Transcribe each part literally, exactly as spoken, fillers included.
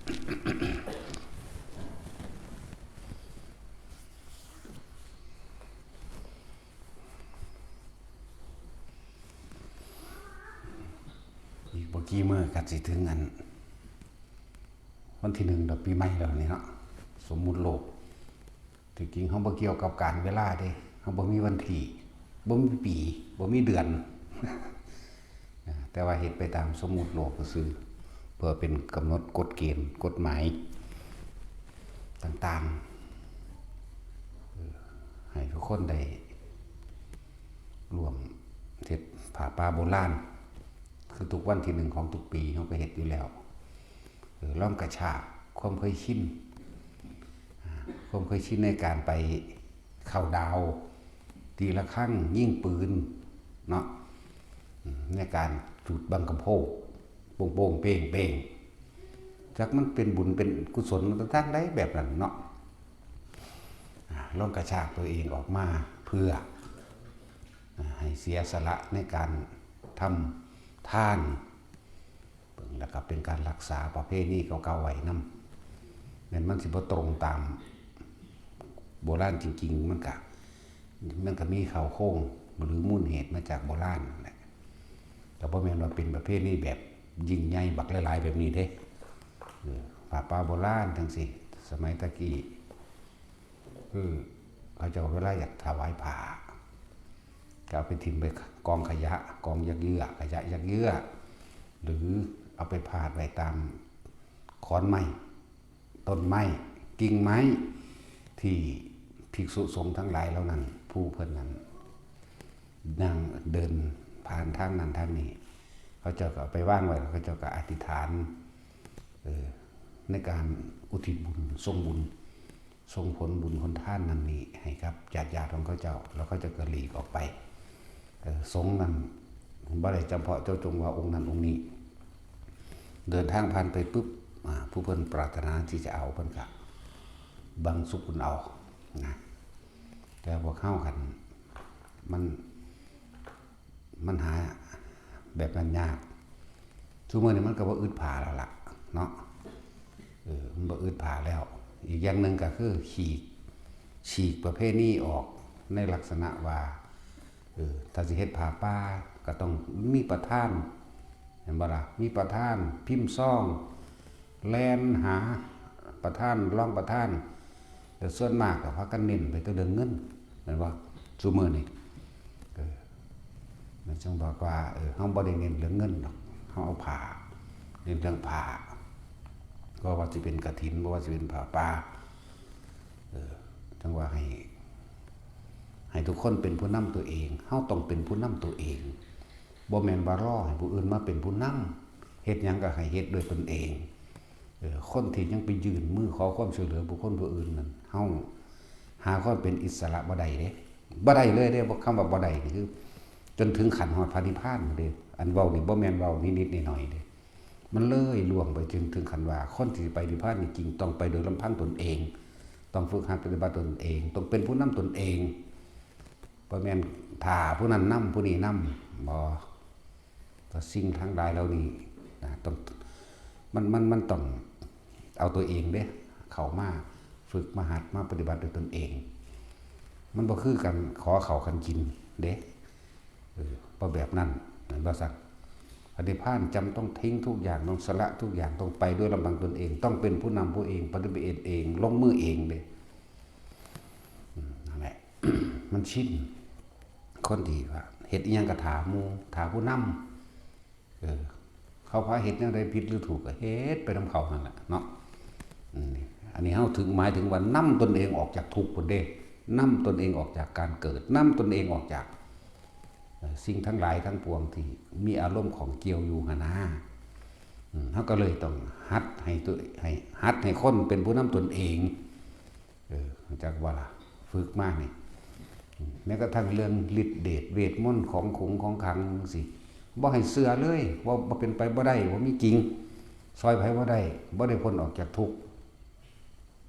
อีกบ่กี่มื้อก็สิถึงอัน วันที่หนึ่งดอกปีใหม่แล้วนี่เนาะ สมมุติโลก ที่จริงเฮาบ่เกี่ยวกับการเวลาเด้ เฮาบ่มีวันที่ บ่มีปี บ่มีเดือน แต่ว่าเฮ็ดไปตามสมมุติโลกซื่อๆ เพื่อเป็นกำหนดกฎเกณฑ์ กฎหมายต่างๆ เออ ให้ทุกคนได้ร่วมเฮ็ดผ้าป่าโบราณ คือทุกวันที่หนึ่งของทุกปีเฮาก็เฮ็ดอยู่แล้ว เออ ลองกระชากความเคยชิน อ่า ความเคยชินในการไปเข้าดาว ตีระฆัง ยิงปืน เนาะ อืม ในการจุดบังกะโพก โป้งๆ เป้งๆ จักมันเป็นบุญเป็นกุศลมาทางใดแบบนั้นเนาะ อ่า ลองกระชากตัวเองออกมาเพื่อ อ่า ให้เสียสละในการทำทาน เบิ่งแล้วก็เป็นการรักษาประเพณีเก่าๆไว้นำ แม้นมันสิบ่ตรงตามโบราณจริงๆ มันก็ มันก็มีเข้าโครงหรือมูลเหตุมาจากโบราณนั่นแหละ แต่บ่แม่นว่าเป็นประเพณีแบบยิ่งใหญ่บักหลายๆแบบนี้เด้ เออ ผ้าป่าโบราณจั่งซี้ สมัยตะกี้ คือเขาเจ้าเวลาอยากถวายผ้า ก็เอาไปถิ่มไปกองขยะ กองยักเยื่อ ขยะยักเยื่อ หรือเอาไปพาดไว้ตามขอนไม้ ต้นไม้ กิ่งไม้ ที่ภิกษุสงฆ์ทั้งหลายเหล่านั้น ผู้เพิ่นนั้น นั่งเดินผ่านทางนั้นทางนี้ เขาเจ้าก็เอาไปวางไว้ แล้วเขาเจ้าก็อธิษฐาน เออ ในการอุทิศบุญ ส่งบุญ ส่งผลบุญผลทานนั้นนี้ให้กับญาติๆของเขาเจ้า แล้วเขาเจ้าก็หลีกออกไป เออ สงฆ์นั้นบ่ได้จำเพาะเจาะจงว่าองค์นั้นองค์นี้ เดินทางผ่านไปปุ๊บ อ่า ผู้เพิ่นปรารถนาที่จะเอาเพิ่นก็บังสุกุลเอา นะ แต่พวกเฮาคัน มัน มันหาแบบนั้นยาก ซุมื้อนี้มันก็บ่อึดผ้าแล้วล่ะเนาะ เออ มันบ่อึดผ้าแล้ว อีกอย่างหนึ่งก็คือขีก ฉีกประเพณีออกในลักษณะว่า เออ ถ้าสิเฮ็ดผ้าป่าก็ต้องมีประธาน แม่นบ่ล่ะ มีประธาน พิมพ์ซอง แล่นหาประธาน รองประธาน แต่ส่วนมากก็พากันเน้นไปแต่เรื่องเงิน แม่นบ่ ซุมื้อนี้ เออ มันจึงบอกว่า เออ เฮาบ่ได้เน้นเรื่องเงินดอก เฮาเอาผ้า เน้นเรื่องผ้า บ่ว่าสิเป็นกฐิน บ่ว่าสิเป็นผ้าป่า เออ จั่งว่าให้ ให้ทุกคนเป็นผู้นำตัวเอง เฮาต้องเป็นผู้นำตัวเอง บ่แม่นว่ารอให้ผู้อื่นมาเป็นผู้นำ เฮ็ดหยังก็ให้เฮ็ดด้วยตนเอง เออ คนที่ยังไปยื่นมือขอความช่วยเหลือบุคคลผู้อื่นนั้น เฮาหาความเป็นอิสระบ่ได้เด้ บ่ได้เลยเด้ บ่ คำว่าบ่ได้นี่คือ จนถึงขั้นฮอดพระนิพพานเด้ อันเว้านี่บ่แม่นเว้านิดๆหน่อยๆเด้ มันเลยล่วงไปจนถึงขั้นว่า คนที่ไปนิพพานนี่จริงต้องไปโดยลำพังตนเอง ต้องฝึกหัดปฏิบัติตนเอง ต้องเป็นผู้นำตนเอง บ่แม่นถ้าผู้นั้นนำผู้นี้นำ บ่ ก็สิ่งทั้งหลายเหล่านี้นะ ต้อง มัน มัน มันต้องเอาตัวเองเด้ เข้ามาฝึกมาหัดมาปฏิบัติด้วยตนเอง มันบ่คือกันขอเข้ากันกินเด้ เออ บ่แบบนั้น แม่นบ่ซั่น พระนิพพานจำต้องทิ้งทุกอย่าง ต้องสละทุกอย่าง ต้องไปด้วยลำพังตนเอง ต้องเป็นผู้นำผู้เอง ปฏิบัติเอง ลงมือเองเด้ อืม นั่นแหละ มันชิน คนที่ว่าเฮ็ดอิหยังก็ท่าหมู่ ท่าผู้นำ เออ เขาพาเฮ็ดแนวใดผิดหรือถูกก็เฮ็ดไปนำเขานั่นแหละเนาะ อืม อันนี้เฮาถึง หมายถึงว่านำตนเองออกจากทุกข์พุ้นเด้ นำตนเองออกจากการเกิด นำตนเองออกจาก เอ่อ สิ่งทั้งหลายทั้งปวงที่มีอารมณ์ข้องเกี่ยวอยู่หั้นนะ อืม เฮาก็เลยต้องหัดให้ตัว ให้ หัดให้คนเป็นผู้นำตนเอง เออ รู้จักบ่ล่ะ ฝึกมานี่ อืม แม้กระทั่งเรื่องฤทธิ์เดชเวทมนต์ของขลังของขลังจั่งซี้ บ่ให้เชื่อเลย ว่าบ่เป็นไปบ่ได้ บ่มีจริง ซ่อยไผบ่ได้ บ่ได้พ้นออกจากทุกข์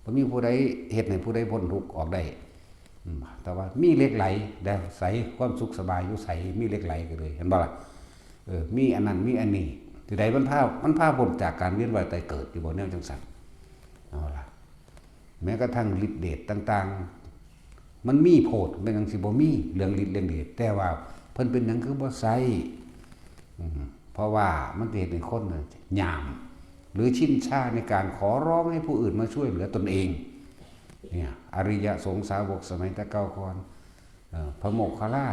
บ่มีผู้ใดเฮ็ดให้ผู้ใดพ้นทุกข์ออกได้ อืม แต่ว่ามีเหล็กไหล แต่ไส ความสุขสบายอยู่ไส มีเหล็กไหลก็เลย เห็นบ่ล่ะ เออ มีอันนั้น มีอันนี้ ที่ใดมันพา มันพาพ้นจากการเวียนว่ายตายเกิดอยู่บ่ แนวจังซั่น เอาล่ะ แม้กระทั่งฤทธิ์เดชต่างๆ มันมีโพด เป็นจังสิบ่มีเรื่องฤทธิ์เรื่องเดช แต่ว่าเพิ่นเป็นหยังคือบ่ใช้ อืม เพราะว่ามันจะเฮ็ดให้คนน่ะหยาม หรือชินชาในการขอร้องให้ผู้อื่นมาช่วยเหลือตนเอง เนี่ย อริยสงฆ์สาวกสมัยแต่เก่าก่อน เอ่อ พระโมคคัลลา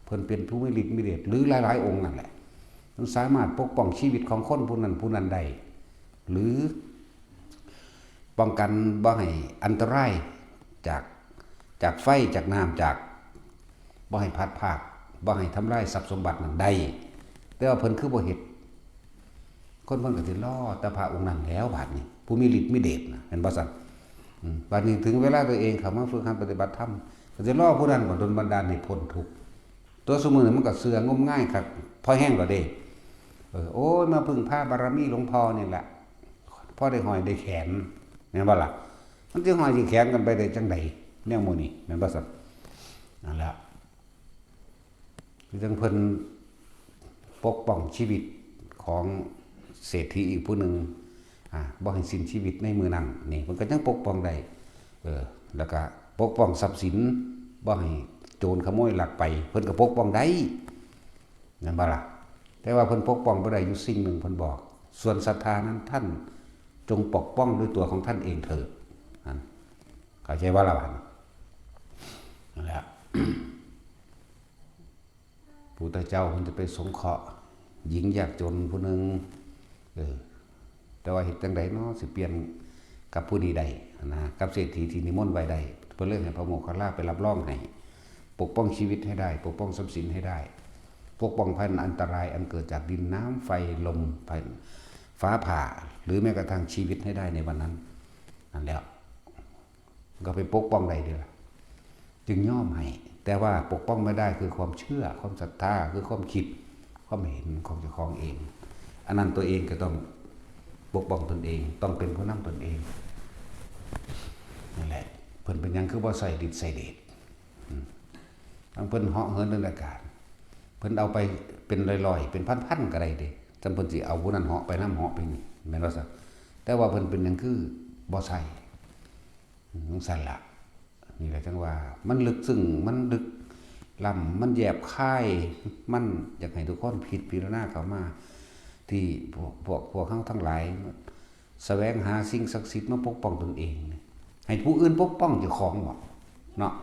เพิ่นเป็นผู้มีฤทธิ์มีเดช หรือหลายๆ องค์นั่นแหละ มันสามารถปกป้องชีวิตของคนผู้นั้นผู้นั้นได้ หรือป้องกันบ่ให้อันตรายจาก จากไฟ จากน้ำ จาก บ่ให้พลัดพราก บ่ให้ทำลายทรัพย์สมบัตินั้นได้ แต่ว่าเพิ่นคือบ่เฮ็ด คนเพิ่นก็สิรอแต่พระองค์นั้นแล้ว บาดนี้ ผู้มีฤทธิ์มีเดชน่ะ แม่นบ่ซั่น อืม บาดนี้ถึงเวลาตัวเองเข้ามาฝึกหัดปฏิบัติธรรม ก็สิรอผู้นั้นมาดลบันดาลให้พ้นทุกข์ ตัวซุมื้อนี้มันก็เชื่องมงายคัก พอแฮงแล้วเด้ เออ โอ้ย มาพึ่งพาบารมีหลวงพ่อนี่แหละ พอได้ห้อยได้แขน แม่นบ่ล่ะ มันสิห้อยสิแขนกันไปได้จังใด แนวหมู่นี้ แม่นบ่ซั่น นั่นแหละ คือจั่งเพิ่นปกป้องชีวิตของเศรษฐีอีกผู้หนึ่ง อ่า บ่ให้สิ้นชีวิตในมื้อนั้น นี่เพิ่นก็ยังปกป้องได้ เออ แล้วก็ปกป้องทรัพย์สิน บ่ให้โจรขโมยลักไป เพิ่นก็ปกป้องได้ แม่นบ่ล่ะ แต่ว่าเพิ่นปกป้องบ่ได้อยู่สิ่งหนึ่ง เพิ่นบอก ส่วนศรัทธานั้นท่านจงปกป้องด้วยตัวของท่านเองเถิด นั่น เข้าใจบ่ล่ะบาดนี้ นั่นแหละ พุทธเจ้าเพิ่นจะไปสงเคราะห์หญิงยากจนผู้หนึ่ง เออ แต่ว่าเฮ็ดจั่งใดเนาะ สิเปลี่ยนกับผู้นี้ได้นะ กับเศรษฐีที่นิมนต์ไว้ได้ เพิ่นเลยให้พระโมคคัลลาไปรับรองให้ ปกป้องชีวิตให้ได้ ปกป้องทรัพย์สินให้ได้ ปกป้องภัยอันตรายอันเกิดจากดินน้ำไฟลม ภัยฟ้าผ่า หรือแม้กระทั่งชีวิตให้ได้ในวันนั้น นั่นแหละ ก็ไปปกป้องได้เด้อล่ะ จึงยอมให้ แต่ว่าปกป้องไม่ได้คือความเชื่อ ความศรัทธา คือความคิด ความเห็นของเจ้าของเอง อันนั้นตัวเองก็ต้องปกป้องตนเอง ต้องเป็นผู้นำตนเอง นั่นแหละ เพิ่นเป็นหยังคือบ่ใส่ฤทธิ์ใส่เดช อืม ทั้งเพิ่นเหาะเหินเดินอากาศ เพิ่นเอาไปเป็นร้อยๆ เป็นพันๆ ก็ได้เด้ จั่งเพิ่นสิเอาผู้นั้นเหาะไปนำ เหาะไปนี่ แม่นบ่ซะ แต่ว่าเพิ่นเป็นหยังคือบ่ใส่ อืม จั่งซั่นล่ะ นี่แหละจั่งว่า มันลึกซึ้ง มันลึกล้ำ มันแยบคาย มันอยากให้ทุกคนพิจารณาเข้ามา ที่พวก พวก พวกเฮาทั้งหลาย แสวงหาสิ่งศักดิ์สิทธิ์มาปกป้องตนเอง ให้ผู้อื่นปกป้องเจ้าของบ่ เนาะ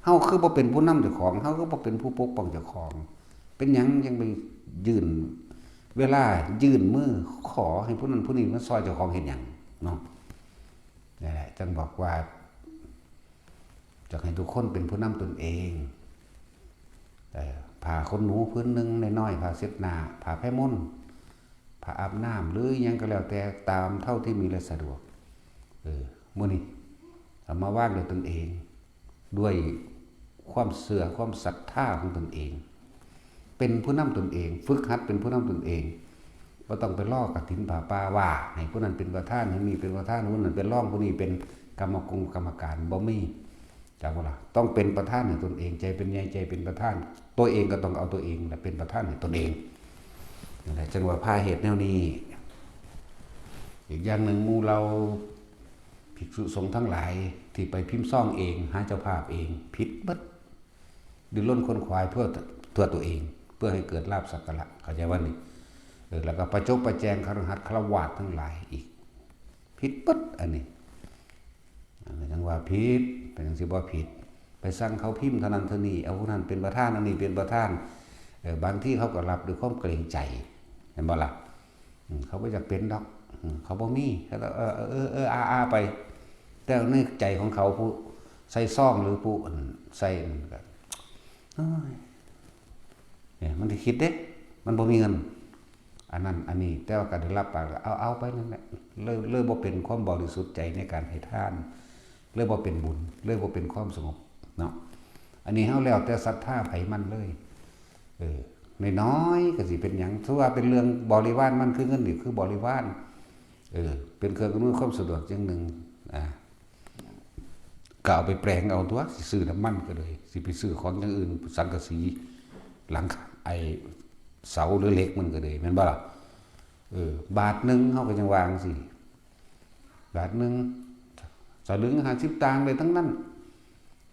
เฮาคือบ่เป็นผู้นำเจ้าของ เฮาคือบ่เป็นผู้ปกป้องเจ้าของ เป็นหยังยังไปยื่น เวลายื่นมือขอให้ผู้นั้นผู้นี้มาซอยเจ้าของเฮ็ดหยัง เนาะ นั่นแหละ จั่งบอกว่า อยากให้ทุกคนเป็นผู้นำตนเอง เอ่อ ผ้าขนหนูผืนหนึ่งน้อยๆ ผ้าเช็ดหน้า ผ้าแพรมล ผ้าอาบน้ำ หรืออิหยังก็แล้วแต่ ตามเท่าที่มีและสะดวก เออ มื้อนี้เอามาวางด้วยตนเอง ด้วยความเชื่อ ความศรัทธาของตนเอง เป็นผู้นำตนเอง ฝึกหัดเป็นผู้นำตนเอง บ่ต้องไปรอกฐินผ้าป่าว่า ให้ผู้นั้นเป็นประธาน ให้ผู้นี้เป็นประธาน ผู้นั้นเป็นรอง ผู้นี้เป็นกรรมกงกรรมการ บ่มี จักบ่ล่ะ ต้องเป็นประธานให้ตนเอง ใจเป็นใหญ่ ใจเป็นประธาน ตัวเองก็ต้องเอาตัวเองแหละเป็นประธานให้ตนเอง นั่นแหละ จั่งว่าพาเฮ็ดแนวนี้ อีกอย่างหนึ่ง หมู่เหล่าภิกษุสงฆ์ทั้งหลายที่ไปพิมพ์ซองเอง หาเจ้าภาพเอง ผิดเบิด ดิ้นรนขวนขวายเพื่อ เพื่อตัวเอง เพื่อให้เกิดลาภสักการะ เข้าใจว่านี่ เออ แล้วก็ประจบประแจงคฤหัสถ์ฆราวาสทั้งหลายอีก ผิดเบิดอันนี้ อันนี้จั่งว่าผิด เป็นจั่งสิบ่ผิด ไปสั่งเขาพิมพ์เท่านั้นเท่านี้ เอาผู้นั้นเป็นประธาน อันนี้เป็นประธาน เออ บางทีเขาก็รับด้วยความเกรงใจ เห็นบ่ล่ะ อืม เขาบ่อยากเป็นดอก อืม เขาบ่มี เขาก็ เออ เออ เออ เออ อา อา ไป แต่ในใจของเขาผู้ใส่ซองหรือผู้ อืม ใส่ อืม ก็ โอ้ย เนี่ย มันสิคิดเด้ มันบ่มีเงิน อันนั้น อันนี้ แต่ว่าก็ได้รับปากแล้ว เอา เอาไปนั่นแหละ เลย เลยบ่เป็นความบริสุทธิ์ใจในการให้ทาน เลยบ่เป็นบุญ เลยบ่เป็นความสงบเนาะ อันนี้เฮาแล้วแต่ศรัทธาไผมันเลย เออ น้อยๆ ก็สิเป็นหยัง ถือว่าเป็นเรื่องบริวารมัน คือเงินนี่คือบริวาร เออ เป็นเครื่องอำนวยความสะดวกอย่างหนึ่ง อ่า ก็เอาไปแปลงเอาตัว สิซื้อน้ำมันก็เลย สิไปซื้อของอย่างอื่น สังกะสี หลังคา ไอ้เสาหรือเหล็กมันก็เลย แม่นบ่ล่ะ? เออ บาทหนึ่งเฮาก็ยังว่าจั่งซี้ บาทหนึ่ง สลึงห้าสิบตางค์ได้ทั้งนั้น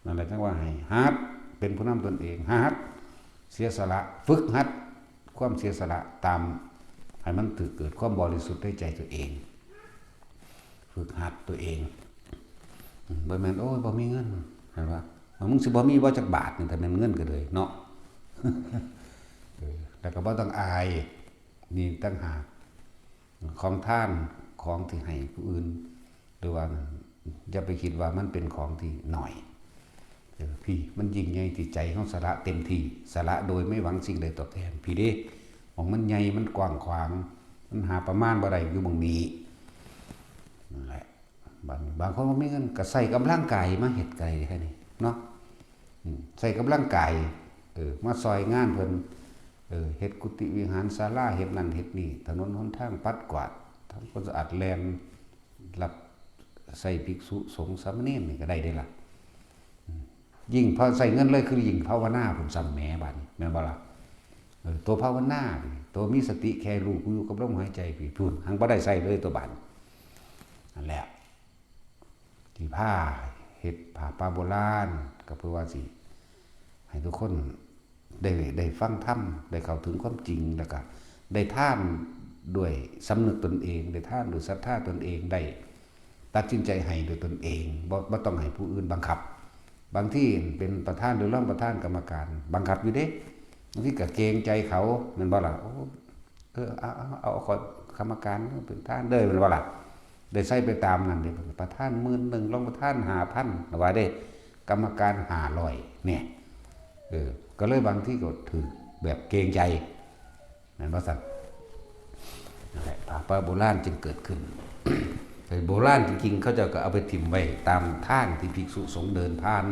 นั่นแหละจั่งว่าให้หัดเป็นผู้นำตนเอง หัดเสียสละ ฝึกหัดความเสียสละตาม ให้มันถืกเกิดความบริสุทธิ์ในใจตัวเอง ฝึกหัดตัวเอง อืม บ่แม่น โอ้ย บ่มีเงิน เห็นปะ มึงสิบ่มีบ่จักบาทนี่ ถ้าแม่นเงินก็เลยเนาะ เออ แล้วก็บ่ต้องอาย นี่ต่างหาก ของทาน ของที่ให้ผู้อื่น หรือว่า อย่าไปคิดว่ามันเป็นของที่น้อย เออ พี่ มันยิ่งใหญ่ที่ใจเฮาสละเต็มที่ สละโดยไม่หวังสิ่งใดตอบแทน พี่เด้ ของมันใหญ่ มันกว้างขวาง มันหาประมาณบ่ได้อยู่หม่องนี้ นั่นแหละ บาง บางคนบ่มีเงินก็ใช้กำลังกายมาเฮ็ดก็ได้แค่นี้เนาะ อืม ใช้กำลังกาย เออ มาซอยงานเพิ่น เออ เฮ็ดกุฏิวิหารศาลา เฮ็ดนั่นเฮ็ดนี่ ถนนหนทางปัดกวาด ทำความสะอาด แล่นรับใช้ภิกษุสงฆ์สามเณรนี่ก็ได้เด้ล่ะ อืม ยิ่งพอใช้เงินเลยคือยิ่งภาวนาพุ้นซ้ำแหม บาดนี้ แม่นบ่ล่ะ เออ ตัวภาวนานี่ ตัวมีสติแค่รู้อยู่กับลมหายใจพี้พุ้น หังบ่ได้ใช้เลยตัวบาดนี้ นั่นแหละ ที่พาเฮ็ดผ้าป่าโบราณ ก็เพื่อว่าสิให้ทุกคนได้ ได้ฟังธรรม ได้เข้าถึงความจริง แล้วก็ได้ทานด้วยสำนึกตนเอง ได้ทานด้วยศรัทธาตนเอง ได้ตัดสินใจให้ด้วยตนเอง บ่ บ่ต้องให้ผู้อื่นบังคับ บางทีเป็นประธานหรือรองประธานกรรมการบังคับอยู่เด้ บางทีก็เกรงใจเขา แม่นบ่ล่ะ โอ้ เออ เอา เอา เอา ขอกรรมการเป็นประธานเด้อ แม่นบ่ล่ะ ได้ใช้ไปตามนั้นเด้ ประธานหมื่นหนึ่ง รองประธานห้าพัน ว่าเด้ กรรมการห้าร้อย เนี่ย เออ ก็เลยบางทีก็ถืกแบบเกรงใจ แม่นบ่ซั่น นั่นแหละ ผ้าป่าโบราณจึงเกิดขึ้น แต่โบราณจริงๆ เขาเจ้าก็เอาไปถิ่มไว้ตามทางที่ภิกษุสงฆ์เดินผ่าน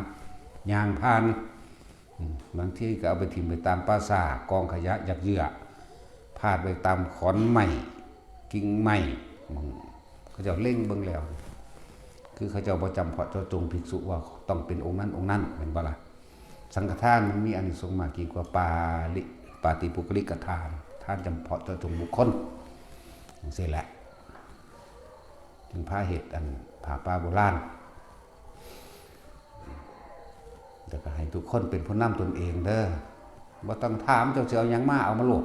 ย่างผ่าน อืม บางทีก็เอาไปถิ่มไปตามป่าช้า กองขยะยัดเยียด พาดไว้ตามขอนไม้ กิ่งไม้ อืม เขาเจ้าเล็งเบิ่งแล้ว คือเขาเจ้าบ่จำเพาะเจาะจงภิกษุว่าต้องเป็นองค์นั้นองค์นั้น แม่นบ่ล่ะ สังฆทานมันมีอานิสงส์มากยิ่งกว่าปาริ ปาฏิปุคคลิกทาน ทานจำเพาะเจาะจงบุคคล จั่งซี้แหละ จึงพาเฮ็ดอันผ้าป่าโบราณ แล้วก็ให้ทุกคนเป็นผู้นำตนเองเด้อ บ่ต้องถามเจ้าสิเอาหยังมา เอามาโลด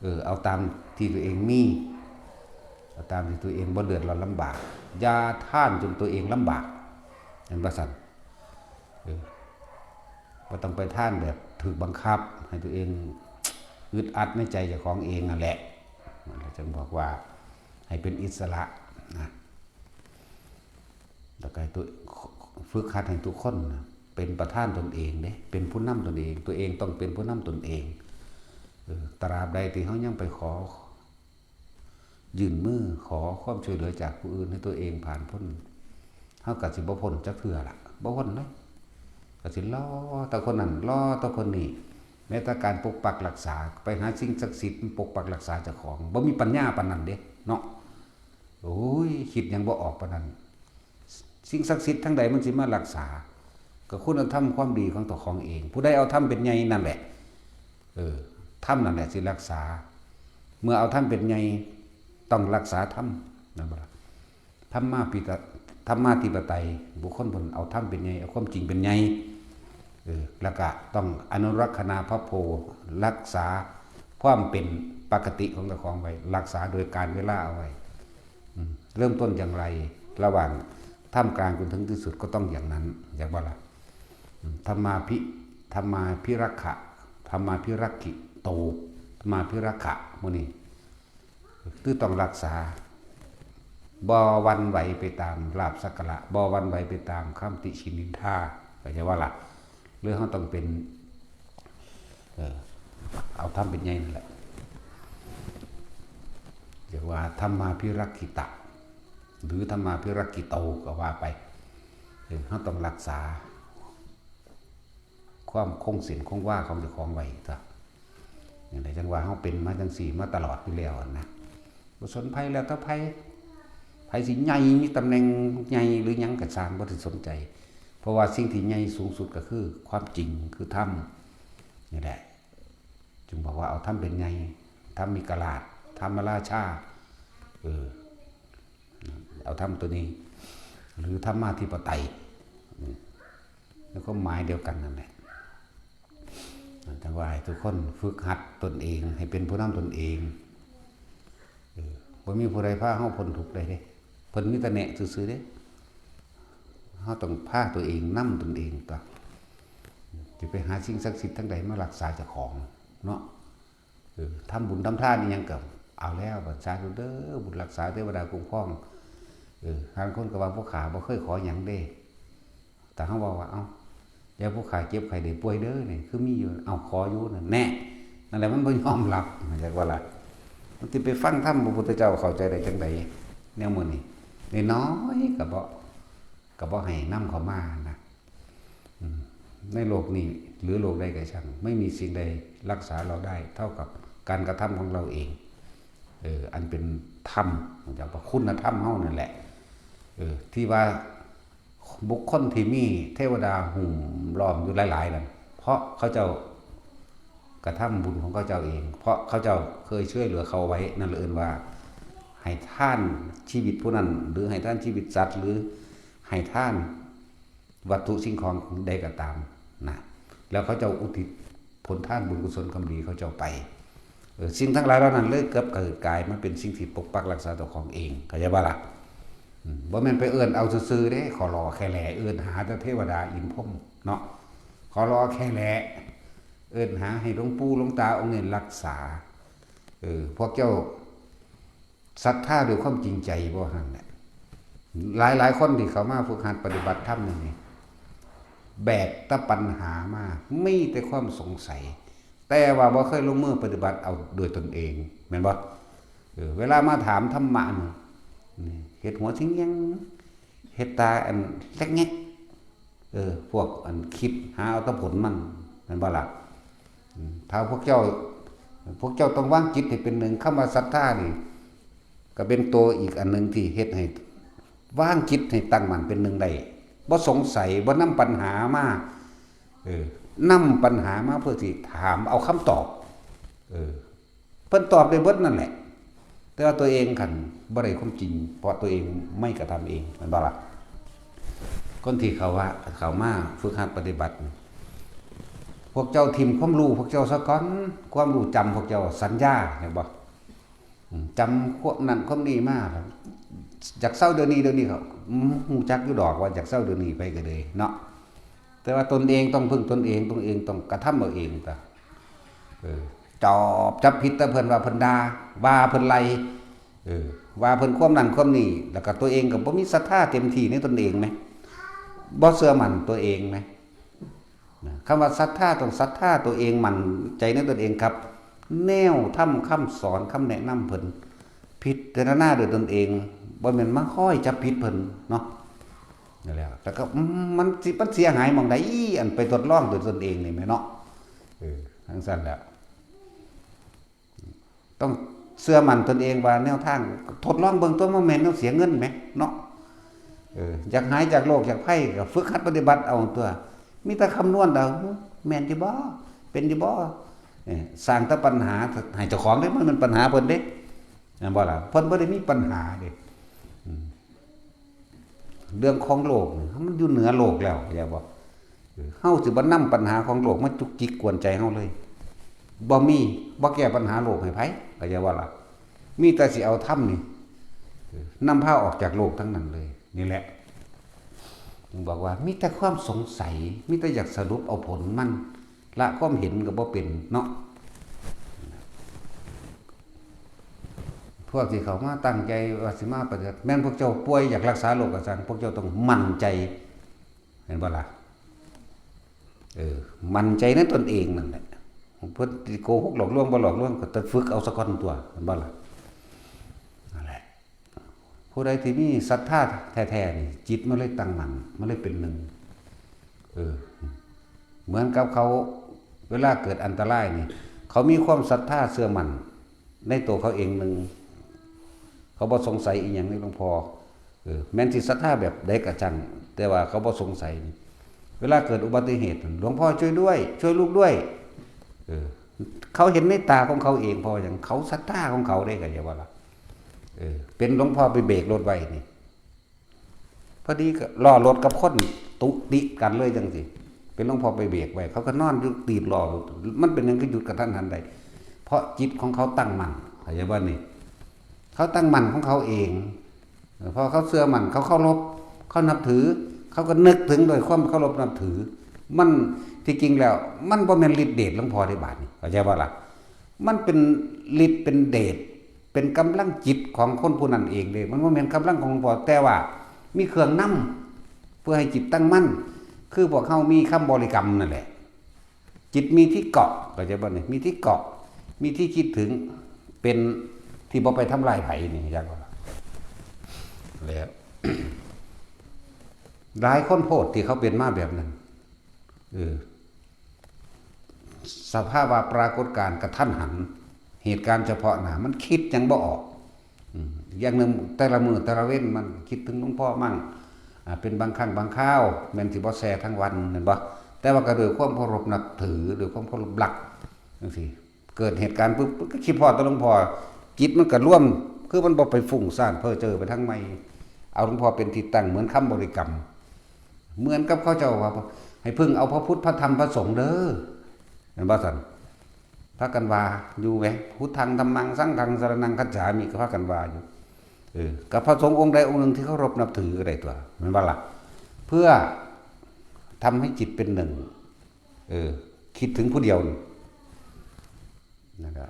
เออ เอาตามที่ตัวเองมี เอาตามที่ตัวเองบ่เดือดร้อนลำบาก อย่าทานจนตัวเองลำบาก แม่นบ่ซั่น เออ บ่ต้องไปทานแบบถูกบังคับ ให้ตัวเองอึดอัดในใจเจ้าของเองนั่นแหละ นั่นแหละจึงบอกว่าให้เป็นอิสระนะ แล้วก็ให้ตัว ฝึกหัดให้ทุกคนนะ เป็นประธานตนเองเด้ เป็นผู้นำตนเอง ตัวเองต้องเป็นผู้นำตนเอง เออ ตราบใดที่เฮายังไปขอ ยื่นมือขอความช่วยเหลือจากผู้อื่นให้ตัวเองผ่านพ้น เฮาก็สิบ่พ้นจักเทื่อล่ะ บ่พ้นเลย ก็สิรอแต่คนนั้น รอแต่คนนี้ แม้แต่การปกปักรักษา ไปหาสิ่งศักดิ์สิทธิ์มันปกปักรักษาเจ้าของ บ่มีปัญญาปานนั้นเด้ เนาะ โอ้ย คิดหยังบ่ออกปานนั้น สิ่งศักดิ์สิทธิ์ทั้งใดมันสิมารักษา ก็คุณธรรมความดีของเจ้าของเอง ผู้ใดเอาธรรมเป็นใหญ่นั่นแหละ เออ ธรรมนั่นแหละสิรักษา เมื่อเอาธรรมเป็นใหญ่ ต้องรักษาธรรม แม่นบ่ล่ะ ธรรมาภิตะ ธรรมาธิปไตย บุคคลเพิ่นเอาธรรมเป็นใหญ่ เอาความจริงเป็นใหญ่ เออ แล้วก็ต้องอนุรักษณาพโพ รักษาความเป็นปกติของเจ้าของไว้ รักษาโดยกาลเวลาเอาไว้ อืม เริ่มต้นอย่างไร ระหว่างท่ามกลางจนถึงที่สุดก็ต้องอย่างนั้น แม่นบ่ล่ะ อืม ธรรมาภิ ธรรมาภิรักขะ ธรรมาภิรักขิโต ธรรมาภิรักขะ หมู่นี้ คือต้องรักษา บ่หวั่นไหวไปตามลาภสักการะ บ่หวั่นไหวไปตามคำติฉินนินทา เข้าใจบ่ล่ะ หรือเฮาต้องเป็น เอ่อ เอาธรรมเป็นใหญ่นั่นแหละ เรียกว่าธรรมาภิรักขิตะ หรือธรรมาภิรักขิโตก็ว่าไป เออ เฮาต้องรักษา ความคงเส้นคงวาของเจ้าของไว้ซะ อย่างใดจั่งว่าเฮาเป็นมาจั่งซี้มาตลอดอยู่แล้วหั่นนะ บ่สนไผแล้วแต่ไผ ไผสิใหญ่มีตำแหน่งใหญ่หรือหยังก็ซ่าง บ่ได้สนใจ เพราะว่าสิ่งที่ใหญ่สูงสุดก็คือความจริง คือธรรม นี่แหละ จึงบอกว่าเอาธรรมเป็นใหญ่ ธรรมมีกราช ธรรมราชา เออ เอาธรรมตัวนี้ หรือธรรมาธิปไตย อืม ในความหมายเดียวกันนั่นแหละ จั่งว่าให้ทุกคนฝึกหัดตนเอง ให้เป็นผู้นำตนเอง เออ บ่มีผู้ใดพาเฮาพ้นทุกข์ได้เด้ เพิ่นมีแต่แนะซื่อๆเด้ เฮาต้องพาตัวเองนำตนเองตั๊ว สิไปหาสิ่งศักดิ์สิทธิ์ทางใดมารักษาเจ้าของเนาะ เออ ทำบุญทำทานอีหยังก็เอาแล้วบัด สาธุเด้อ บุญรักษาเทวดาคุ้มครอง เออ บางคนก็ว่าผู้ข้าบ่เคยขอหยังเด้ แต่เฮาเว้าว่า เอ้า อย่าผู้ข้าเจ็บไข้ได้ป่วยเด้อ นี่คือมีอยู่ เอ้า ขออยู่นั่นแน่ นั่นแหละมันบ่ยอมรับ เข้าใจบ่ล่ะ มันสิไปฟังธรรมพระพุทธเจ้าเข้าใจได้จั่งใด แนวมื้อนี้ น้อยๆก็บ่ ก็บ่ให้นำเข้ามานะ อืม ในโลกนี้หรือโลกใดก็ช่าง ไม่มีสิ่งใดรักษาเราได้เท่ากับการกระทำของเราเอง เออ อันเป็นธรรม จากว่าคุณธรรมเฮานั่นแหละ เออ ที่ว่าบุคคลที่มีเทวดาหุ้มล้อมอยู่หลายๆนั่น เพราะเขาเจ้ากระทำบุญของเขาเจ้าเอง เพราะเขาเจ้าเคยช่วยเหลือเขาไว้ นั่นเอิ้นว่าให้ทานชีวิตผู้นั้น หรือให้ทานชีวิตสัตว์ หรือให้ทานวัตถุสิ่งของใดก็ตามนะ แล้วเขาเจ้าอุทิศผลทานบุญกุศลกรรมดีเขาเจ้าไป เออ สิ่งทั้งหลายเหล่านั้นเลยเกิดกลายมาเป็นสิ่งที่ปกปักรักษาเจ้าของเอง เข้าใจบ่ล่ะ อืม บ่แม่นไปเอิ้นเอาซื่อๆเด้ ขอรอแค่แล เอิ้นหาแต่เทวดาอินพรหมเนาะ ขอรอแค่แล เอิ้นหาให้หลวงปู่หลวงตาองค์นี้รักษา เออ พวกเจ้าศรัทธาด้วยความจริงใจบ่ หั่นแหละ หลายๆคนที่เข้ามาฝึกหัดปฏิบัติธรรมนี่ นี่ แบกแต่ปัญหามา มีแต่ความสงสัย แต่ว่าบ่เคยลงมือปฏิบัติเอาด้วยตนเอง แม่นบ่ เออ เวลามาถามธรรมะนี่ นี่ เฮ็ดหัวสิงหยัง เฮ็ดตาอันแลกแงก เออ พวกอันคิดหาเอาแต่ผลมัน แม่นบ่ล่ะ อืม ถ้าพวกเจ้า พวกเจ้าต้องวางจิตให้เป็นหนึ่ง คำว่าศรัทธานี่ ก็เป็นตัวอีกอันหนึ่งที่เฮ็ดให้วางจิตให้ตั้งมั่นเป็นหนึ่งได้ บ่สงสัย บ่นำปัญหามา เออ นำปัญหามาเพื่อสิถามเอาคำตอบ เออ เพิ่นตอบได้เบิดนั่นแหละ แต่ว่าตัวเองคันบ่ได้ความจริง เพราะตัวเองไม่กระทำเอง แม่นบ่ล่ะ คนที่เขาว่า เขามาฝึกหัดปฏิบัติ พวกเจ้าถิ่มความรู้พวกเจ้าซะก่อน ความรู้จำพวกเจ้าสัญญา เห็นบ่ อืม จำความนั่นความนี่มา อยากเซาเดี๋ยวนี้ เดี๋ยวนี้เขา อืม ฮู้จักอยู่ดอกว่าอยากเซาเดี๋ยวนี้ ไผก็เลยเนาะ แต่ว่าตนเองต้องพึ่งตนเอง ตนเองต้องกระทำเอาเองตั๊ว เออ จอบจับผิดแต่เพิ่นว่าเพิ่นด่า ว่าเพิ่นไล่ เออ ว่าเพิ่นความนั่นความนี่ แล้วก็ตัวเองก็บ่มีศรัทธาเต็มที่ในตนเองแหม บ่เชื่อมั่นตัวเองแหม นะ คำว่าศรัทธาต้องศรัทธาตัวเอง มั่นใจในตนเองครับ แนวธรรมคำสอน คำแนะนำเพิ่น พิจารณาด้วยตนเอง บ่แม่นมาคอยจับผิดเพิ่นเนาะ นั่นแหละ แต่ก็ อืม มันสิ มันเสียหายหม่องใด อันไปทดลองด้วยตนเองนี่แหมเนาะ เออ จั่งซั้นแหละ ต้องเชื่อมั่นตนเองว่าแนวทาง ทดลองเบิ่งตั๊ว มันแม่นแนวเสียเงินแหมเนาะ เออ อยากหายจากโรคจากภัยก็ฝึกหัดปฏิบัติเอาตั๊ว มีแต่คำนวณเอา แม่นอยู่บ่ เป็นอยู่บ่ เออ สร้างแต่ปัญหาให้เจ้าของเด้ มันเป็นปัญหาเพิ่นเด้ แม่นบ่ล่ะ เพิ่นบ่ได้มีปัญหาเด้ อืม เรื่องของโลกนี่มันอยู่เหนือโลกแล้ว เข้าใจบ่ เออ เฮาสิบ่นำปัญหาของโลกมาจุกจิกกวนใจเฮาเลย บ่มี บ่แก้ปัญหาโลกให้ไผ เข้าใจบ่ล่ะ มีแต่สิเอาธรรมนี่ เออ นำพาออกจากโลกทั้งนั้นเลย นี่แหละ ถึงบอกว่ามีแต่ความสงสัย มีแต่อยากสรุปเอาผลมัน ละความเห็นก็บ่เป็นเนาะ พวกที่เขามาตั้งใจว่าสิมาปฏิบัติ แม่นพวกเจ้าป่วยอยากรักษาโรคก็ช่าง พวกเจ้าต้องมั่นใจ เห็นบ่ล่ะ เออ มั่นใจในตนเองนั่นแหละ เพิ่นสิโกหกหลอกลวงบ่หลอกลวงก็แต่ฝึกเอาซะก่อนตั๊ว เห็นบ่ล่ะ นั่นแหละ ผู้ใดที่มีศรัทธาแท้ๆนี่ จิตมันเลยตั้งมั่น มันเลยเป็นหนึ่ง เออ เหมือนกับเขา เวลาเกิดอันตรายนี่ เขามีความศรัทธาเชื่อมั่นในตัวเขาเองหนึ่ง เขาบ่สงสัยอีหยังในหลวงพ่อ เออ แม้นสิศรัทธาแบบใดก็ช่าง แต่ว่าเขาบ่สงสัยนี่ เวลาเกิดอุบัติเหตุ หลวงพ่อช่วยด้วย ช่วยลูกด้วย เออ เขาเห็นในตาของเขาเอง เพราะว่าหยัง เขาศรัทธาของเขาเด้ เข้าใจบ่ล่ะ เออ เป็นหลวงพ่อไปเบรกรถไว้นี่ พอดีก็ล้อรถกับคนตุติกันเลยจังซี่ เป็นหลวงพ่อไปเบรกไว้ เขาก็นอนอยู่ตีนล้อรถ มันเป็นหยังคือหยุดกะทันหันได้ เพราะจิตของเขาตั้งมั่น เข้าใจบ่นี่ เขาตั้งมั่นของเขาเอง เออ เพราะเขาเชื่อมั่น เขาเคารพ เขานับถือ เขาก็นึกถึงโดยความเคารพนับถือ มัน ที่จริงแล้ว มันบ่แม่นฤทธิ์เดชหลวงพ่อเด้บาดนี้ เข้าใจบ่ล่ะ มันเป็นฤทธิ์เป็นเดช เป็นกำลังจิตของคนผู้นั้นเองเด้ มันบ่แม่นกำลังของหลวงพ่อ แต่ว่ามีเครื่องนำ เพื่อให้จิตตั้งมั่น คือพวกเฮามีคำบริกรรมนั่นแหละ จิตมีที่เกาะ เข้าใจบ่นี่ มีที่เกาะ มีที่คิดถึง เป็นที่บ่ไปทำลายไผนี่ จักว่า แล้ว หลายคนโพดที่เขาเป็นมาแบบนั้น เออ สภาวะปรากฏการณ์กะทันหัน เหตุการณ์เฉพาะหน้า มันคิดหยังบ่ออก อืม อย่างหนึ่ง แต่ละมื้อแต่ละเว็น มันคิดถึงหลวงพ่อมั่ง อ่า เป็นบางครั้งบางคราว แม่นสิบ่แซ่ทั้งวัน แม่นบ่ แต่ว่าก็ด้วยความเคารพนับถือ ด้วยความเคารพรัก จังซี้ เกิดเหตุการณ์ปุ๊บ ก็คิดพ้อแต่หลวงพ่อ จิตมันก็รวม คือมันบ่ไปฟุ้งซ่านเพ้อเจ้อไปทางใหม่ เอาหลวงพ่อเป็นที่ตั้ง เหมือนคำบริกรรม เหมือนกับเขาเจ้าว่า ให้พึ่งเอาพระพุทธ พระธรรม พระสงฆ์เด้อ แม่นบ่ซั่น พากันว่าอยู่แหม พุทธัง ธัมมัง สังฆัง สรณัง คัจฉามิ ก็พากันว่าอยู่ เออ กับพระสงฆ์องค์ใดองค์หนึ่งที่เคารพนับถือก็ได้ตั๊ว แม่นบ่ล่ะ เพื่อทำให้จิตเป็นหนึ่ง เออ คิดถึงผู้เดียวนี่ นะครับ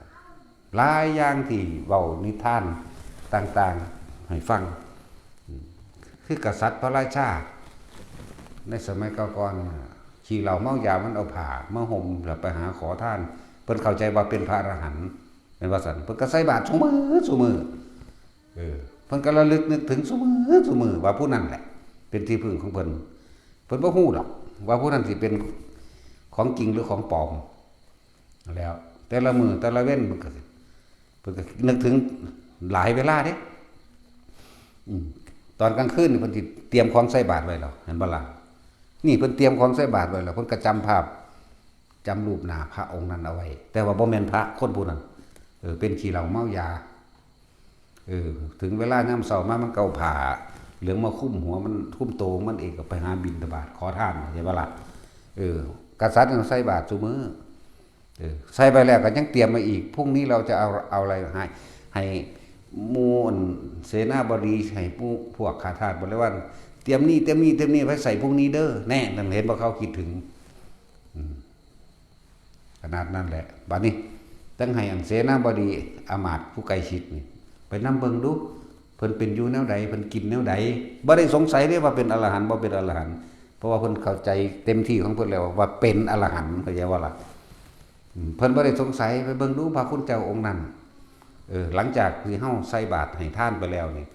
หลายอย่างที่เว้านิทานต่างๆ ให้ฟัง อืม คือกษัตริย์พระราชา ในสมัยก่อนน่ะ ขี้เหล้าเมายา มันเอาผ้ามาห่มแล้วไปหาขอทาน เพิ่นเข้าใจว่าเป็นพระอรหันต์ แม่นว่าซั่น เพิ่นก็ใส่บาตรซุมื้อซุมื้อ เออ เพิ่นก็ระลึกนึกถึงซุมื้อซุมื้อว่าผู้นั้นแหละ เป็นที่พึ่งของเพิ่น เพิ่นบ่ฮู้ดอกว่าผู้นั้นสิเป็นของจริงหรือของปลอม แล้วแต่ละมื้อแต่ละเว็น เพิ่นก็ เพิ่นก็นึกถึงหลายเวลาเด้ อืม ตอนกลางคืนนี่เพิ่นสิเตรียมของใส่บาตรไว้แล้ว เห็นบ่ล่ะ นี่เพิ่นเตรียมของใส่บาตรไว้แล้ว เพิ่นก็จำภาพ จำรูปหน้าพระองค์นั้นเอาไว้ แต่ว่าบ่แม่นพระคนผู้นั้น เออ เป็นขี้เหล้าเมายา เออ ถึงเวลายามเช้ามา มันก็เอาผ้าเหลืองมาคลุมหัวมัน คลุมโตมันเอง ก็ไปหาบิณฑบาตขอทาน เข้าใจบ่ล่ะ เออ กษัตริย์น่ะใส่บาตรซุมื้อ เออ ใส่ไปแล้วก็ยังเตรียมมาอีก พรุ่งนี้เราจะเอา เอาอะไรให้ ให้หมู่เสนาบดี ให้หมู่พวกข้าทาสบริวาร เตรียมนี่ เตรียมนี่ เตรียมนี่ไว้ใส่พรุ่งนี้เด้อ แน่ นั่นเห็นบ่ เขาคิดถึง อืม ขนาดนั้นแหละ บัดนี้ ต้องให้อันเสนาบดีอำมาตย์ผู้ใกล้ชิดนี่ ไปนำเบิ่งดู เพิ่นเป็นอยู่แนวใด เพิ่นกินแนวใด บ่ได้สงสัยเด้ว่าเป็นอรหันต์ บ่เป็นอรหันต์ เพราะว่าเพิ่นเข้าใจเต็มที่ของเพิ่นแล้วว่าเป็นอรหันต์ เข้าใจบ่ล่ะ อืม เพิ่นบ่ได้สงสัย ไปเบิ่งดูพระคุณเจ้าองค์นั้น เออ หลังจากที่เฮาใส่บาตรให้ทานไปแล้วนี่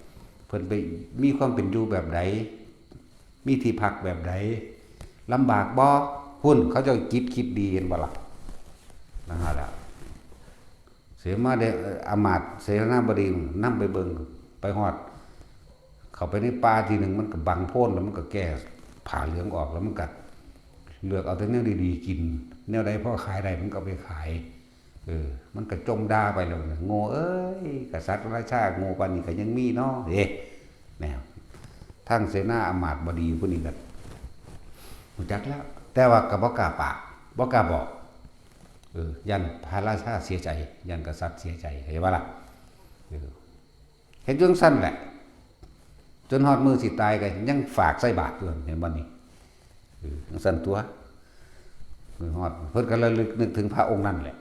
เพิ่นไปมีความเป็นอยู่แบบใด มีที่พักแบบใด ลำบากบ่ พุ้น เขาเจ้าจิตคิดดี เห็นบ่ล่ะ นั่นล่ะ เสมาได้ เอ่อ อำมาตย์เสนาบดีนำไปเบิ่ง ไปฮอด เข้าไปในป่าทีหนึ่ง มันก็บังโพ้น แล้วมันก็แก้ผ้าเหลืองออก แล้วมันก็เลือกเอาแต่แนวดีๆกิน แนวใดพอขายได้มันก็เอาไปขาย เออ มันก็จ่มด่าไปแล้วนะ โง่เอ้ย กษัตริย์ราชาโง่ปานนี้ก็ยังมีเนาะ เอ๊ะ แนว ทางเสนาอำมาตย์บดีผู้นี้ก็รู้จักแล้ว แต่ว่าก็บ่กล้าปาก บ่กล้าบอก เออ ย้านพระราชาเสียใจ ย้านกษัตริย์เสียใจ เข้าใจบ่ล่ะ เออ เฮ็ดอยู่จั่งซั้นแหละ จนฮอดมื้อสิตายก็ยังฝากใส่บาตรอยู่ เห็นบ่นี่ เออ จั่งซั้นตั๊ว มื้อฮอด เพิ่นก็ระลึกนึกถึงพระองค์นั้นแหละ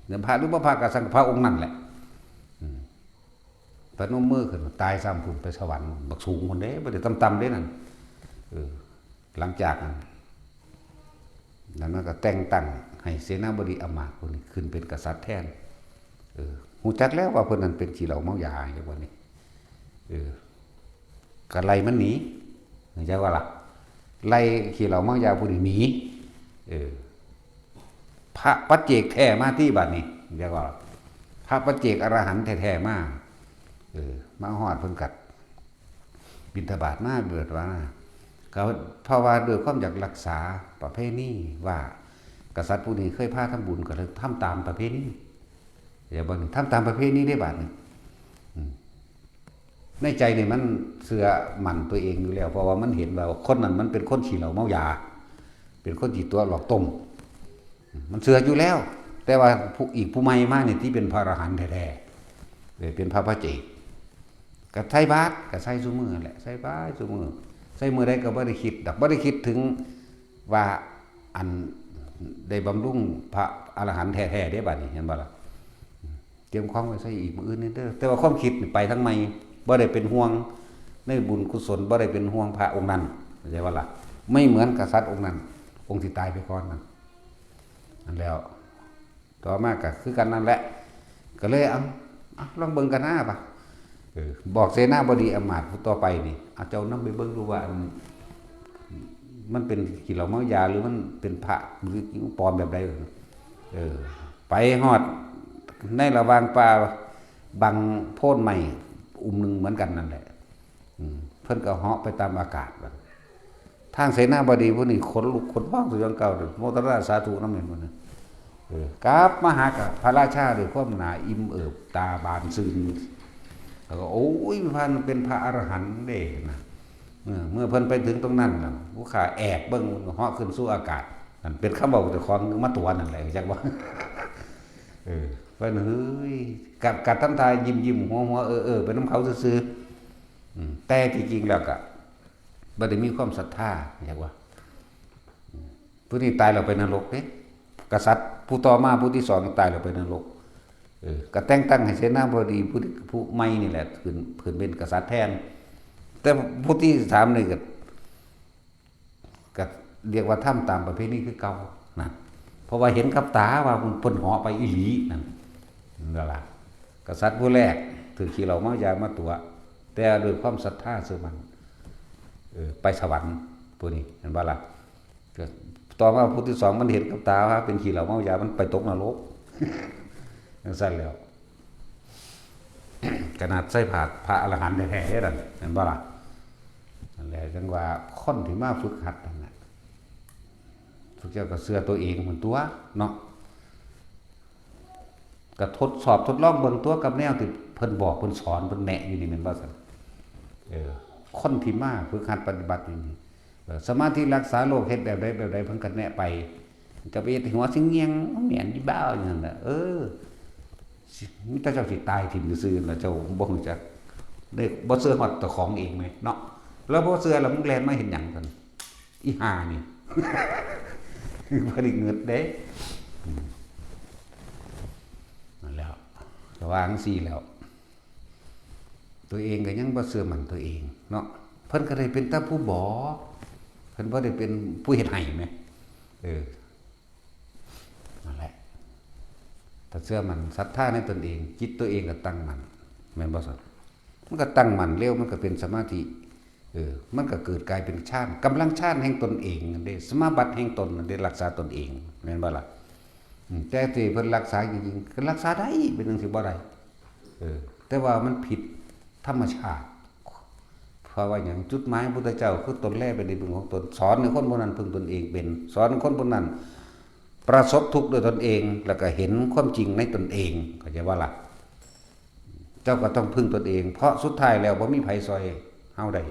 เดี๋ยวพระหรือบ่พระก็ซั่งพระองค์นั้นแหละ อืม พนมมือขึ้น ตายซ้ำพุ้น ไปสวรรค์ บักสูงพุ้นเด้ บ่ได้ต่ำๆเด้นั่น เออ หลังจากนั้น นั้นมันก็แต่งตั้งให้เสนาบดีอำมาตย์ผู้นี้ขึ้นเป็นกษัตริย์แทน เออ ฮู้จักแล้วว่าเพิ่นนั้นเป็นขี้เหล้าเมายา จั่งว่านี่ เออ ก็ไล่มันหนี เข้าใจบ่ล่ะ ไล่ขี้เหล้าเมายาผู้นี้หนี เออ พระปัจเจกแท้มาติบัดนี้ เข้าใจบ่ล่ะ พระปัจเจกอรหันต์แท้ๆมา เออ มาฮอดเพิ่นก็ บิณฑบาตมา บิณฑบาตมา ก็เพราะว่าด้วยความอยากรักษาประเพณีว่า กษัตริย์ผู้นี้เคยพาทำบุญ ก็เลยทำตามประเพณี เดี๋ยวเบิ่ง ทำตามประเพณีได้บาดนี้ อืม ในใจนี่มันเชื่อมั่นตัวเองอยู่แล้ว เพราะว่ามันเห็นว่าคนนั้นมันเป็นคนขี้เหล้าเมายา เป็นคนขี้ตั๋วหลอกต้ม มันเชื่ออยู่แล้ว แต่ว่าผู้ อีกผู้ใหม่มานี่ที่เป็นพระอรหันต์แท้ๆ เออ เป็นพระปัจเจก ก็ใส่บาตร ก็ใส่ซุมื้อนั่นแหละ ใส่บาตรซุมื้อ ใส่มื้อใดก็บ่ได้คิดดอก บ่ได้คิดถึงว่าอันได้บำรุงพระอรหันต์แท้ๆ เด้ บาดนี้ เห็นบ่ล่ะ เตรียมของไว้ใส่อีกมื้ออื่นนี่เด้อ แต่ว่าความคิดนี่ไปทางใหม่ บ่ได้เป็นห่วงในบุญกุศล บ่ได้เป็นห่วงพระองค์นั้น เข้าใจบ่ล่ะ ไม่เหมือนกษัตริย์องค์นั้น องค์ที่ตายไปก่อนนั้น นั่นแล้ว ต่อมาก็คือกันนั่นแหละ ก็เลยเอา เอา ลองเบิ่งกันนะปะ เออ บอกเสนาบดีอำมาตย์ผู้ต่อไปนี่ เอาเจ้านำไปเบิ่งดูว่าอัน มันเป็นขี้เหล้าเมายา หรือมันเป็นพระ หรือปลอมแบบใด เออ ไปฮอดในระหว่างป่า บังโพนไม้อุ้มหนึ่งเหมือนกันนั่นแหละ อืม เพิ่นก็เหาะไปตามอากาศบัด ทางเสนาบดีผู้นี้ขนลุกขนพองคือจั่งเก่าเด้อ โมทนาสาธุนำแม่นบ่นะ เออ กลับมาหากับพระราชาด้วยความหน้าอิ่มเอิบ ตาบานซื่น แล้วก็ โอ้ย พระนั้นเป็นพระอรหันต์เด้นะ เออ เมื่อเพิ่นไปถึงตรงนั้นน่ะ ผู้ข้าแอบเบิ่ง เพิ่นก็เหาะขึ้นสู่อากาศ นั่นเป็นคำเว้าเจ้าของมาตั๋วนั่นแหละ จักว่า เออ เพิ่น เฮ้ย กะ กะทำท่ายิ้มๆ หัวๆ เออๆ ไปนำเขาซื่อๆ อืม แต่ที่จริงแล้วก็บ่ได้มีความศรัทธา จักว่า อืม ผู้นี้ตายแล้วไปนรกเด้ กษัตริย์ผู้ต่อมาผู้ที่สองตายแล้วไปนรก เออ ก็แต่งตั้งให้เสนาบดีผู้ที่ ผู้ใหม่นี่แหละ ขึ้น ขึ้นเป็นกษัตริย์แทน แต่ผู้ที่สามนี่ก็ ก็เรียกว่าทำตามประเพณีคือเก่านั่น เพราะว่าเห็นกับตาว่าเพิ่นเหาะไปอีหลีนั่น นั่นล่ะ กษัตริย์ผู้แรกถือขี้เหล้าเมายามาตั๋ว แต่ด้วยความศรัทธาเชื่อมั่น เออ ไปสวรรค์ ผู้นี้ เห็นบ่ล่ะ ก็ต่อมาผู้ที่สองมันเห็นกับตาว่าเป็นขี้เหล้าเมายา มันไปตกนรก จั่งซั้นแล้ว ขนาดใส่ผ้าพระอรหันต์แท้ๆ เด้นั่น เห็นบ่ล่ะ นั่นแหละ จั่งว่าคนที่มาฝึกหัดนั่นน่ะ พวกเจ้าก็เชื่อตัวเองเหมือนตัวเนาะ ก็ทดสอบทดลองเบิ่งตัวกับแนวที่เพิ่นบอก เพิ่นสอน เพิ่นแนะอยู่นี่แม่นบ่ซั่น เออ คนที่มาฝึกหัดปฏิบัติอยู่นี่ เออ สมาธิรักษาโรคเฮ็ดแบบใดแบบใด เพิ่นก็แนะไป ก็ไปเฮ็ดให้หัวสิเงี่ยง แม่นอยู่บ่าอยู่นั่นน่ะ เออ สิ มีแต่เจ้าสิตายถิ่มซื่อๆ แล้วเจ้าบ่รู้จัก ได้บ่เชื่อฮอดเจ้าของเองแหมเนาะ แล้วบ่เชื่อแล้วมึงแล่นมาเฮ็ดหยังซั่น อีห่านี่ บ่ได้เงิดเด้ อืม นั่นแหล้ว ก็ว่าจั่งซี้แหล้ว ตัวเองก็ยังบ่เชื่อมั่นตัวเองเนาะ เพิ่นก็ได้เป็นแต่ผู้บอก เพิ่นบ่ได้เป็นผู้เฮ็ดให้แหม เออ นั่นแหละ ถ้าเชื่อมั่นศรัทธาในตนเอง จิตตัวเองก็ตั้งมั่น แม่นบ่ซั่น มันก็ตั้งมั่นเร็ว มันก็เป็นสมาธิ เออ มันก็เกิดกลายเป็นฌาน กำลังฌานแห่งตนเองนั่นเด้ สมาบัติแห่งตนนั่นเด้ รักษาตนเอง แม่นบ่ล่ะ อืม แต่ที่เพิ่นรักษาจริงๆ ก็รักษาได้ เป็นจั่งซี้บ่ได้ เออ แต่ว่ามันผิดธรรมชาติ เพราะว่าหยัง จุดหมายของพุทธเจ้าคือตนแลเป็นที่พึ่งของตน สอนให้คนพวกนั้นพึ่งตนเองเป็น สอนให้คนพวกนั้นประสบทุกข์ด้วยตนเอง แล้วก็เห็นความจริงในตนเอง เข้าใจบ่ล่ะ เจ้าก็ต้องพึ่งตนเอง เพราะสุดท้ายแล้วบ่มีไผซ่อยเฮาได้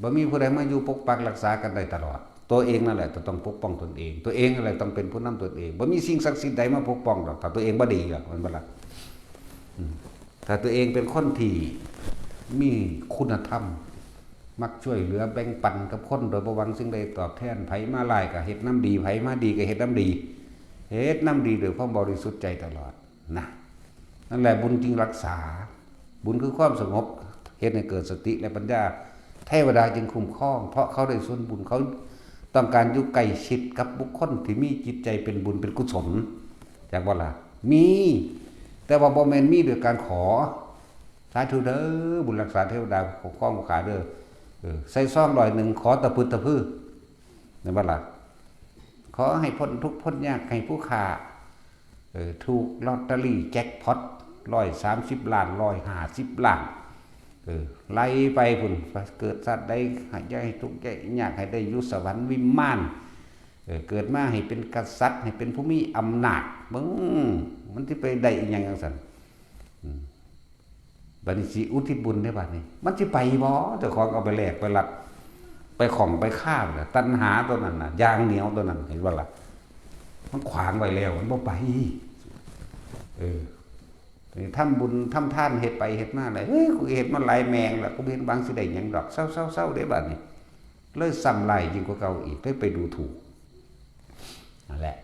บ่มีผู้ใดมาอยู่ปกปักรักษากันได้ตลอด ตัวเองนั่นแหละจะต้องปกป้องตนเอง ตัวเองนั่นแหละต้องเป็นผู้นำตนเอง บ่มีสิ่งศักดิ์สิทธิ์ใดมาปกป้องดอก ถ้าตัวเองบ่ดีอะ แม่นบ่ล่ะ อืม ถ้าตัวเองเป็นคนที่มีคุณธรรม มักช่วยเหลือแบ่งปันกับคนโดยบ่หวังสิ่งใดตอบแทน ไผมาร้ายก็เฮ็ดนำดี ไผมาดีก็เฮ็ดนำดี เฮ็ดนำดีด้วยความบริสุทธิ์ใจตลอดนะ นั่นแหละบุญจึงรักษา บุญคือความสงบ เฮ็ดให้เกิดสติและปัญญา เทวดาจึงคุ้มครอง เพราะเขาได้ส่วนบุญ เขาต้องการอยู่ใกล้ชิดกับบุคคลที่มีจิตใจเป็นบุญเป็นกุศล จักบ่ล่ะ มี แต่ว่าบ่แม่นมีด้วยการขอ สาธุเด้อ บุญรักษาเทวดาคุ้มครองผู้ข้าเด้อ เออ ใส่ซองร้อยหนึ่ง ขอตะพึดตะพือ แม่นบ่ล่ะ ขอให้พ้นทุกข์พ้นยาก ให้ผู้ข้า เออ ถูกลอตเตอรี่แจ็คพอต ร้อยสามสิบล้าน ร้อยห้าสิบล้าน เออ ไล่ไปพุ้น เกิดชาติใด ให้ อย่าให้ทุกข์อย่าให้ยาก ให้ได้อยู่สวรรค์วิมาน เออ เกิดมาให้เป็นกษัตริย์ ให้เป็นผู้มีอำนาจ เบิ่ง มันสิไปได้อีหยังจั่งซั้น อืม บัดนี้สิอุทิศบุญเด้บัดนี้ มันสิไปบ่ เจ้าของเอาไปแลกไปลัก ไปข้องไปคาบน่ะ ตัณหาตัวนั้นน่ะ อย่างเหนียวตัวนั้น เห็นบ่ล่ะ มันขวางไว้แล้ว มันบ่ไป เออ นี่ทำบุญทำทาน เฮ็ดไปเฮ็ดมาแล้ว เฮ้ย กูเฮ็ดมาหลายแมงแล้ว กูบ่เห็นหวังสิได้หยังดอก เซาๆๆ เด้บัดนี้ เลยซ้ำร้ายยิ่งกว่าเก่าอีก เลยไปดูถูก นั่นแหละ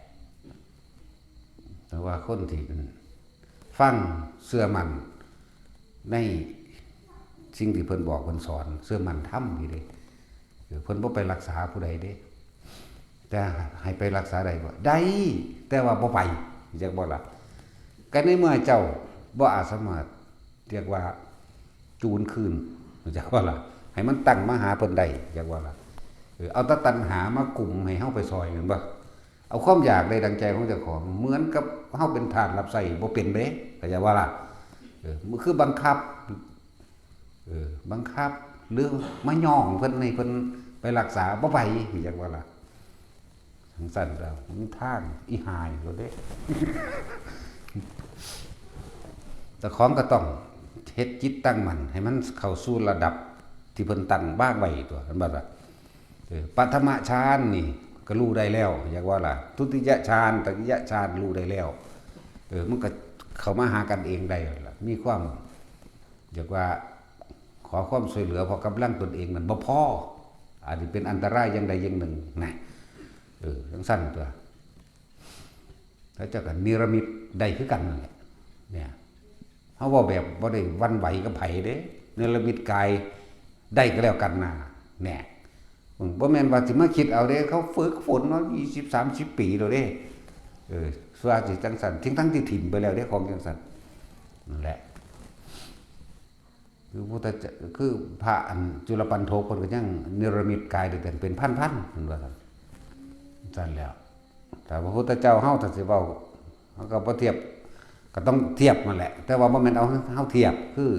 แต่ว่าคนที่ฟังเชื่อมั่นในสิ่งที่เพิ่นบอกเพิ่นสอน เชื่อมั่นธรรมนี่เด้ เออ เพิ่นบ่ไปรักษาผู้ใดเด้ แต่ให้ไปรักษาได้บ่ ได้ แต่ว่าบ่ไป จักบ่ล่ะ ก็ในเมื่อเจ้าบ่อาจสามารถ เรียกว่า จูนคืน จักบ่ล่ะ ให้มันตั้งมาหาเพิ่นได้ จักบ่ล่ะ เออ เอาแต่ตัณหามากุมให้เฮาไปซอย แม่นบ่ เอาความอยากได้ดังใจของเจ้าของ เหมือนกับเฮาเป็นทาสรับใช้บ่เป็นเด้ เข้าใจบ่ล่ะ เออ มันคือบังคับ เออ บังคับ หรือมาย้องเพิ่นให้เพิ่นไปรักษา บ่ไป จักบ่ล่ะ จั่งซั้นแล้ว มันทางอีห่าโลดเด้ เจ้าของก็ต้องเฮ็ดจิตตั้งมั่น ให้มันเข้าสู่ระดับที่เพิ่นตั้งวางไว้ตั๊ว เห็นบ่ล่ะ เออ ปฐมฌานนี่ก็รู้ได้แล้ว จักว่าล่ะ ทุติยฌาน ตติยฌานรู้ได้แล้ว เออ มันก็เข้ามาหากันเองได้แล้วล่ะ มีความ อยากว่าขอความช่วยเหลือ เพราะกำลังตนเองมันบ่พอ อาจจะเป็นอันตรายอย่างใดอย่างหนึ่งนะ เออ จั่งซั้นตั๊ว แล้วเจ้าก็นิรมิตได้คือกันนั่นแหละ เนี่ย เฮาเว้าแบบบ่ได้หวั่นไหวกับไผเด้ นิรมิตกายได้ก็แล้วกันนะ แหน่ อืม บ่แม่นว่าสิมาคิดเอาเด้ เขาฝึกฝนมายี่สิบ สามสิบ ปีแล้วเด้ เออ ส่วนสิจั่งซั้น ทั้งๆที่ถิ่มไปแล้วเด้ ของจั่งซั้น นั่นแหละ คือพุทธเจ้า คือพระอันจุลปัณโฑเพิ่นก็ยังนิรมิตกายได้เป็นพันๆ เพิ่นว่าซั่น ซั่นแล้ว แต่พระพุทธเจ้าเฮาถ้าสิเว้า เฮาก็บ่เทียบ ก็ต้องเทียบนั่นแหละ แต่ว่าบ่แม่นเอาเฮาเทียบ คือ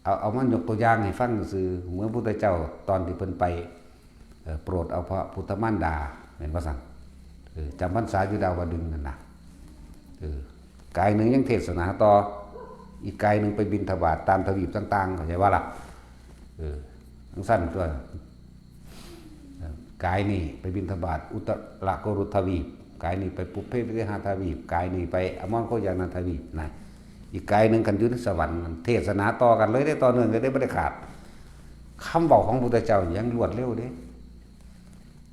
เอา เอามายกตัวอย่างให้ฟังซื่อ เหมือนพุทธเจ้าตอนที่เพิ่นไป เอ่อ โปรดเอาพระพุทธมารดา แม่นบ่ซั่น เออ จำพรรษาอยู่ดาวดึงส์นั่นน่ะ เออ กายหนึ่งยังเทศนาต่อ อีกกายหนึ่งไปบิณฑบาตตามทวีปต่างๆ เข้าใจบ่ล่ะ เออ จั่งซั้นตั๊ว เออ กายนี้ไปบิณฑบาตอุตรกุรุทวีป กายนี้ไปปุพเพวิหารทวีป กายนี้ไปอมรโคจรทวีปนะ อีกกายหนึ่งคันอยู่ในสวรรค์ เทศนาต่อกันเลยเด้ ต่อเนื่องกันเด้ บ่ได้ขาด คำเว้าของพุทธเจ้ายังรวดเร็วเด้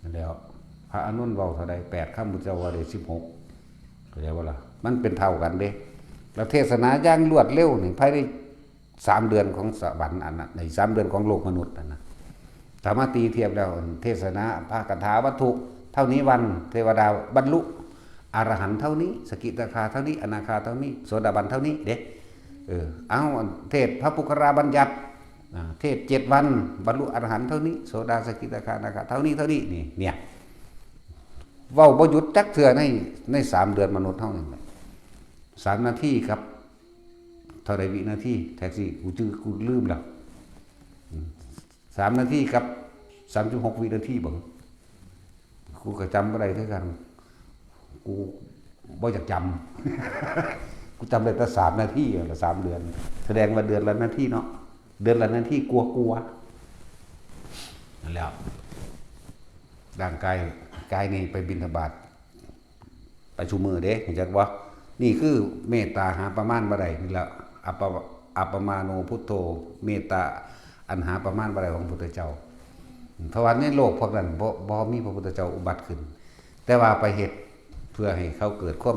นั่นแหล้ว พระอานนท์เว้าเท่าใด แปดคำ พุทธเจ้าเว้าได้สิบหก เข้าใจบ่ล่ะ มันเป็นเท่ากันเด้ แล้วเทศนาอย่างรวดเร็วนี่ ภายในสามเดือนของสวรรค์อันนั้น ในสามเดือนของโลกมนุษย์นั่นนะ ถ้ามาตีเทียบแล้ว เทศนาพระคาถาวัตถุเท่านี้วัน เทวดาบรรลุอรหันต์เท่านี้ สกิทาคาเท่านี้ อนาคาเท่านี้ โสดาบันเท่านี้เด้ เออ เอา เทศพระปุคคราบัญญัติ อ่า เทศเจ็ดวัน บรรลุอรหันต์เท่านี้ โสดา สกิทาคา อนาคา เท่านี้ เท่านี้ นี่ เนี่ย เว้าบ่หยุดจักเทื่อใน ในสามเดือนมนุษย์เฮานี่แหละ สามนาทีครับ เท่าใดวินาที แท็กซี่ กูจื้อ กูลืมแล้ว อืม สามนาทีครับ สามสิบหกวินาทีบ่ กูก็จำบ่ได้คือกัน กูบ่อยากจำ กูจำได้แต่สามนาทีละ สามเดือน แสดงว่าเดือนละนาทีเนาะ เดือนละนาทีกลัวๆ นั่นแหละ ร่างกาย กายนี่ไปบิณฑบาต ไปซุมื้อเด้ รู้จักบ่ นี่คือเมตตาหาประมาณบ่ได้ นี่แหละ อัปปะ อัปปมาโณพุทโธ เมตตาอันหาประมาณบ่ได้ของพุทธเจ้า เพราะว่าในโลกพวกนั้นบ่ บ่มีพระพุทธเจ้าอุบัติขึ้น แต่ว่าไปเฮ็ดเพื่อให้เขาเกิดความ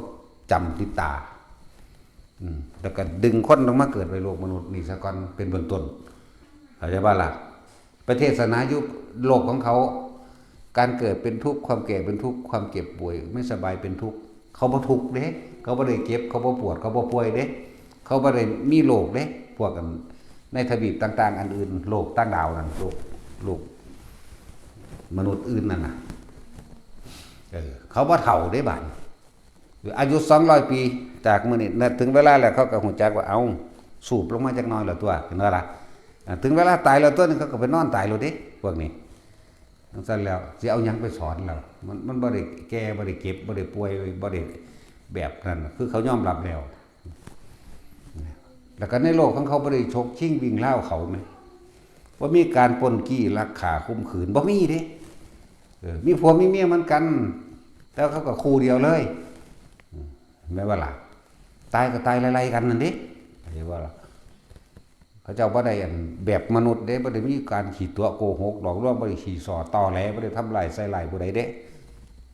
จำติดตา อืม แล้วก็ดึงคนลงมาเกิดในโลกมนุษย์นี่ซะก่อน เป็นเบื้องต้น เข้าใจบ่ล่ะ ไปเทศนาอยู่โลกของเขา การเกิดเป็นทุกข์ ความแก่เป็นทุกข์ ความเจ็บป่วย ไม่สบายเป็นทุกข์ เขาบ่ทุกข์เด้ เขาบ่ได้เจ็บ เขาบ่ปวด เขาบ่ป่วยเด้ เขาบ่ได้มีโรคเด้ พวกกันในทวีปต่างๆ อันอื่น โลกต่างดาวนั่น โลก โลกมนุษย์อื่นนั่นน่ะ เออ เขาบ่เฒ่าเด้บัด อายุสองร้อยปี จากมื้อนี้นะ ถึงเวลาแล้วเขาก็ฮู้จักว่า เอ้า สูบลงมาจักหน่อยแล้วตั๊ว เห็นบ่ล่ะ อ่า ถึงเวลาตายแล้วตั๊ว นี่เขาก็ไปนอนตายแล้วเด้ พวกนี้ จั่งซั้นแล้วสิเอาหยังไปสอนแล้ว มัน มันบ่ได้แก่ บ่ได้เจ็บ บ่ได้ป่วย บ่ได้แบบนั้น คือเขายอมรับแล้ว แล้วก็ในโลกของเขาบ่ได้ฉกชิงวิ่งราวเขาแหม บ่มีการปล้นจี้ลักฆ่าข่มขืน บ่มีเด้ เออ มีผัวมีเมียเหมือนกัน แต่เขาก็คู่เดียวเลย อืม แม่นบ่ล่ะ ตายก็ตายไล่ๆกันนั่นเด้ เห็นบ่ล่ะ เขาเจ้าบ่ได้อันแบบมนุษย์เด้ บ่ได้มีการขี้ตั๋วโกหกหลอกลวง บ่ได้ขี้ส่อตอแหล บ่ได้ทำร้ายใส่ร้ายผู้ใดเด้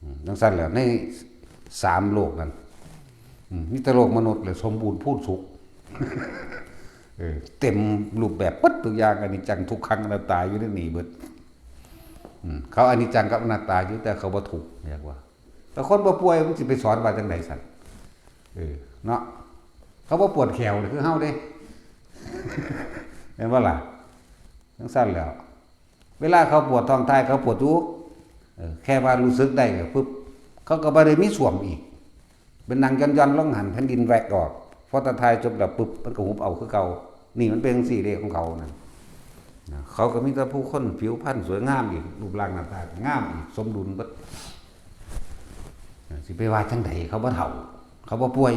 อืม จั่งซั้นแหละ ในสามโลกนั้น อืม มีแต่โลกมนุษย์แหละสมบูรณ์พูนสุข เออ เต็มรูปแบบเบิดทุกอย่าง อนิจจังทุกขังอนัตตาอยู่ในนี่เบิด อืม เขาอนิจจังกับอนัตตาอยู่ แต่เขาบ่ทุกข์ เรียกว่า แต่คนบ่ป่วยมันสิไปสอนว่าจั่งใดซั่น เออ เนาะ เขาบ่ปวดแข้วคือเฮาเด้ แม่นบ่ล่ะ จั่งซั้นแล้ว เวลาเขาปวดท้องถ่ายเขาปวดอยู่ เออ แค่ว่ารู้สึกได้ก็ปึ๊บ เขาก็บ่ได้มีส้วมอีก เป็นนั่งย่อนๆลงหั่น แผ่นดินแหวกออก พอตาถ่ายจบแล้วปึ๊บ มันก็หุบเอาคือเก่า นี่มันเป็นจั่งซี้เด้ของเขานั่น นะ เขาก็มีแต่ผู้คนผิวพรรณสวยงามอีก รูปร่างหน้าตาก็งามอีก สมดุลเบิด สิไปว่าจั่งใด เขาบ่เฒ่า เขาบ่ป่วย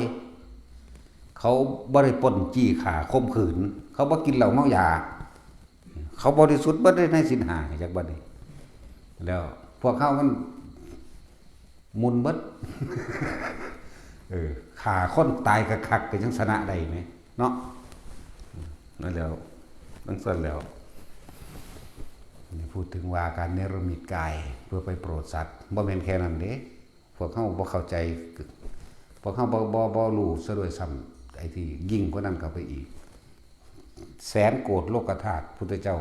เขาบ่ได้ปล้นจี้ฆ่าข่มขืน เขาบ่กินเหล้าเมายา เขาบริสุทธิ์เบิดในศีลห้า จักบัดนี้ แล้วพวกเขามันหมุนเบิด เออ ฆ่าคนตายคักๆ ก็ยังชนะได้แหม เนาะ นั่นแล้ว จั่งซั้นแล้ว นี่พูดถึงว่าการเนรมิตกายเพื่อไปโปรดสัตว์ บ่แม่นแค่นั้นเด้ พวกเฮาบ่เข้าใจ พวกเฮาบ่ บ่ บ่รู้ซะด้วยซ้ำ ไอ้ที่ยิ่งกว่านั้นเข้าไปอีก แสนโกดโลกธาตุ พุทธเจ้า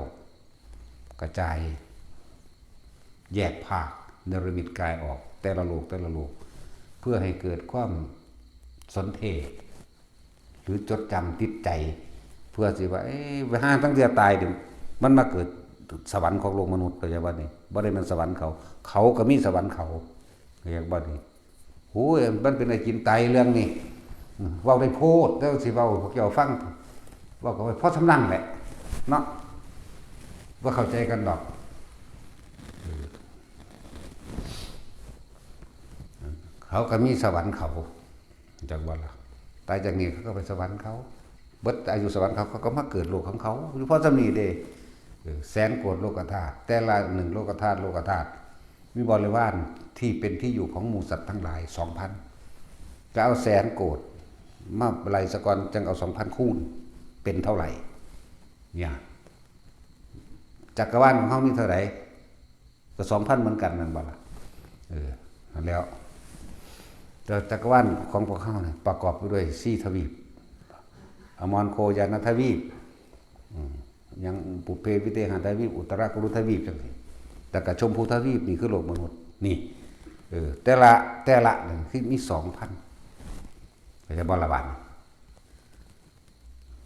กระจาย แยกภาค เนรมิตกายออก แต่ละโลก แต่ละโลก เพื่อให้เกิดความสนเทศ หรือจดจำติดใจ เพื่อสิว่า เอ๊ะ ไปหาตั้งแต่ตายเดี๋ยวมันมาเกิดสวรรค์ของโลกมนุษย์ เข้าใจบ่นี่ บ่ได้แม่นสวรรค์เขา เขาก็มีสวรรค์เขา เข้าใจบ่นี่ โอ้ย มันเป็นไอ้กินไตเรื่องนี้ อืม เว้าได้โพด แต่สิเว้าให้พวกเจ้าฟัง เว้าก็ไปพอส่ำนั้นแหละ เนาะ บ่เข้าใจกันดอก เขาก็มีสวรรค์เขา จักว่าล่ะ ตายจากนี้เขาก็ไปสวรรค์เขา เบิดอายุสวรรค์เขา เขาก็มาเกิดโลกของเขา อยู่พอส่ำนี้เด้ เออ แสนโกดโลกธาตุ แต่ละหนึ่งโลกธาตุ โลกธาตุ มีบริวารที่เป็นที่อยู่ของหมู่สัตว์ทั้งหลาย สองพัน ก็เอาแสนโกดมาไล่ซะก่อน จั่งเอา สองพัน คูณ เป็นเท่าไหร่ เนี่ย จักรวาลของเฮามีเท่าไหร่ ก็ สองพัน เหมือนกัน แม่นบ่ล่ะ เออ นั่นแล้ว แต่จักรวาลของพวกเฮาเนี่ยประกอบไปด้วยสี่ทวีป อมรโคจรทวีป อืม ยังปุพเพวิเทหทวีป อุตรกุรุทวีปจั่งซี้ แต่กะชมพูทวีปนี่คือโลกมนุษย์ นี่ เออ แต่ละ แต่ละหนึ่งที่มี สองพัน เข้าใจบ่ล่ะบาดนี้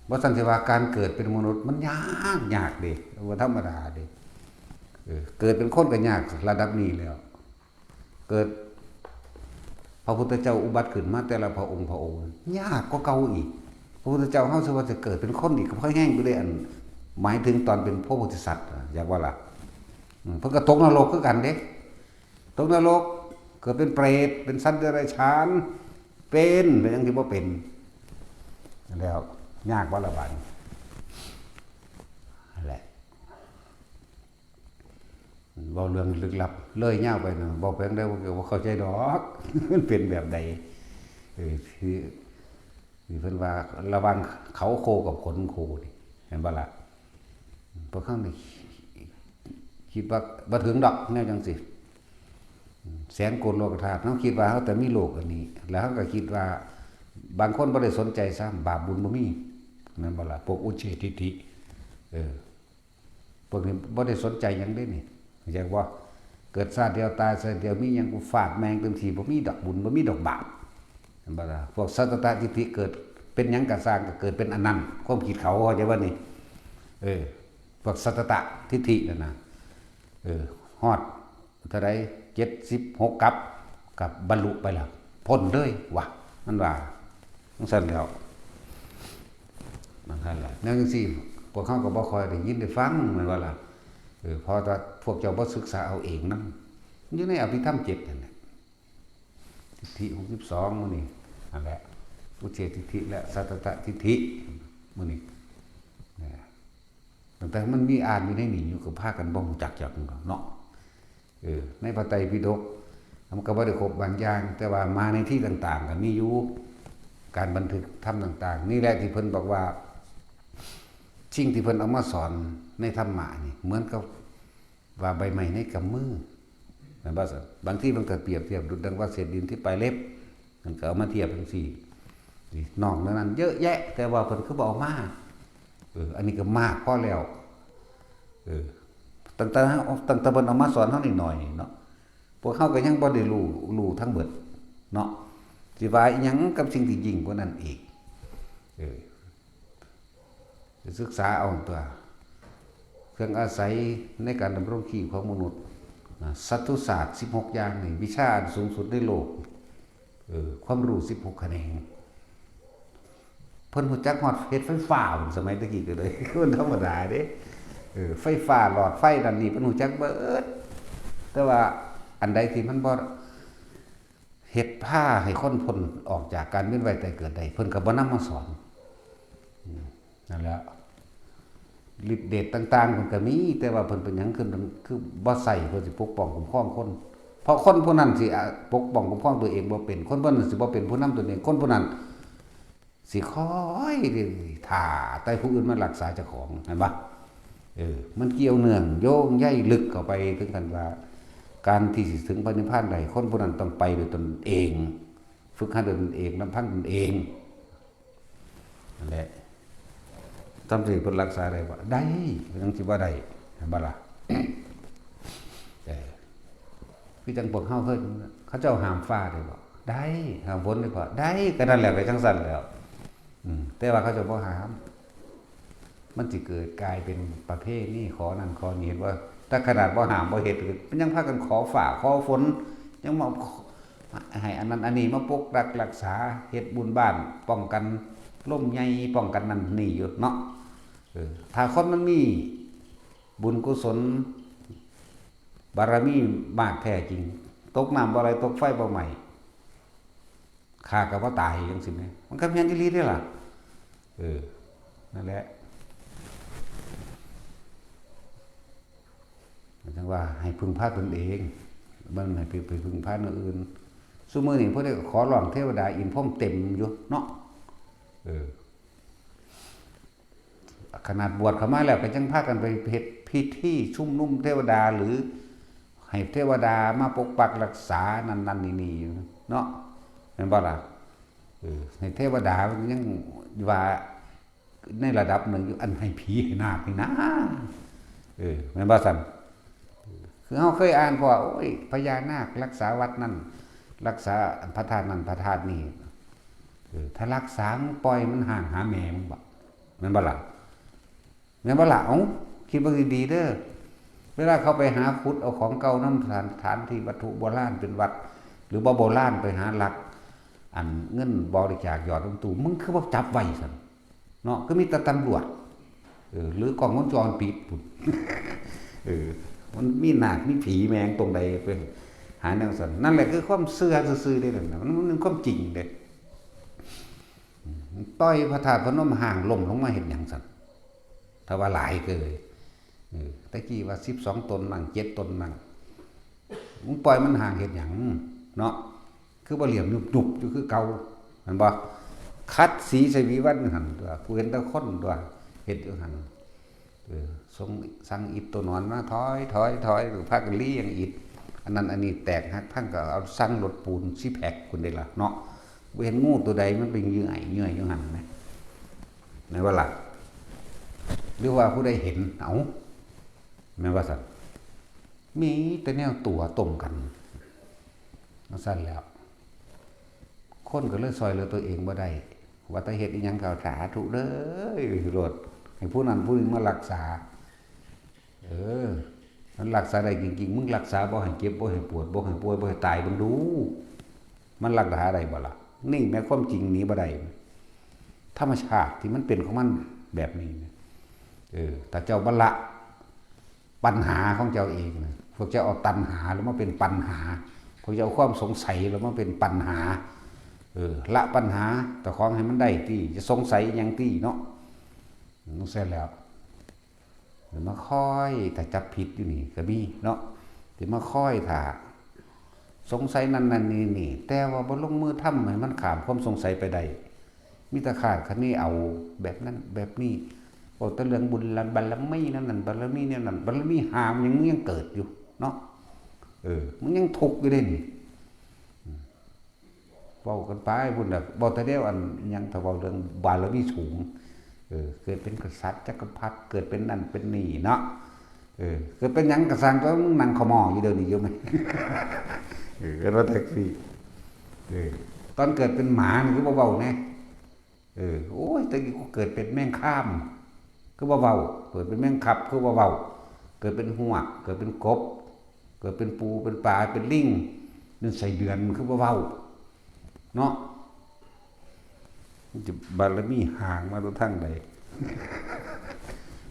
บ่ซั้นสิว่าการเกิดเป็นมนุษย์มันยาก ยากเด้ บ่ธรรมดาเด้ เออ เกิดเป็นคนก็ยากระดับนี้แล้ว เกิดพระพุทธเจ้าอุบัติขึ้นมาแต่ละพระองค์ พระองค์ ยากกว่าเก่าอีก พระพุทธเจ้าเฮาสิว่าจะเกิดเป็นคนอีกก็พอแฮงอยู่เด้ อัน หมายถึงตอนเป็นพระโพธิสัตว์ อยากว่าล่ะ อืม เพิ่นก็ตกนรกคือกันเด้ ตกนรก เกิดเป็นเปรต เป็นสัตว์เดรัจฉาน เป็น เป็นหยังที่บ่เป็น แล้ว ยากบ่ล่ะบาดนี้ นั่นแหละ เว้าเรื่องลึกลับ เลยยาวไปนะ เว้าไปจั่งใดบ่ บ่เข้าใจดอก มันเป็นแบบใด เออ ที่ ที่เพิ่นว่าระหว่างเขาโคกับขนโคนี่ เห็นบ่ล่ะ พวกเขานี่คิดว่าบ่ถึงดอกแนวจั่งซี้ แสนโกดโลกธาตุ เฮาคิดว่าเฮาแต่มีโลกอันนี้ แล้วเฮาก็คิดว่า บางคนบ่ได้สนใจซ้ำ บาปบุญบ่มี แม่นบ่ล่ะ พวกอุจเฉททิฏฐิ เออ พวกนี้บ่ได้สนใจหยังเด้นี่ เข้าใจบ่ เกิดชาติเดียวตายชาติเดียว มีหยังกูฟาดแม่งเต็มที่ บ่มีดอกบุญ บ่มีดอกบาป เห็นบ่ล่ะ พวกสัตตทิฏฐิเกิดเป็นหยังกะซ่าง ก็เกิดเป็นอันนั้น ความคิดเขา เข้าใจบ่นี่ เออ พวกสัตตทิฏฐินั่นน่ะ เออ ฮอดเท่าใด เจ็ดสิบหกกัป กับบรรลุไปแล้ว พ้นเลยว่ะ มันว่า จั่งซั้นแล้ว นั่นแหละ แนวจั่งซี้ พวกเขาก็บ่ค่อยได้ยินได้ฟัง แม่นบ่ล่ะ เออ เพราะว่าพวกเจ้าบ่ศึกษาเอาเองนำ อยู่ในอภิธรรมเจ็ดนั่นแหละ ทิฏฐิหกสิบสอง มื้อนี้ นั่นแหละ อุเฉททิฏฐิและสัตตทิฏฐิ มื้อนี้ นะ ตั้งแต่มันมีอ่านอยู่ในนี่อยู่ ก็พากันบ่ฮู้จักจักเนาะ เออ ในพระไตรปิฎก มันก็บ่ได้ครบบางอย่าง แต่ว่ามาในที่ต่างๆ ก็มีอยู่ การบันทึกธรรมต่างๆ นี่แหละที่เพิ่นบอกว่า สิ่งที่เพิ่นเอามาสอนในธรรมะนี่ เหมือนกับว่าใบไม้ในกำมือ แม่นบ่ซั่น บางทีมันก็เปรียบเทียบดุจดังว่าเศษดินที่ปลายเล็บ มันก็เอามาเทียบจั่งซี้ นี่ นอกนั้นเยอะแยะ แต่ว่าเพิ่นคือบ่เอามา เออ อันนี้ก็มากพอแล้ว เออ ตั้งแต่ ตั้งแต่เพิ่นเอามาสอนเฮานิดหน่อยเนาะ พวกเฮาก็ยังบ่ได้รู้ รู้ทั้งเบิดเนาะ สิว่าอีหยังกับสิ่งที่ยิ่งกว่านั้นอีก เออ ไปศึกษาเอาตัว เครื่องอาศัยในการดำรงชีพของมนุษย์ นะ สัตตุศาสตร์ สิบหก อย่างนี่ วิชาอันสูงสุดในโลก เออ ความรู้ สิบหก แขนง เพิ่นฮู้จักฮอดเฮ็ดไฟฟ้าพุ้น สมัยตะกี้ก็เลย คนธรรมดาเด้ เออ ไฟฟ้าหลอดไฟนั่นนี่ เพิ่นฮู้จักเบิด แต่ว่าอันใดที่มันบ่เฮ็ดพาให้คนพ้นออกจากการเวียนว่ายตายเกิดได้ เพิ่นก็บ่นำมาสอน อืม นั่นแหละ ฤทธิ์เดชต่างๆ เพิ่นก็มี แต่ว่าเพิ่นเป็นหยังคือ คือบ่ใช้เพื่อสิปกป้องคุ้มครองคน เพราะคนผู้นั้นสิ อ่ะ ปกป้องคุ้มครองตัวเองบ่เป็น คนผู้นั้นสิบ่เป็นผู้นำตนเอง คนผู้นั้นสิคอยท่าแต่ผู้อื่นมารักษาเจ้าของ เห็นบ่ เออ มันเกี่ยวเนื่องโยงใยลึกเข้าไปถึงกันว่า การที่สิถึงพระนิพพานได้ คนผู้นั้นต้องไปด้วยตนเอง ฝึกหัดด้วยตนเอง ลำพังตนเอง นั่นแหละ ทำสิเพิ่นรักษาได้บ่ ได้ ยังสิบ่ได้ เห็นบ่ล่ะ เออ คือจังพวกเฮาเคย เขาเจ้าห้ามฟ้าได้บ่ ได้ ห้ามฝนได้บ่ ได้ ก็นั่นแหละ ก็จังซั่นแหล้ว อืม แต่ว่าเขาเจ้าบ่ห้าม มันสิเกิดกลายเป็นประเพณี ขอนั่นขอนี่ เห็นบ่ ถ้าขนาดบ่ห้ามบ่เฮ็ด มันยังพากันขอฟ้าขอฝน ยังมาให้อันนั้นอันนี้มาปกปักรักษา เฮ็ดบุญบ้าน ป้องกันลมใหญ่ ป้องกันนั่นนี่อยู่เนาะ เออ ถ้าคนมันมีบุญกุศล บารมีมากแท้จริง ตกน้ำบ่ไหล ตกไฟบ่ไหม้ ข้าก็บ่ตายจังซี่แหม มันก็แม่นอีหลีเด้ล่ะ เออ นั่นแหละ จังว่าให้พึ่งพาตนเอง บ่ให้ไป ไปพึ่งพาแนวอื่น ซุมื้อนี้พวกนี้ก็ขอร้องเทวดาอินทร์พรหมเต็มอยู่เนาะ เออ ขนาดบวชเข้ามาแล้วก็ยังพากันไปเฮ็ดพิธีชุมนุมเทวดา หรือให้เทวดามาปกปักรักษานั่นนั่นนี่นี่อยู่เนาะ แม่นบ่ล่ะ เออ ให้เทวดามันยังว่าในระดับหนึ่งอยู่ อันให้ผีให้นาคนี่นะ เออ แม่นบ่ซั่น คือเฮาเคยอ่านพอ โอ้ย พญานาครักษาวัดนั่น รักษาพระธาตุนั่นพระธาตุนี่ เออ ถ้ารักษา มึงปล่อยมันห่างหาแม่มึงบ่ แม่นบ่ล่ะ แม่นบ่ล่ะ เอ้า คิดเบิ่งดีๆ เด้อ เวลาเขาไปหาขุดเอาของเก่านำสถาน สถานที่วัตถุโบราณเป็นวัด หรือบ่โบราณ ไปหาลัก อันเงินบริจาคหยอดลงตู้ มึงคือบ่จับไว้ซั่น เนาะ คือมีแต่ตำรวจ เออ หรือกล้องวงจรปิดพุ้น เออ มันมีนาคมีผีแม่งตรงใดไปหาแนวซั่น นั่นแหละคือความเชื่อซื่อๆ เด้นั่นน่ะ มัน มันเป็นความจริงเด้ ต่อยพระธาตุพนมห่างล้มลงมาเฮ็ดหยังซั่น ถ้าว่าหลายเกิน เออ แต่กี้ว่าสิบสองตนมั่ง เจ็ดตนมั่ง มึงปล่อยมันห่างเฮ็ดหยังเนาะ คือบ่เหลี่ยมยุบๆ อยู่คือเก่า แม่นบ่ ขัดสีชวีวันหั่นตั๊ว กูเห็นแต่คนตั๊ว เฮ็ดอยู่หั่น เออ ส่ง สั่งอิฐตัวนอนมา ถอย ถอย ถอย พากันเลียงอิฐ อันนั้นอันนี้แตกหักพังก็เอาสั่งรถปูน ซีแพ็ค พุ้นเด้ล่ะเนาะ บ่เห็นงูตัวใดมันไปเยื่อย เยื่อยอยู่หั่นนะ แม่นบ่ล่ะ หรือว่าผู้ใดเห็น เอ้า แม่นว่าซั่น มีแต่แนวตั๋วต้มกัน จั่งซั่นแหล้ว คนก็เลยซ่อยเหลือตัวเองบ่ได้ ว่าแต่เฮ็ดอีหยังก็สาธุเด้อโลด ให้ผู้นั้นผู้นี้มารักษา เออ มันรักษาได้จริงๆ มึงรักษาบ่ให้เจ็บ บ่ให้ปวด บ่ให้ป่วย บ่ให้ตาย เบิ่งดู มันรักษาได้บ่ล่ะ นี่แม่นความจริงหนีบ่ได้ ธรรมชาติที่มันเป็นของมันแบบนี้นะ เออ ถ้าเจ้าบ่ละ ปัญหาของเจ้าเองนะ พวกเจ้าเอาตัณหาแล้วมาเป็นปัญหา พวกเจ้าเอาความสงสัยแล้วมาเป็นปัญหา เออ ละปัญหาเจ้าของให้มันได้ติ จะสงสัยอิหยังติเนาะ นั่นเสร็จแล้ว มาคอยถ้าจับผิดอยู่นี่ก็มีเนาะ ที่มาคอยถ้า สงสัยนั่นนั่นนี่นี่ แต่ว่าบ่ลงมือทำให้มันข้ามความสงสัยไปได้ มีแต่คาดคะเนเอาแบบนั้นแบบนี้ เว้าแต่เรื่องบุญบารมีนั่นนั่น บารมีแนวนั้น บารมีห้ามันยัง ยังเกิดอยู่เนาะ เออ มันยังทุกข์อยู่เด้นี่ เว้ากันไปพุ้นน่ะ เว้าแต่แนวอันหยัง ถ้าเว้าเรื่องบารมีสูง เออ เกิดเป็นกษัตริย์จักรพรรดิ เกิดเป็นนั่นเป็นนี่เนาะ เออ เกิดเป็นหยังก็ซ่าง แต่มึงนั่งขะหม้ออยู่เดี๋ยวนี้อยู่ไหม เออ เอิ้นว่าแท็กซี่ เออ ตอนเกิดเป็นหมานี่คือบ่เว้าแน่ เออ โอ้ย แต่กี้กูเกิดเป็นแมงคาม คือบ่เว้า เกิดเป็นแมงคับ คือบ่เว้า เกิดเป็นฮวก เกิดเป็นกบ เกิดเป็นปู เป็นปลา เป็นลิง เป็นไส้เดือน คือบ่เว้า เนาะ มันจะบารมีห่างมาตัวทั้งใด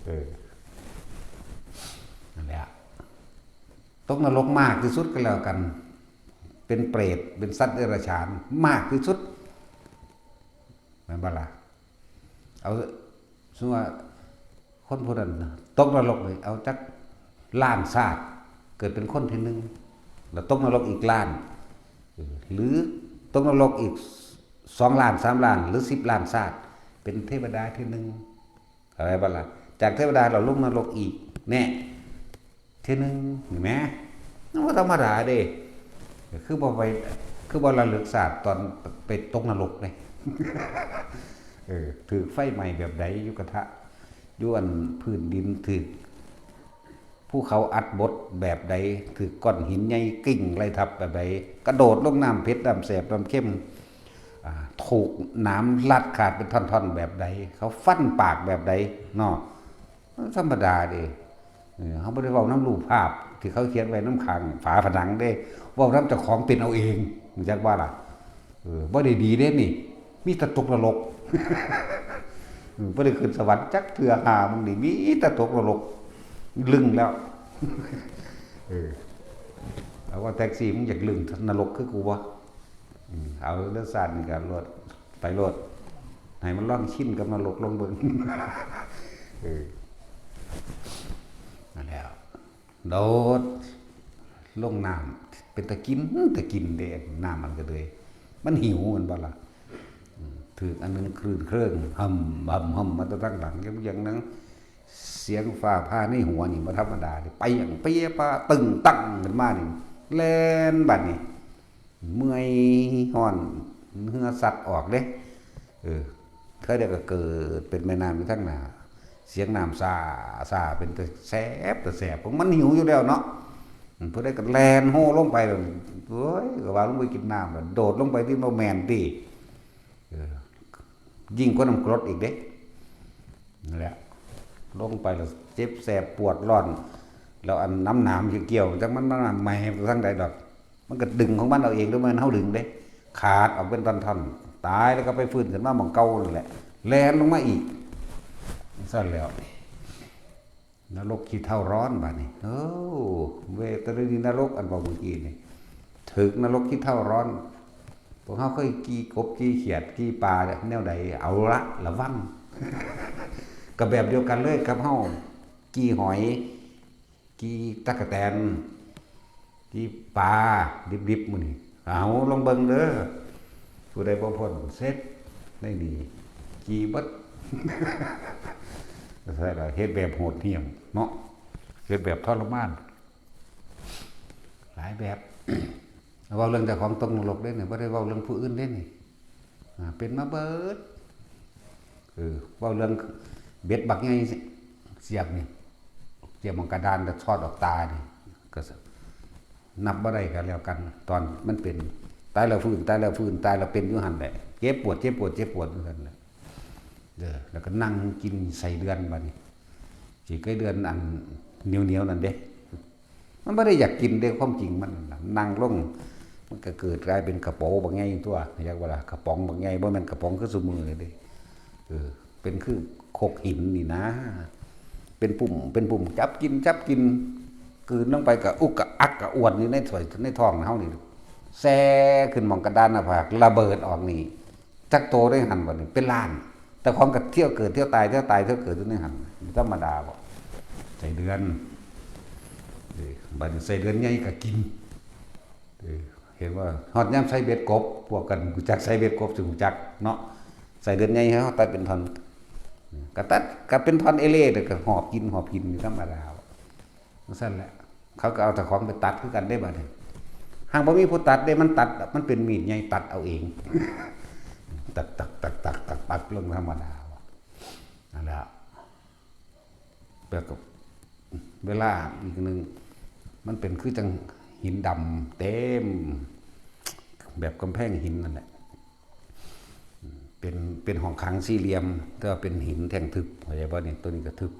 เออ นั่นแหละ ตกนรกมากที่สุดก็แล้วกัน เป็นเปรต เป็นสัตว์เดรัจฉาน มากที่สุด แม่นบ่ล่ะ เอา สมมุติว่า คนผู้นั้นน่ะ ตกนรกนี่ เอาจักล้านชาติ เกิดเป็นคนเทื่อหนึ่ง แล้วตกนรกอีกล้าน เออ หรือตกนรกอีกสองล้าน สามล้าน หรือสิบล้านชาติ เป็นเทวดาเทื่อหนึ่ง เข้าใจบ่ล่ะ จากเทวดาแล้วลงนรกอีก แน่ เทื่อหนึ่ง เห็นไหม มันบ่ธรรมดาเด้ คือบ่ไป คือบ่ระลึกชาติตอนไปตกนรกเลย เออ ถืกไฟไหม้แบบใด อยู่กระทะ อยู่อันพื้นดิน ถืกภูเขาอัดบดแบบใด ถืกก้อนหินใหญ่กิ่งไล่ทับแบบใด กระโดดลงน้ำเผ็ด น้ำแสบ น้ำเค็ม อ่า ถูกหนามรัดขาดเป็นท่อนๆแบบใด เขาฟันปากแบบใด เนาะ มันธรรมดาเด้ เออ เขาบ่ได้เว้านำรูปภาพที่เขาเขียนไว้นำข้างฝาผนังเด้ เว้านำเจ้าของเป็นเอาเอง รู้จักบ่ล่ะ เออ บ่ได้ดีเด้นี่ มีแต่ตกนรก เออ บ่ได้ขึ้นสวรรค์จักเทื่อ หามึงนี่ มีแต่ตกนรก ลึงแล้ว เออ เอาว่าแท็กซี่ มึงอยากลึงนรกคือกูบ่ อืม เอาเรื่องชาตินี่ก็โลด ไปโลด ให้มันลองชินกับนรกลองเบิ่ง เออ นั่นแหละ โดดลงน้ำ เป็นตากิน ตากินเด้ น้ำมันก็เลย มันหิว แม่นบ่ล่ะ อืม ถืกอันหนึ่งคลื่นเครื่อง หำ หำ หำ มาแต่ทางหลัง ยัง ยังนั่ง เสียงฟ้าผ่าในหัวนี่บ่ธรรมดาเด้ เปรี้ยง เปรี้ย ปา ตึง ตัง ขึ้นมานี่ แล่นบัดนี่ เมื่อยฮ้อน เหงื่อซัดออกเด้ เออ เทื่อเดียวก็เกิดเป็นแม่น้ำอยู่ทางหน้า เสียงน้ำซ่าซ่า เป็นตาแสบ ตาแสบ ของมันหิวอยู่แล้วเนาะ อืม ผู้ใดก็แล่นโฮลงไปแล้ว โอ้ย ก็ว่าลงไปกินน้ำแล้ว โดดลงไปที่บ่แม่นติ เออ ยิ่งกว่าน้ำกรดอีกเด้ นั่นแหละ ลงไปแล้วเจ็บแสบปวดร้อน แล้วอันน้ำหนามเกี่ยวๆ จักมันมาใหม่ทางใดดอก มันก็ดึงของมันเอาเอง โดยบ่แม่นเฮาดึงเด้ ขาดออกเป็นท่อนๆ ตายแล้วก็ไปฟื้นขึ้นมาหม่องเก่านั่นแหละ แล่นลงมาอีก ซั่นแล้ว นรกขี้เถ้าร้อนบาดนี้ โอ้ เวตรินีนรกอันเว้าเมื่อกี้นี่ ถืกนรกขี้เถ้าร้อน พวกเฮาเคยกี่กบกี่เขียดกี่ปลาแนวใด เอาละ ระวัง ก็แบบเดียวกันเลยกับเฮากี่หอย กี่ตั๊กแตน กี่ปลาดิบๆ มื้อนี้ เอาลองเบิ่งเด้อ ผู้ใดบ่พ้นเสร็จในนี่ กี่เบิด ใช่ล่ะ เฮ็ดแบบโหดเหี้ยมเนาะ เฮ็ดแบบทรมาน หลายแบบ เว้าเรื่องเจ้าของตกนรกเด้นี่ บ่ได้เว้าเรื่องผู้อื่นเด้นี่ อ่า เป็นมาเบิด เออ เว้าเรื่องเบ็ดบักใหญ่ เสียบนี่ เสียบหม่องกระดานแล้วทอดออกตานี่ ก็นับบ่ได้ก็แล้วกัน ตอนมันเป็น ตายแล้วฟื้น ตายแล้วฟื้น ตายแล้วเป็นอยู่หั่นแหละ เจ็บปวด เจ็บปวด เจ็บปวดอยู่หั่นแหละ เออ แล้วก็นั่งกินไส้เดือนบัดนี้ ขี้ไก่เดือนอันเหนียวๆ นั่นเด้ มันบ่ได้อยากกินเด้ ความจริงมันน่ะ นั่งลง มันก็เกิดกลายเป็นกระป๋องบักใหญ่ตัว อยากว่าล่ะ กระป๋องบักใหญ่ บ่แม่นกระป๋องคือซุมื้อนี้เด้ เออ เป็นคือครกหินนี่นะ เป็นปุ่ม เป็นปุ่ม จับกิน จับกิน กลืนลงไปก็อุกกะอักกะอ่วนอยู่ในถ้วยในท้องเฮานี่ แซ่ขึ้นหม่องกระดานหน้าผาก ระเบิดออกนี่ จักโตได้หั่นบัดนี้ เป็นล้าน แต่ของก็เที่ยวเกิดเที่ยวตาย เที่ยวตายเที่ยวเกิดอยู่ในหั่น ธรรมดาบ่ ไส้เดือน เอ้ย บัดนี้ไส้เดือนใหญ่ก็กิน เอ้ย เห็นว่าฮอดยามใส่เบ็ดกบ พวกกันรู้จักใส่เบ็ดกบ สิรู้จักเนาะ ไส้เดือนใหญ่เฮาตัดเป็นท่อน ก็ตัด ก็เป็นท่อนเอเล่ แล้วก็หอบกิน หอบกินอยู่ธรรมดา จั่งซั่นแหละ เขาก็เอาเจ้าของไปตัดคือกันเด้บัดนี้ หากบ่มีผู้ตัดเด้ มันตัด มันเป็นมีดใหญ่ตัดเอาเอง ตัด ตัด ตัด ตัด ตัด ตัดลงธรรมดา นั่นแหละ แบบกับเวลาอีกหนึ่ง มันเป็นคือจั่งหินดำเต็ม แบบกำแพงหินนั่นแหละ เป็น เป็นห้องขังสี่เหลี่ยม แต่ว่าเป็นหินแท่งทึบ เข้าใจบ่นี่ ตัวนี้ก็ทึบ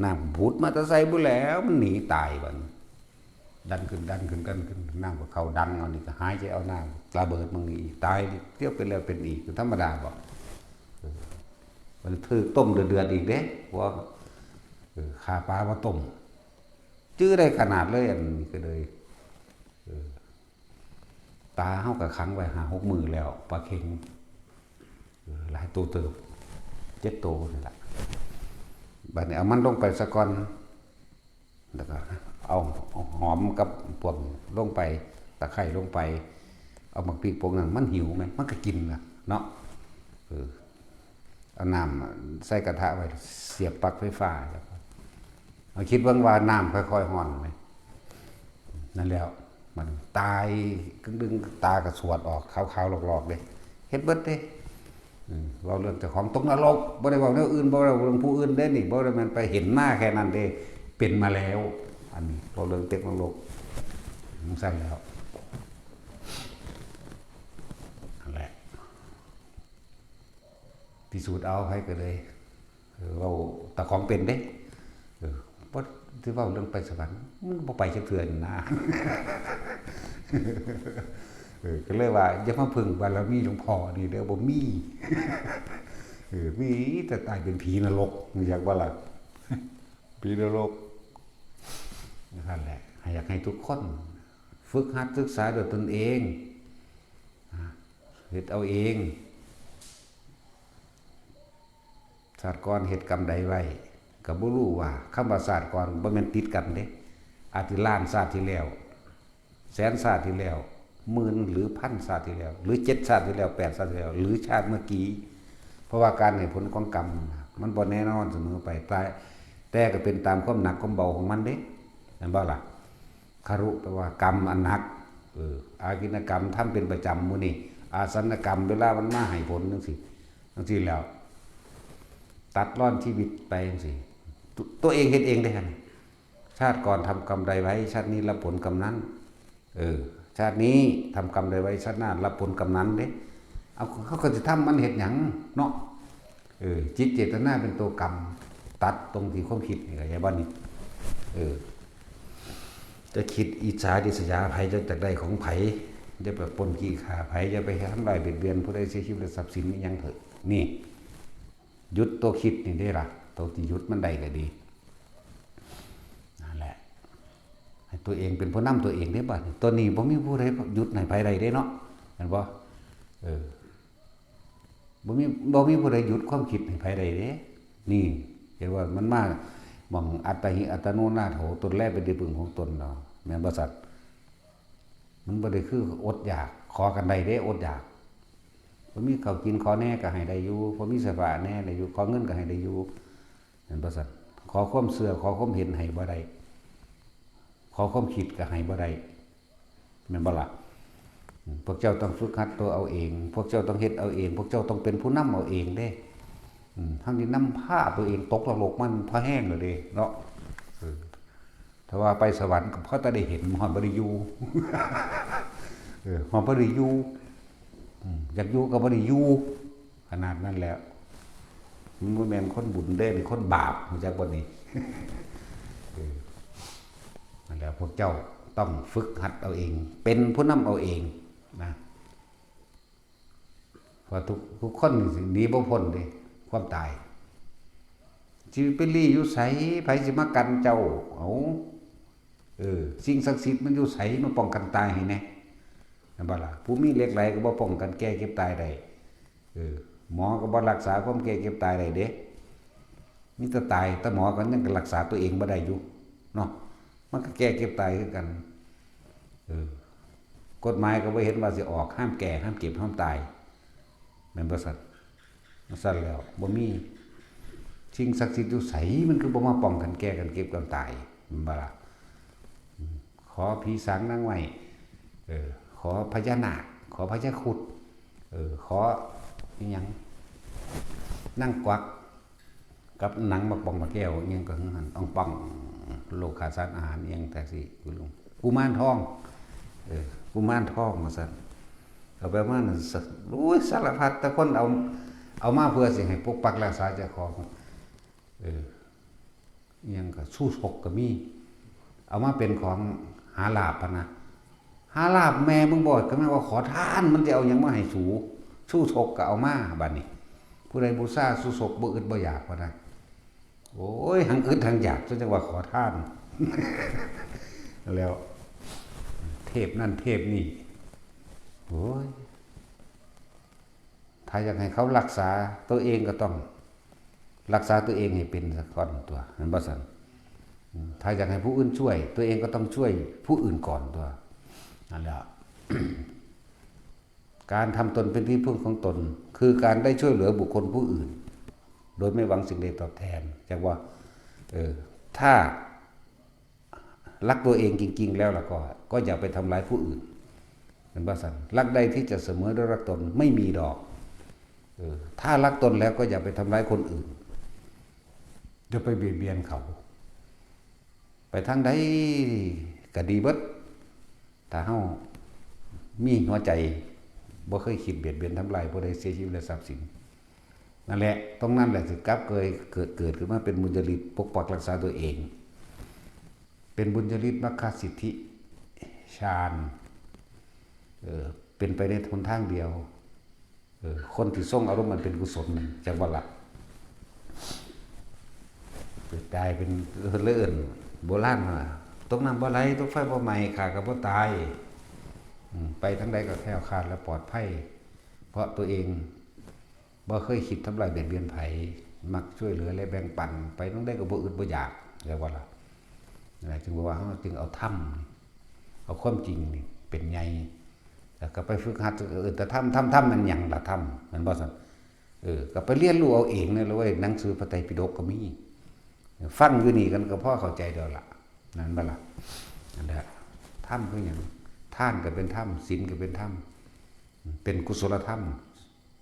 น้ำผุดมาแต่ไสบ่แล้ว มันหนีตายบัดนี้ ดันขึ้น ดันขึ้น ดันขึ้น น้ำก็เข้าดัง เอานี่ก็หายใจเอาน้ำ ระเบิดมันอีก ตายเที่ยวเป็นแล้วเป็นอีก ธรรมดาบ่ เออ มันถืกต้มเดือดๆอีกเด้ พวก เออ ฆ่าปลามาต้ม จื้อได้ขนาดเลย อันนี้ก็เลย เออ ปลาเฮาก็ขังไว้ห้าหกมื้อแล้ว ปลาเข็ง เออ หลายโตเติบ เจ็ดโตนี่ล่ะ บัดนี้เอามันลงไปซะก่อน แล้วก็เอา เอาหอมกับพวกลงไป ตะไคร้ลงไป เอาหมากพริกพวกนั้น มันหิวไหม มันก็กินล่ะเนาะ เออ เอาน้ำใส่กระทะไว้ เสียบปลั๊กไฟฟ้า แล้วก็เอาคิดเบิ่งว่าน้ำค่อยๆร้อนไหม นั่นแหละ มันตายกึ่งดึง ตาก็สวดออก ขาวๆหลอกๆเลย เฮ็ดเบิดเด้ อืม เว้าเรื่องเจ้าของตกนรก บ่ได้เว้าแนวอื่น บ่ได้เว้าเรื่องผู้อื่นเด้นี่ บ่ได้แม่นไปเห็นมาแค่นั้นเด้ เป็นมาแล้ว อันนี้เว้าเรื่องตกนรก จั่งซั่นแล้ว นั่นแหละ พิสูจน์เอา ไผก็เลย เออ เว้าแต่ของเป็นเด้ เออ บ่ สิเว้าเรื่องไปสวรรค์ มันบ่ไปจักเทื่อนี่นะ เออ ก็เลยว่า อย่ามาพึ่งบารมีหลวงพ่อนี่เด้อ บ่มี เออ มีแต่ตายเป็นผีนรก รู้จักบ่ล่ะ ผีนรก นั่นแหละ ให้ อยากให้ทุกคน ฝึกหัดศึกษาด้วยตนเอง อ่า เฮ็ดเอาเอง ชาติก่อนเฮ็ดกรรมใดไว้ ก็บ่รู้ว่า คำว่าชาติก่อนบ่แม่นติดกันเด้ อาจสิล้านชาติที่แล้ว แสนชาติที่แล้ว หมื่นหรือพันชาติที่แล้ว หรือเจ็ดชาติที่แล้ว แปดชาติที่แล้ว หรือชาติเมื่อกี้ เพราะว่าการให้ผลของกรรม มันบ่แน่นอนเสมอไป แต่ แต่ก็เป็นตามความหนักความเบาของมันเด้ แม่นบ่ล่ะ? คารุ แปลว่ากรรมอันหนัก เออ อาทินนกรรมทำเป็นประจำมื้อนี้ อาสันนกรรมเวลามันมาให้ผลจั่งซี้ จั่งซี้แล้ว ตัดรอนชีวิตไปจั่งซี้ ตัว ตัวเองเฮ็ดเองเด้หั่น ชาติก่อนทำกรรมใดไว้ ชาตินี้รับผลกรรมนั้น เออ ชาตินี้ทำกรรมใดไว้ ชาติหน้ารับผลกรรมนั้นเด้ เอา เขาก็สิทำมันเฮ็ดหยังเนาะ เออ จิตเจตนาเป็นตัวกรรม ตัดตรงที่ความคิดนี่ เข้าใจบ่นี่ เออ จะคิดอิจฉาริษยาไผ จะจักได้ของไผ อย่าไปปล้นจี้ฆ่าไผ อย่าไปทำร้ายเบียดเบียนผู้ใด เสียชีวิตและทรัพย์สินอิหยังเถอะ นี่ หยุดตัวคิดนี่เด้ล่ะ ตัวที่หยุดมันได้ก็ดี นั่นแหละ ให้ตัวเองเป็นผู้นำตัวเองเด้บัดนี้ ตัวนี้บ่มีผู้ใดหยุดให้ไผได้เด้เนาะ แม่นบ่? เออ บ่มี บ่มีผู้ใดหยุดความคิดให้ไผได้เด้ นี่ เห็นว่ามันมาหม่องอัตตาหิอัตโนนาโถ ตนแลเป็นที่พึ่งของตนเนาะ แม่นบ่สัตว์? มันบ่ได้คืออดอยาก ขอกันได้เด้ อดอยาก พอมีข้าวกินขอแหน่ก็ให้ได้อยู่ พอมีเสื้อผ้าแหน่ได้อยู่ ขอเงินก็ให้ได้อยู่ แม่นบ่สัตว์? ขอความเชื่อ ขอความเห็นให้บ่ได้ ขอความคิดก็ให้บ่ได้ แม่นบ่ล่ะ? อืม พวกเจ้าต้องฝึกหัดตัวเอาเอง พวกเจ้าต้องเฮ็ดเอาเอง พวกเจ้าต้องเป็นผู้นำเอาเองเด้ อืม ทั้งที่นำพาตัวเองตกนรกมันพอแฮงแล้วเด้เนาะ เออ ถ้าว่าไปสวรรค์ก็พอแต่ได้เห็น ฮอดบ่ได้อยู่ เออ ฮอดบ่ได้อยู่ อืม อยากอยู่ก็บ่ได้อยู่ ขนาดนั้นแล้ว มันบ่แม่นคนบุญเด้ นี่คนบาป รู้จักบ่นี่ เออ นั่นแหละ พวกเจ้าต้องฝึกหัดเอาเอง เป็นผู้นำเอาเองนะ เพราะทุก ทุกคนนี่สิหนีบ่พ้นเด้ ความตาย สิไปลี้อยู่ไส ไผสิมากันเจ้า เอ้า เออ สิ่งศักดิ์สิทธิ์มันอยู่ไส มาป้องกันตายให้แหน่ แม่นบ่ล่ะ ผู้มีเหล็กไหลก็บ่ป้องกันแก่เจ็บตายได้ เออ หมอก็บ่รักษาความแก่เจ็บตายได้เด้ มีแต่ตาย แต่หมอก็ยังรักษาตัวเองบ่ได้อยู่ เนาะ มันก็แก่เจ็บตายคือกัน เออ กฎหมายก็บ่เห็นว่าสิออก ห้ามแก่ ห้ามเจ็บ ห้ามตาย แม่นบ่ซั่น ซั่นแล้ว บ่มี สิ่งศักดิ์สิทธิ์อยู่ไส มันคือบ่มาป้องกันแก่กันเจ็บกันตาย แม่นบ่ล่ะ อืม ขอผีสางนางไม้ เออ ขอพญานาค ขอพญาครุฑ เออ ขออิหยัง นางกวัก กับหนังบักป๋องบักแก้ว อิหยังก็คือหั่น อ่องป่อง โรคขาดสารอาหาร อิหยังจั่งซี้ คุณลุง กุมารทอง เออ กุมารทอง ว่าซั่น เอาไปเอามานั่น ส- โอ้ย สารพัด แต่คนเอา เอามาเพื่อสิให้ปกปักรักษาเจ้าของ เออ อิหยังก็ชูชกก็มี เอามาเป็นของหาลาภพะนะ หาลาภแม่มึงบ่ ก็แม่นว่าขอทาน มันจะเอาหยังมาให้สู ชูชกก็เอามา บัดนี้ ผู้ใดบูชาชูชกบ่อึดบ่อยากพะนะ โอ้ย หังอึดหังอยาก จนจังว่าขอทาน แล้ว เทพนั่นเทพนี่ โอ้ย ถ้าอยากให้เขารักษาตัวเองก็ต้องรักษาตัวเองให้เป็นซะก่อนตั๊ว แม่นบ่ซั่น อืม ถ้าอยากให้ผู้อื่นช่วย ตัวเองก็ต้องช่วยผู้อื่นก่อนตั๊ว นั่นแหละ การทำตนเป็นที่พึ่งของตน คือการได้ช่วยเหลือบุคคลผู้อื่น โดยไม่หวังสิ่งใดตอบแทน จั่งว่า เออ ถ้า รักตัวเองจริงๆ แล้วล่ะก็ ก็อย่าไปทำร้ายผู้อื่น แม่นบ่ซั่น รักใดที่จะเสมอด้วยรักตนไม่มีดอก เออ ถ้ารักตนแล้วก็อย่าไปทำร้ายคนอื่น อย่าไปเบียดเบียนเขา ไปทางใดก็ดีเบิด ถ้าเฮามีหัวใจบ่เคยคิดเบียดเบียนทำลายผู้ใดเสียชีวิตและทรัพย์สิน นั่นแหละ ตรงนั้นแหละสิกลับเกิด เกิด เกิดขึ้นมาเป็นบุญญาฤทธิ์ปกปักรักษาตัวเอง เป็นบุญญาฤทธิ์มรรคสิทธิฌาน เออ เป็นไปในหนทางเดียว เออ คนที่ทรงอารมณ์มันเป็นกุศลนั่น จักบ่ล่ะ เกิดกลายเป็น เออ เลื่อน โบราณว่า ตกน้ำบ่ไหล ตกไฟบ่ไหม้ ข้าก็บ่ตาย อืม ไปทางใดก็แคล้วคลาดและปลอดภัย เพราะตัวเอง บ่เคยคิดทำลายเบียดเบียนไผ มักช่วยเหลือและแบ่งปัน ไปทางใดก็บ่อึดบ่อยาก เรียกว่าล่ะ นั่นแหละ จึงว่าเฮาจึงเอาธรรม เอาความจริงนี่เป็นใหญ่ แล้วก็ไปฝึกหัด เออ แต่ธรรม ธรรม ธรรมมันหยังล่ะ ธรรม แม่นบ่ซั่น เออ ก็ไปเรียนรู้เอาเองนี่แหละเว้ย หนังสือพระไตรปิฎกก็มี ฟังอยู่นี่กันก็พอเข้าใจแล้วล่ะ นั่นบ่ล่ะ นั่นแหละ ธรรมคือหยัง ทานก็เป็นธรรม ศีลก็เป็นธรรม เป็นกุศลธรรม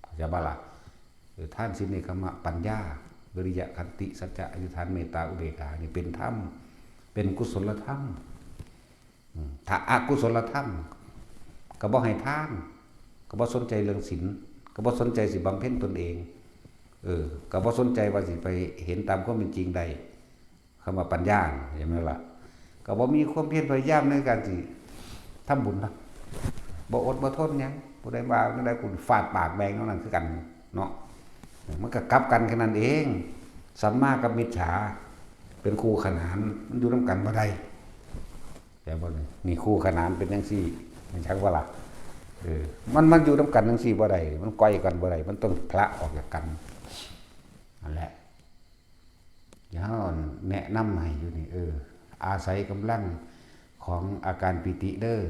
เข้าใจบ่ล่ะ เออ ทาน ศีล เนกขัมมะ ปัญญา วิริยะ ขันติ สัจจะ อธิษฐาน เมตตา อุเบกขา นี่เป็นธรรม เป็นกุศลธรรม อืม ถ้าอกุศลธรรม ก็บ่ให้ทาน ก็บ่สนใจเรื่องศีล ก็บ่สนใจสิบำเพ็ญตนเอง เออ ก็บ่สนใจว่าสิไปเห็นตามความเป็นจริงได้ คำว่าปัญญา เห็นไหมล่ะ ก็บ่มีความเพียรพยายามในการสิทำบุญนะ บ่อดบ่ทนหยัง ผู้ใดว่าจั่งใดกูฟาดปากแบงเท่านั้นคือกันเนาะ มันก็กลับกันแค่นั้นเอง สัมมากับมิจฉา เป็นคู่ขนาน มันอยู่นำกันบ่ได้ แต่บ่นี่ นี่คู่ขนานเป็นจั่งซี้ แม่นจั่งบ่ล่ะ เออ มัน มันอยู่นำกันจั่งซี้บ่ได้ มันก้อยกันบ่ได้ มันต้องพละออกจากกัน นั่นแหละ เดี๋ยวเฮาแนะนำให้อยู่นี่ เออ อาศัยกำลังของอาการปีติเด้อ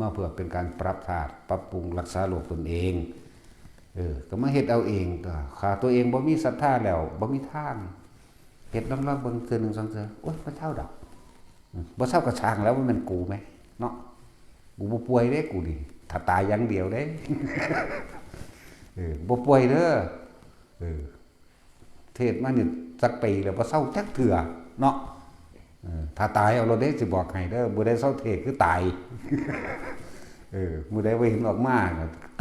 มาเพื่อเป็นการปรับธาตุ ปรับปรุงรักษาโรคตนเอง เออ ก็มาเฮ็ดเอาเองตั๊ว ถ้าตัวเองบ่มีศรัทธาแล้ว บ่มีทาง เฮ็ดลองๆ เบิ่งเทื่อหนึ่งสองเทื่อ โอ๊ย บ่เซาดอก อืม บ่เซาก็ช่างแล้ว มันแม่นกูแหม เนาะ กูบ่ป่วยเด้ กูนี่ ถ้าตายอย่างเดียวเด้ เออ บ่ป่วยเด้อ เออ เทศน์มานี่จักปีแล้ว บ่เซาจักเทื่อ เนาะ เออ ถ้าตายเอาโลดเด้ สิบอกให้เด้อ มื้อใดเซาเทศน์คือตาย เออ มื้อใดบ่เห็นออกมา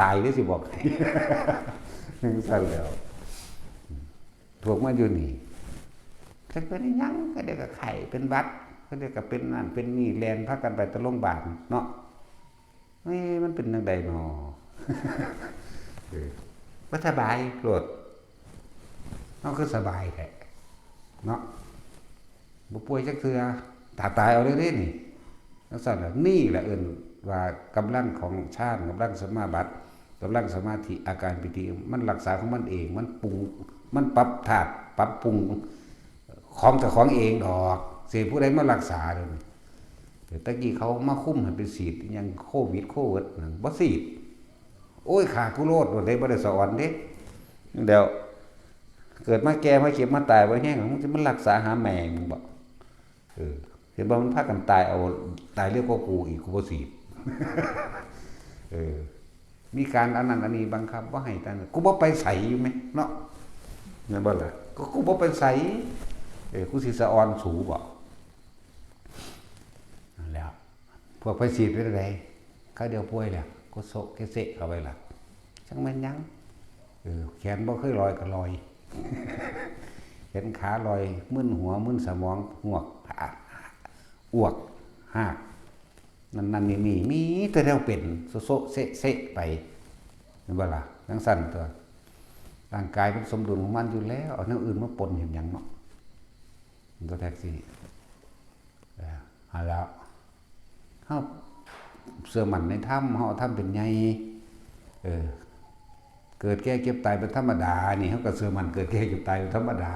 ตายเด้ สิบอกให้ จั่งซั้นแหล้ว พวกมาอยู่นี่ จักเป็นอิหยัง ก็เดี๋ยวก็ไข้เป็นหวัด ก็เดี๋ยวก็เป็นนั่นเป็นนี่ แล่นพากันไปแต่โรงบาลเนาะ เอ๊ะ มันเป็นจั่งใดน้อ เออ บ่สบายโลด เฮาคือสบายแท้ เนาะ บ่ป่วยจักเทื่อ ถ้าตายเอาเด้อเด้นี่ จั่งซั่นล่ะ นี่แหละเอิ้นว่ากำลังของฌาน กำลังสมาบัติ กำลังสมาธิ อาการปีติ มันรักษาของมันเอง มันปรุง มันปรับธาตุ ปรับปรุงของเจ้าของเองดอก สิผู้ใดมารักษาเด้อนี่ แต่ตะกี้เขามาคุมให้ไปฉีดอิหยังโควิด โควิดนั่น บ่ฉีด โอ้ย ฆ่ากูโลด โลดเด้ บ่ได้สะออนเด้ เดี๋ยว เกิดมาแก่มาเจ็บมาตายบ่แห้ง มึงสิมารักษาหาแม่มึงบ่ เออ เห็นบ่ มันพากันตายเอา ตายเร็วกว่ากูอีก กูบ่ฉีด เออ มีการอันนั้นอันนี้บังคับบ่ให้ตัน กูบ่ไปไสอยู่แหมเนาะ แม่นบ่ล่ะ ก็กูบ่ไปไส เออ กูสิสะออนสูบ่ นั่นแหล้ว พวกไปฉีดเป็นจั่งใด คราวเดียวป่วยแล้ว ก็โซะเกะเซะเข้าไปล่ะ จั่งแม่นหยัง เออ แขนบ่เคยลอยก็ลอย แขนขาลอย มึนหัว มึนสมอง หวก อ้วก หาก นั่นนั่นนี่นี่ มีแต่แนวเป็น โซะโซะเซะเซะไป เห็นบ่ล่ะ จั่งซั่นตัว ร่างกายมันสมดุลของมันอยู่แล้ว เอาแนวอื่นมาปนเห็นหยังเนาะ มันก็แท็กซี่ เออ เอาแล้ว เฮาเชื่อมั่นในธรรม เฮาเอาธรรมเป็นใหญ่ เออ เกิดแก่เจ็บตายเป็นธรรมดา นี่เฮาก็เชื่อมั่นเกิดแก่เจ็บตายเป็นธรรมดา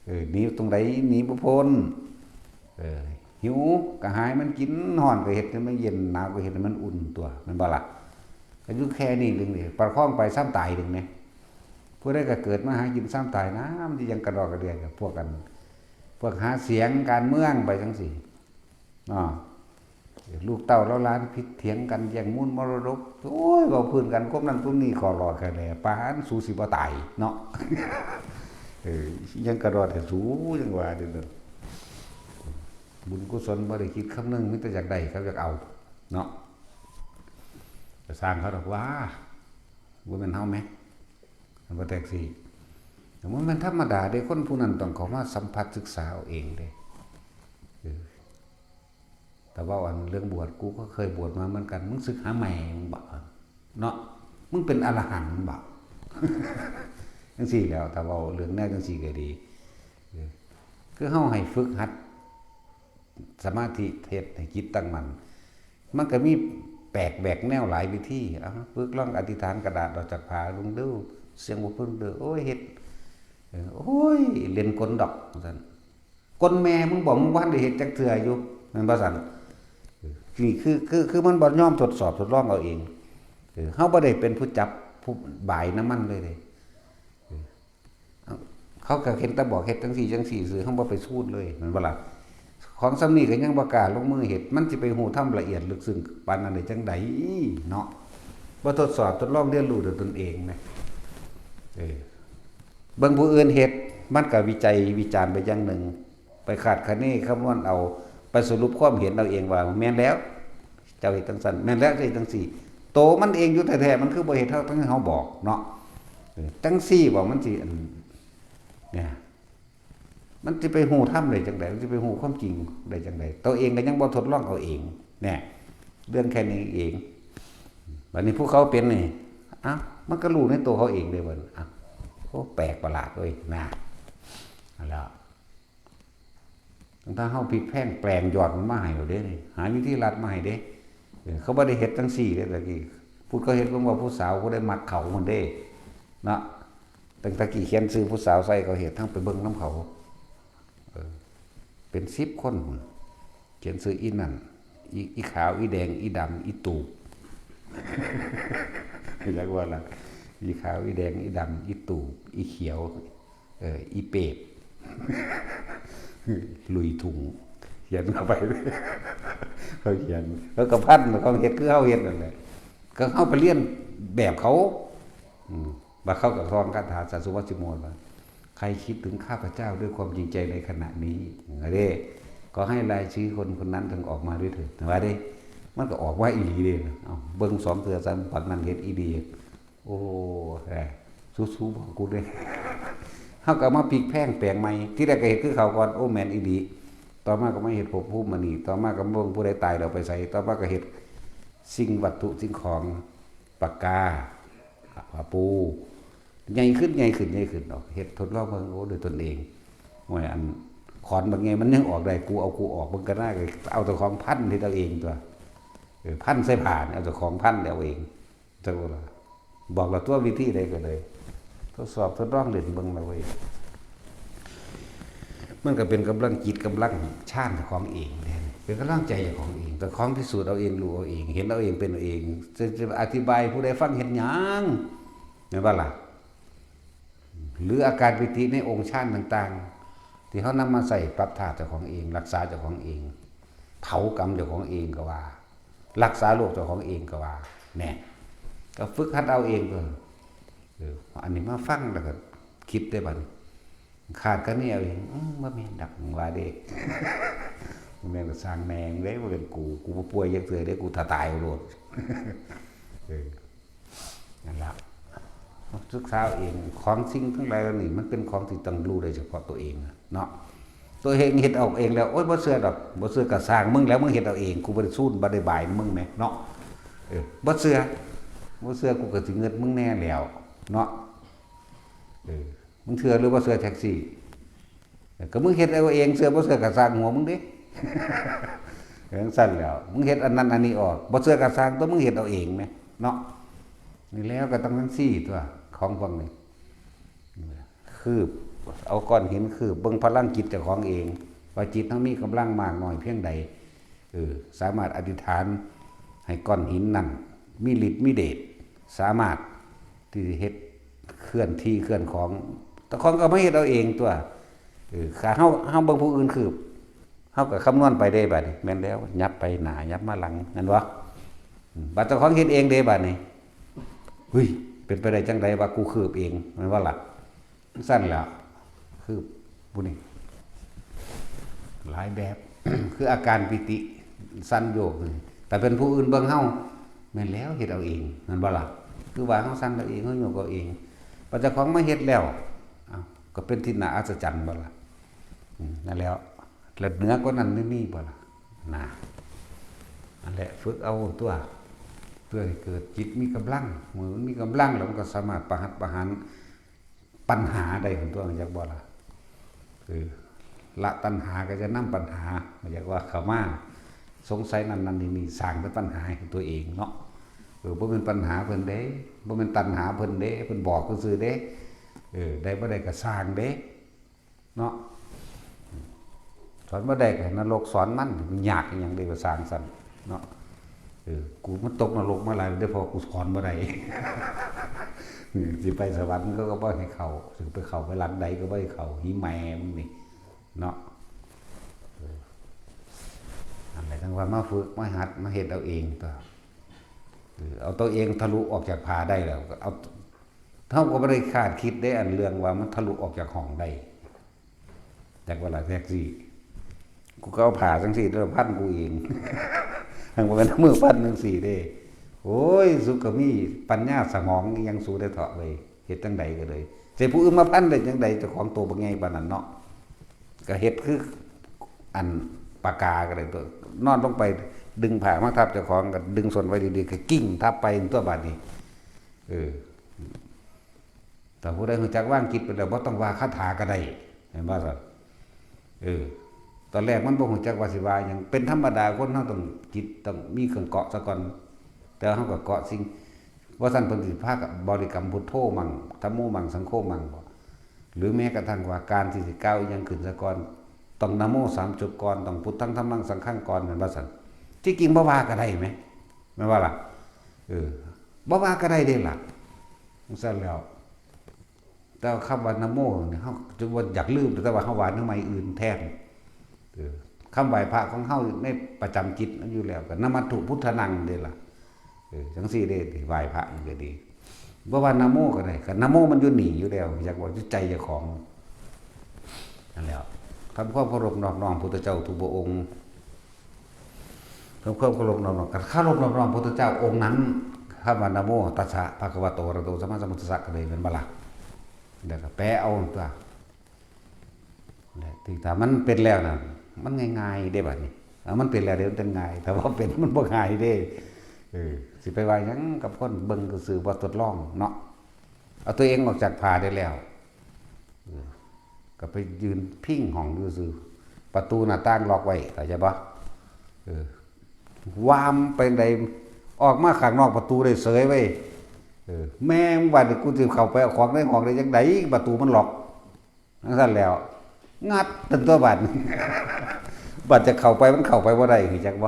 เออ หนีตรงใดหนีบ่พ้น เออ หิวกระหายมันกิน ร้อนก็เฮ็ดให้มันเย็น หนาวก็เฮ็ดให้มันอุ่นตัว แม่นบ่ล่ะ ก็อยู่แค่นี้เรื่องเดียว ประคองไปซ้ำตายเรื่องนี้ ผู้ใดก็เกิดมาหากินซ้ำตายนะ มันสิยังกระดอกกระเดียกับพวกกัน พวกหาเสียงการเมืองไปจั่งซี้ เนาะ ลูกเต้าเหล่าหลานผิดเถียงกันแย่งมูลมรดก โอ้ย เว้าพื้นกัน คบนั้นคบนี้ ขอหลอดกันแหละ ปานสูสิบ่ตายเนาะ เออ ยังกระดอดแต่สูยังว่าเด้อ บุญกุศลบ่ได้คิดคำนึง มีแต่อยากได้กับอยากเอา เนาะ ไปสร้างเขาดอกว่า บ่แม่นเฮาแหม มันบ่แท็กซี่ แต่มันแม่นธรรมดาเด้ คนผู้นั้นต้องเข้ามาสัมผัสศึกษาเอาเองเด้ เออ แต่ว่าอันเรื่องบวช กูก็เคยบวชมาเหมือนกัน มึงศึกหาใหม่ มึงบอก เนาะ มึงเป็นอรหันต์บอก จั่งซี้แหล้ว แต่ว่าเรื่องแนวจั่งซี้ก็ดี เออ คือเฮาให้ฝึกหัด สมาธิเฮ็ดให้จิตตั้งมั่น มันก็มีแปลกแหวกแนวหลายวิธี เอา ฝึกลองอธิษฐานกระดาษออกจากผ้าเบิ่งดู เสียงบ่พึ่งเด้อ โอ้ย เฮ็ด เออ โอ้ย เล่นกลดอก ว่าซั่น กลแม่มึงบอกมึงบ่ทันได้เฮ็ดจักเทื่ออยู่ แม่นบ่ซั่น เออ นี่คือ คือ คือมันบ่ยอมทดสอบทดลองเอาเอง เออ เฮาบ่ได้เป็นผู้จับผู้บายนำมันเลยเด้ เออ เขาก็เห็นแต่บอกเฮ็ดจั่งซี้จั่งซี้ซื่อ เฮาบ่ไปสูนเลย แม่นบ่ล่ะ ของส่ำนี้ก็ยังบ่กล้าลงมือเฮ็ด มันสิไปฮู้ธรรมละเอียดลึกซึ้งปานนั้นได้จั่งใดเนาะ บ่ทดสอบทดลองเรียนรู้ด้วยตนเองนะ เออ เบิ่งผู้อื่นเฮ็ด มันก็วิจัยวิจารณ์ไปอย่างหนึ่ง ไปคาดคะเนคำนวณเอา ไปสรุปความเห็นเอาเองว่าแม่นแล้ว เจ้าเฮ็ดจั่งซั่น แม่นแล้ว เจ้าเฮ็ดจั่งซี้ โตมันเองอยู่แท้ๆ มันคือบ่เฮ็ดเท่าทั้งที่เฮาบอกเนาะ เออ จั่งซี้บ่ มันสิ อัน เนี่ย มันสิไปฮู้ธรรมได้จั่งใด มันสิไปฮู้ความจริงได้จั่งใด ตัวเองก็ยังบ่ทดลองเอาเอง เนี่ย เรื่องแค่นี้เอง บัดนี้ผู้เขาเป็นนี่ อ้าว มันก็รู้ในตัวเขาเองเด้บัดนี้ อ้าว โอ้ แปลกประหลาดเว้ย นะ นั่นแหละ ตั้งแต่เฮาพลิกแพลงแปลงยอดมันมาให้เราเด้นี่ หาวิธีลัดมาให้เด้ เออ เขาบ่ได้เฮ็ดจั่งซี้เด้ ตะกี้ พุทธเขาเฮ็ดเบิ่งว่าผู้สาวผู้ใดมักเขามันเด้ เนาะ ตั้งแต่กี้เขียนชื่อผู้สาวใส่เขาเฮ็ด ทั้งไปเบิ่งนำเขา เออ เป็นสิบคนพุ้น เขียนชื่ออีนั่น อี อีขาว อีแดง อีดำ อีตูบ จักว่าล่ะ อีขาว อีแดง อีดำ อีตูบ อีเขียว เออ อีเปรต ลุยถุง เขียนเข้าไป เขาเขียน เขาก็พัน เขาเฮ็ดคือเฮาเฮ็ดนั่นแหละ ก็เฮาไปเรียนแบบเขา อืม บัดเขาก็ท่องคาถาสัตว์สุวัสสิโมว่า ใครคิดถึงข้าพเจ้าด้วยความจริงใจในขณะนี้ ว่าเด้ ขอให้รายชื่อคนคนนั้นจงออกมาด้วยเถิด ว่าเด้ มันก็ออกมาอีหลีเด้ เอ้า เบิ่งสองเทื่อสาม บักนั่นเฮ็ดอีดี โอ้ แหม สู้ๆ บอกกูเด้ เฮาก็มาพลิกแพลงแปลงใหม่ ทีแรกก็เฮ็ดคือเขาก่อน โอ้ แม่นอีหลี ต่อมาก็มาเฮ็ดภพภูมิอันนี้ ต่อมาก็มาเบิ่งผู้ใดตายแล้วไปไส ต่อมาก็เฮ็ดสิ่งวัตถุสิ่งของ ปากกา ผ้าปู ใหญ่ขึ้น ใหญ่ขึ้น ใหญ่ขึ้น เนาะ เฮ็ดทดลองเบิ่ง โอ้ ด้วยตนเอง โอ้ย อันขอนบางไงมันยังออกได้ กูเอากูออก มึงก็น่าเอาเจ้าของพันที่เอาเองตัว เออ พันใส่ผ่าน เอาเจ้าของพันเอาเอง จักว่าล่ะ บอกเราตัววิธีใดก็เลย ทดสอบทดลองเล่นเบิ่งละเว้ย มันก็เป็นกำลังจิตกำลังฌานเจ้าของเองเด้ เป็นกำลังใจเจ้าของเอง เจ้าของพิสูจน์เอาเอง รู้เอาเอง เห็นเอาเอง เป็นเอาเอง จะ จะอธิบายผู้ใดฟังเห็นหยัง แม่นบ่ล่ะ หรืออาการปีติในองค์ฌานต่างๆ ที่เขานำมาใส่ปรับธาตุเจ้าของเอง รักษาเจ้าของเอง เผากรรมเจ้าของเองก็ว่า รักษาโรคเจ้าของเองก็ว่า แน่ ก็ฝึกหัดเอาเองก็ เออ อันนี้มาฟังแล้วก็คิดได้บัดนี้ ขาดก็นี่เอาเอง อืม บ่แม่นดอก ว่าเด้ บ่แม่นก็สร้างแม่งเด้ บ่เป็นกู กูบ่ป่วยจักเทื่อเด้ กูถ้าตายเอาโลด เออ นั่นล่ะ ศึกษาเอาเอง ของสิ่งทั้งหลายเหล่านี้ มันเป็นของที่ต้องรู้ได้เฉพาะตัวเองอะเนาะ ตัวเองเฮ็ดเอาเองแล้ว โอ๊ย บ่เชื่อดอก บ่เชื่อก็สร้างมึงแล้ว มึงเฮ็ดเอาเอง กูบ่ได้ซูน บ่ได้บายมึงแหมเนาะ เออ บ่เชื่อ บ่เชื่อ กูก็สิเงิดมึงแน่แล้ว เนาะ เออ มึงเชื่อหรือบ่เชื่อแท็กซี่ เออ ก็มึงเฮ็ดเอาเอง เชื่อบ่เชื่อก็สร้างหัวมึงเด้ จั่งซั้นแล้ว มึงเฮ็ดอันนั้นอันนี้ออก บ่เชื่อก็สร้าง ตัวมึงเฮ็ดเอาเองแหมเนาะ นี่แล้วก็ต้องจั่งซี้ตัว ของพวกนี้ คืบ เอาก้อนหินคืบ เบิ่งพลังจิตเจ้าของเอง ว่าจิตเฮามีกำลังมากน้อยเพียงใด เออ สามารถอธิษฐานให้ก้อนหินนั่น มีฤทธิ์มีเดช สามารถที่จะเฮ็ดเคลื่อนที่เคลื่อนของ แต่ของก็มาเฮ็ดเอาเองตัว เออ ถ้าเฮา เฮาเบิ่งผู้อื่นคืบ เฮาก็คำนวณไปได้บัดนี้ แม่นแล้ว ยับไปหน้า ยับมาหลัง แม่นบ่ อืม บัดเจ้าของเฮ็ดเองเด้บัดนี้ เฮ้ย เป็นไปได้จั่งใดว่ากูคืบเอง แม่นบ่ล่ะ ซั่นแหละ คือผู้นี้ หลายแบบ คืออาการปีติสั่นโยกนี่ แต่เป็นผู้อื่นเบิ่งเฮา แม่นแล้ว เฮ็ดเอาเอง แม่นบ่ล่ะ คือว่าเฮาสั่นเอาเอง เฮาโยกเอาเอง พอเจ้าของมาเฮ็ดแล้ว อ้าว ก็เป็นที่น่าอัศจรรย์บ่ล่ะ อืม นั่นแล้ว แล้วเหนือกว่านั้นไม่มีบ่ล่ะ น่ะ นั่นแหละ ฝึกเอาตัว เพื่อให้เกิดจิตมีกำลัง เมื่อมันมีกำลังแล้วมันก็สามารถประหัตประหาร ปัญหาได้ เห็นตัว จักบ่ล่ะ คือ ละตัณหาก็จะนำปัญหา อยากว่าเข้ามา สงสัยนั่นนั่นนี่นี่ สร้างแต่ปัญหาให้ตัวเองเนาะ เออ บ่เป็นปัญหาเพิ่นเด้ บ่เป็นตัณหาเพิ่นเด้ เพิ่นบอกซื่อๆเด้ เออ ได้บ่ได้ก็สร้างเด้ เนาะ สอนบ่ได้ก็ให้นรกสอนมัน มันยากอีหยังเด้ ภาษาจั่งซั่นเนาะ เออ กูมันตกนรกมาหลายแล้วเด้อ เพราะกูสอนบ่ได้ สิไปสวรรค์เขาก็บ่ให้เข้า สิไปเข้าไปหลังใดก็บ่ให้เข้า หิแม่มึงนี่ เนาะ เออ อันไหนทั้งว่ามาฝึก มาหัด มาเฮ็ดเอาเองตัว เออ เอาตัวเองทะลุออกจากผ้าได้แล้ว เอา เฮาก็บ่ได้คาดคิดเด้ อันเรื่องว่ามันทะลุออกจากห้องได้ จักว่าล่ะ แท็กซี่ กูก็เอาผ้าจั่งซี่แล้วพันกูเอง หั้นบ่แม่นเอามือพันจั่งซี่เด้ โอ้ย สุก็มีปัญญาสมองอิหยังสูได้เถาะเว้ย เฮ็ดจั่งใดก็เลย สิผู้อื่นมาพันได้จั่งใด เจ้าของโตบักใหญ่ปานนั้นเนาะ ก็เฮ็ดคืออันปากกาก็ได้ตัว นอนลงไปดึงผ้ามาทับเจ้าของ ก็ดึงส้นไว้ดีๆ ก็กิ้งทับไปตัวบาดนี้ เออ ถ้าผู้ใดรู้จักวางจิตไปแล้ว บ่ต้องว่าคาถาก็ได้ แม่นบ่ซั่น เออ ตอนแรกมันบ่รู้จักว่าสิว่าหยัง เป็นธรรมดา คนเฮาต้องจิตต้องมีเครื่องเกาะซะก่อน แต่เฮาก็เกาะสิ่ง ว่าซั่นเพิ่นสิพากับบริกรรมพุทโธมั่ง ธัมโมมั่ง สังโฆมั่งบ่ หรือแม้กระทั่งว่าการที่สิกล่าวอิหยังขึ้นซะก่อน ต้องนะโมสามจบก่อน ต้องพุทธัง ธัมมัง สังฆังก่อน แม่นบ่ซั่น ที่จริงบ่ว่าก็ได้แหม แม่นบ่ล่ะ เออ บ่ว่าก็ได้เด้ล่ะ จั่งซั่นแล้ว แต่ว่าคำว่านะโมนี่ เฮาจะว่าอยากลืม แต่ว่าเฮาว่านำไม้อื่นแทน เออ คำไหว้พระของเฮาในประจำจิตมันอยู่แล้ว ก็นะมัตถุพุทธานังเด้ล่ะ เออ จั่งซี่เด้ ไหว้พระนี่ก็ดี บ่ว่านะโมก็ได้ ก็นะโมมันอยู่นี่อยู่แล้ว อยากว่าอยู่ใจเจ้าของ นั่นแหละ ทำความเคารพนอบน้อมพุทธเจ้าทุกพระองค์ ทำความเคารพนอบน้อม การเคารพนอบน้อมพุทธเจ้าองค์นั้น คำว่านะโมตัสสะภะคะวะโตอะระหะโตสัมมาสัมพุทธัสสะก็เลย แม่นบ่ล่ะ แล้วก็แปลเอาตัว และที่ถ้ามันเป็นแล้วน่ะ มันง่ายๆเด้บัดนี้ เอามันเป็นแล้วเด้มันจั่งง่าย ถ้าบ่เป็นมันบ่ง่ายเด้ เออ สิไปว่าหยังกับคนเบิ่งซื่อๆ บ่ทดลองเนาะ เอาตัวเองออกจากผ้าได้แล้ว เออ ก็ไปยืนพิงห้องอยู่ซื่อ ประตูหน้าต่างล็อกไว้ เข้าใจบ่? เออ วามไปใด ออกมาข้างนอกประตูได้เสยไว้ย เออ แม่ง บัดนี้กูสิเข้าไปเอาของในห้องได้จั่งใด ประตูมันล็อก จั่งซั้นแล้ว งัดตันตัวบัด บัดจะเข้าไปมันเข้าไปบ่ได้ ฮู้จักบ่?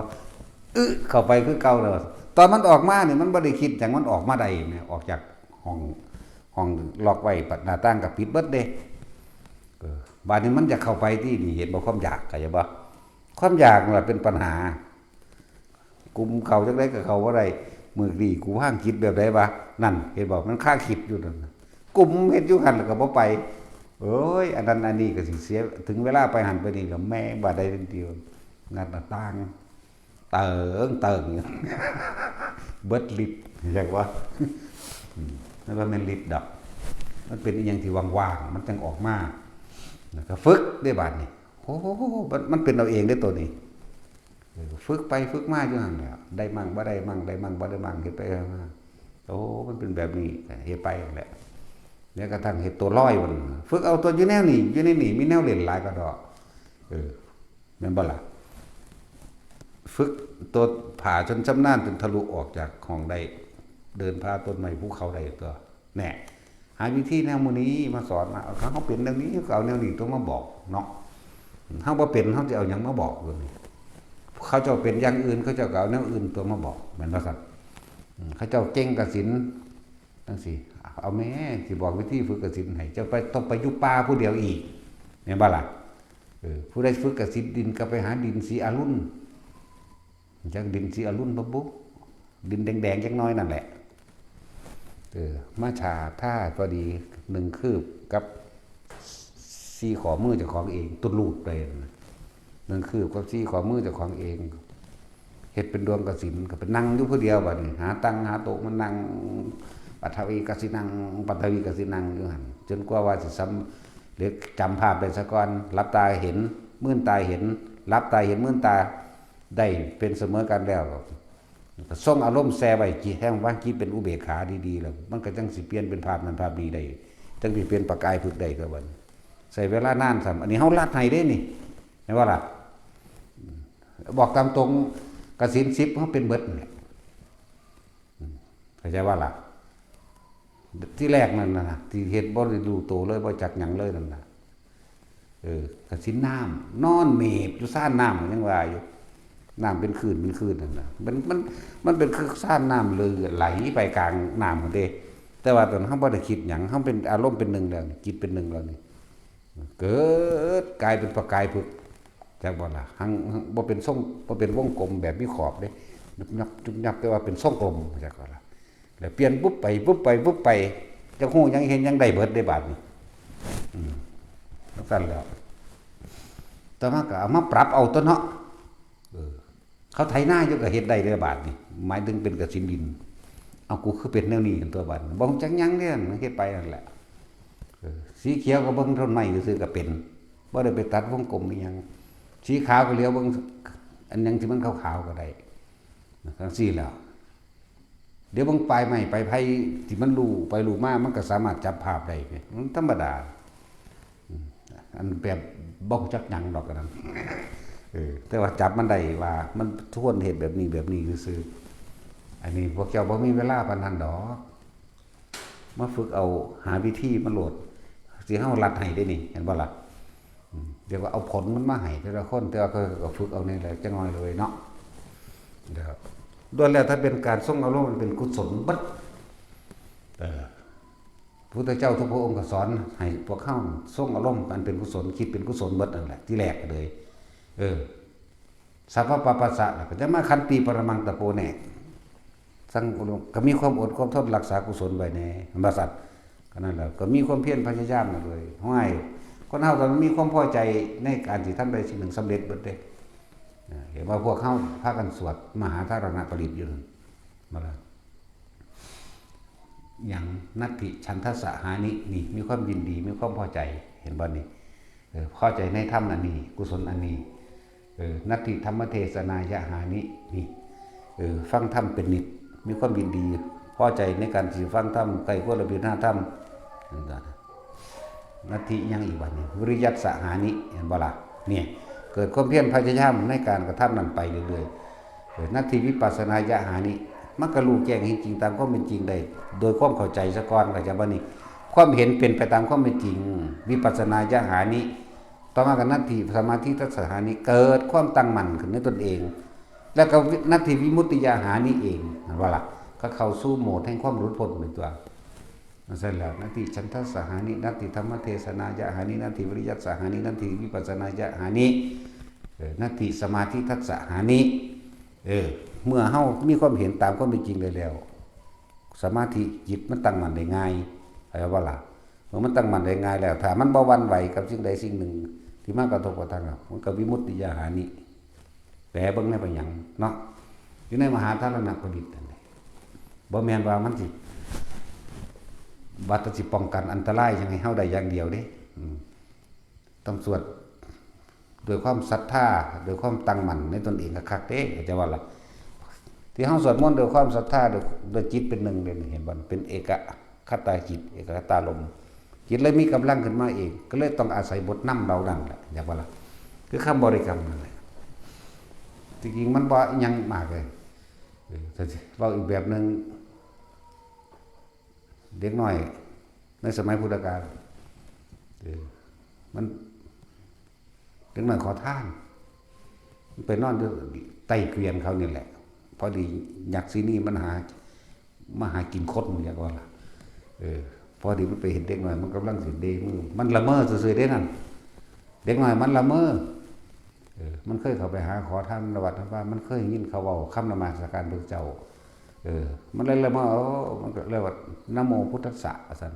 อึ เข้าไปคือเก่าแล้ว ตอนมันออกมานี่มันบ่ได้คิดหยัง มันออกมาได้แหม ออกจากห้อง ห้องล็อกไว้ หน้าต่างก็ปิดเบิดเด้ เออ บัดนี้มันจะเข้าไปตินี่ เห็นบ่ ความอยาก เข้าใจบ่? ความอยากนั่นล่ะเป็นปัญหา กุมเข้าจั่งใดก็เข้าบ่ได้ มื้อนี้กูวางจิตแบบใดวะ นั่น เห็นบ่ มันคาคิดอยู่นั่นน่ะ กุมเฮ็ดอยู่หั่นแล้วก็บ่ไป โอ้ย อันนั้นอันนี้ก็สิเสีย ถึงเวลาไปหั่นไปนี่ก็แม่งบาดใดทันที งัดหน้าต่าง เติงเติงอยู่ เบิดฤทธิ์ จักว่า อืม มันบ่แม่นฤทธิ์ดอก มันเป็นอิหยังที่ว่างๆ มันจั่งออกมา แล้วก็ฝึกเด้บาดนี้ โอ้โห มัน มันเป็นเอาเองเด้ตัวนี้ เออ ฝึกไปฝึกมาอยู่หั่นแหละ ได้มั่งบ่ได้มั่ง ได้มั่งบ่ได้มั่ง เฮ็ดไปเฮ็ดมา โอ้ มันเป็นแบบนี้ เฮ็ดไปหั่นแหละ แล้วกระทั่งเฮ็ดตัวลอยมัน ฝึกเอาตัวอยู่แนวนี้ อยู่ในนี้ มีแนวเล่นหลายกว่าดอก เออ แม่นบ่ล่ะ? ฝึกตัวผ่าจนชำนาญจนทะลุออกจากห้องได้ เดินผ่าต้นไม้ภูเขาได้ตัว แน่ หาวิธีแนวหมู่นี้มาสอนนะ เอา เฮาเป็นแนวนี้ ก็เอาแนวนี้ตัวมาบอกเนาะ เฮาบ่เป็น เฮาสิเอาหยังมาบอกเดี๋ยวนี้ เขาเจ้าเป็นอย่างอื่น เขาเจ้าก็เอาแนวอื่นตัวมาบอก แม่นบ่ซั่น? อืม เขาเจ้าเก่งกสิณ จั่งซี้ เอาแม่ สิบอกวิธีฝึกกสิณให้ เจ้าไป ต้องไปอยู่ป่าผู้เดียวอีก แม่นบ่ล่ะ? เออ ผู้ใดฝึกกสิณดินก็ไปหาดินสีอรุณ จักดินสีอรุณบ่บุ ดินแดงๆ จักหน่อยนั่นแหละ เออ มาฉาบทาพอดี หนึ่งคืบกับสี่ข้อมือเจ้าของเอง ตุลูดไปนะ หนึ่งคืบกับสี่ข้อมือเจ้าของเอง เฮ็ดเป็นดวงกสิณ ก็ไปนั่งอยู่ผู้เดียวบัดนี้ หาตังหาโต๊ะมานั่ง ปัทวีกสิณัง ปัทวีกสิณังอยู่หั่น จนกว่าว่าสิสำเร็จ จำภาพได้ซะก่อน หลับตาเห็น มื่นตาเห็น หลับตาเห็น มื่นตา ได้เป็นเสมอกันแล้ว ก็ทรงอารมณ์แช่ไว้ จิตแห่งวางจิตเป็นอุเบกขาดีๆ แล้ว มันก็จั่งสิเปลี่ยนเป็นภาพนั้นภาพนี้ได้ จั่งสิเป็นประกายพฤกษ์ได้ก็บัดนี้ ใช้เวลานานซ้ำ อันนี้เฮาลัดให้เด้นี่ แม่นบ่ล่ะ? บอกตามตรง กสิณสิบเฮาเป็นเบิดนั่นแหละ เข้าใจบ่ล่ะ? ที่แรกนั่นน่ะ ที่เฮ็ดบ่ได้รู้โตเลย บ่จักหยังเลยนั่นน่ะ เออ กสิณน้ำ นอนเมบอยู่ซ่านน้ำ ยังว่าอยู่ น้ำเป็นคลื่นเป็นคลื่นนั่นน่ะ มัน มัน มันเป็นคือซ่านน้ำเลยไหลไปกลางน้ำหั่นเด้ แต่ว่าตอนเฮาบ่ได้คิดหยัง เฮาเป็นอารมณ์เป็นหนึ่งแล้วนี่ จิตเป็นหนึ่งแล้วนี่ เกิดกลายเป็นประกายพฤกษ์ จักบ่ล่ะ หัง หังบ่เป็นทรง บ่เป็นวงกลมแบบมีขอบเด้ ยุบยับ ยุบยับ แต่ว่าเป็นทรงกลม จักบ่ล่ะ แล้วเปลี่ยนปุ๊บไป ปุ๊บไป ปุ๊บไป จักฮู้หยังเห็นหยังได้เบิดเด้บาดนี้ อืม จั่งซั้นแล้ว ต่อมาก็เอามาปรับเอาตั๊วเนาะ เออ เขาไถนาอยู่ก็เฮ็ดได้เด้บาดนี้ หมายถึงเป็นกสิณดิน เอา กูคือเป็นแนวนี้ตั๊วบาดนี้ บ่ฮู้จักหยังเด้ มันเฮ็ดไปนั่นแหละ เออ สีเขียวก็เบิ่งต้นไม้ซื่อๆก็เป็น บ่ได้ไปตัดวงกลมอิหยัง สีขาวก็เหลียวเบิ่งอันหยังที่มันขาวๆก็ได้ จั่งซี้แหล้ว เดี๋ยวเบิ่งปลายไม้ปลายไผ่ที่มันลู่ไปลู่มา มันก็สามารถจับภาพได้ มันธรรมดา อืม อันแบบบ่รู้จักหยังดอกอันนั้น เออ แต่ว่าจับมันได้ว่ามันควรเฮ็ดแบบนี้แบบนี้ซื่อๆ อันนี้พวกเจ้าบ่มีเวลาปานนั้นดอก มาฝึกเอา หาวิธีมาโลด สิเฮาลัดให้เด้นี่ เห็นบ่ล่ะ? อืม เดี๋ยวก็เอาผลมันมาให้แต่ละคน แต่ว่าก็ ก็ฝึกเอานี่แหละจักหน่อยเลยเนาะ เดี๋ยว ล้วนแล้วถ้าเป็นการทรงอารมณ์มันเป็นกุศลเบิด เออ พุทธเจ้าทุกพระองค์ก็สอนให้พวกเฮาทรงอารมณ์อันเป็นกุศล คิดเป็นกุศลเบิดนั่นแหละ ที่แรกเลย เออ สัพพะปะปัสสะ แล้วก็จะมาขันติปรมังตะโพแน่ สัง ก็มีความอดความทนรักษากุศลไว้แน่ ว่าซั่น ก็นั่นแหละ ก็มีความเพียรพยายามนั่นเลย ห้วย คนเฮาก็มีความพอใจในการที่ทำได้สิ่งหนึ่งสำเร็จเบิดเด้ อ่า เห็นว่าพวกเฮาพากันสวดมหาธารณปริตรอยู่นั่น มาแล้ว หยัง นัตถิฉันทะสะหานิ นี่ มีความยินดี มีความพอใจ เห็นบ่นี่ เออ พอใจในธรรมอันนี้ กุศลอันนี้ เออ นัตถิธรรมเทศนายะหานิ นี่ เออ ฟังธรรมเป็นนิจ มีความยินดี พอใจในการสิฟังธรรม ใคร่ควรและพิจารณาธรรม นั่นน่ะ นัตถิยังอีกวันนี้ วิริยัสสะหานิ เห็นบ่ล่ะ? เนี่ย เกิดความเพียรพยายามในการกระทำนั้นไปเรื่อยๆ เออ นัตถิวิปัสสนายะหานิ มันก็รู้แจ้งเห็นจริงตามความเป็นจริงได้ โดยความเข้าใจซะก่อน เข้าใจบ่นี่? ความเห็นเป็นไปตามความเป็นจริง วิปัสสนายะหานิ ต่อมาก็นัตถิสมาธิทัสสะหานิ เกิดความตั้งมั่นขึ้นในตนเอง แล้วก็วิ- นัตถิวิมุตติยาหานิเอง เห็นบ่ล่ะ? ก็เข้าสู่โหมดแห่งความหลุดพ้นเป็นตัว นั่นเสร็จแล้ว นัตถิฉันทัสสะหานิ นัตถิธรรมเทศนายะหานิ นัตถิวิริยัสสะหานิ นัตถิวิปัสสนายะหานิ เออ นัตถิสมาธิทัสสะหานิ เออ เมื่อเฮามีความเห็นตามความเป็นจริงได้แล้ว สมาธิจิตมันตั้งมั่นได้ง่าย เข้าใจบ่ล่ะ? เมื่อมันตั้งมั่นได้ง่ายแล้ว ถ้ามันบ่หวั่นไหวกับสิ่งใดสิ่งหนึ่งที่มากระทบกระทั่งอะ มันก็วิมุตติยาหานิ แปลเบิ่งในไปหยังเนาะ อยู่ในมหาธารณปริตรนั่นแหละ บ่แม่นว่ามันสิ ว่าแต่สิป้องกันอันตรายหยังให้เฮาได้อย่างเดียวเด้ อืม ต้องสวดด้วยความศรัทธา ด้วยความตั้งมั่นในตนเองคักๆเด้ เข้าใจบ่ล่ะ? ที่เฮาสวดมนต์ด้วยความศรัทธา ด้วย ด้วยจิตเป็นหนึ่งเลย เห็นบ่? เป็นเอกคตาจิต เอกคตารมณ์ จิตเลยมีกำลังขึ้นมาเอง ก็เลยต้องอาศัยบทนำเหล่านั้นแหละ เข้าใจบ่ล่ะ? คือคำบริกรรมนั่นแหละ ที่จริงมันบ่อิหยังมากเลย เออ แต่สิเว้าอีกแบบหนึ่ง เด็กน้อยในสมัยพุทธกาล เออ มัน เด็กน้อยขอทาน มันไปนอนอยู่ใต้เกวียนเขานี่แหละ พอดียักษ์สินีมันหา มาหากินคน เรียกว่าล่ะ เออ พอดีมันไปเห็นเด็กน้อย มันกำลังสิเดมือ มันละเมอซื่อๆเด้นั่น เด็กน้อยมันละเมอ เออ มันเคยเข้าไปหาขอทานในวัดในวา มันเคยยินเขาเว้าคำนมัสการพระเจ้า เออ มันเลยละเมอ โอ้ มันก็เลยว่า นะโมพุทธัสสะ ว่าซั่น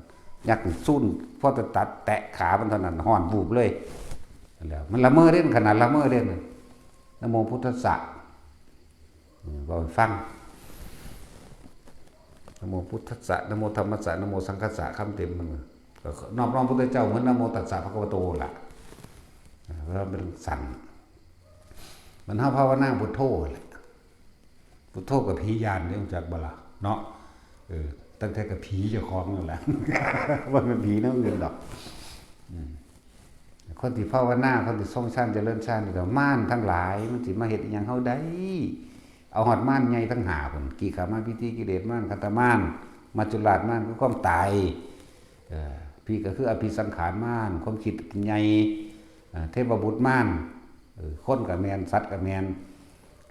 ยักษ์ซูน พอจะตัดแตะขามันเท่านั้น ฮ้อนวูบเลย แล้วมันละเมอเด้ ขนาดละเมอเด้ นะโมพุทธัสสะ อืม เว้าให้ฟัง นะโมพุทธัสสะ นะโมธัมมัสสะ นะโมสังคัสสะ คำเต็มมัน ก็นอบน้อมพุทธเจ้าเหมือนนะโมตัสสะภะคะวะโตล่ะ เพราะมันสั่น มันเฮาภาวนาพุทโธแหละ พุทโธกับผีย่านเด้ รู้จักบ่ล่ะ เนาะ เออ ตั้งแต่กับผีเจ้าของนั่นแหละ ว่ามันผีนำอื่นดอก อืม คนที่ภาวนา คนที่ทรงฌานเจริญฌานนี่ก็มารทั้งหลาย มันสิมาเฮ็ดอิหยังเฮาได้ เอาฮอดมารใหญ่ทั้งห้าพุ้น กิกขามาทิฏฐิ กิเลสมาร ขันธมาร มัจจุราชมาร คือความตาย เอ่อ พี้ก็คืออภิสังขารมาร ความคิดใหญ่ เอ่อ เทพบุตรมาร เออ คนก็แม่น สัตว์ก็แม่น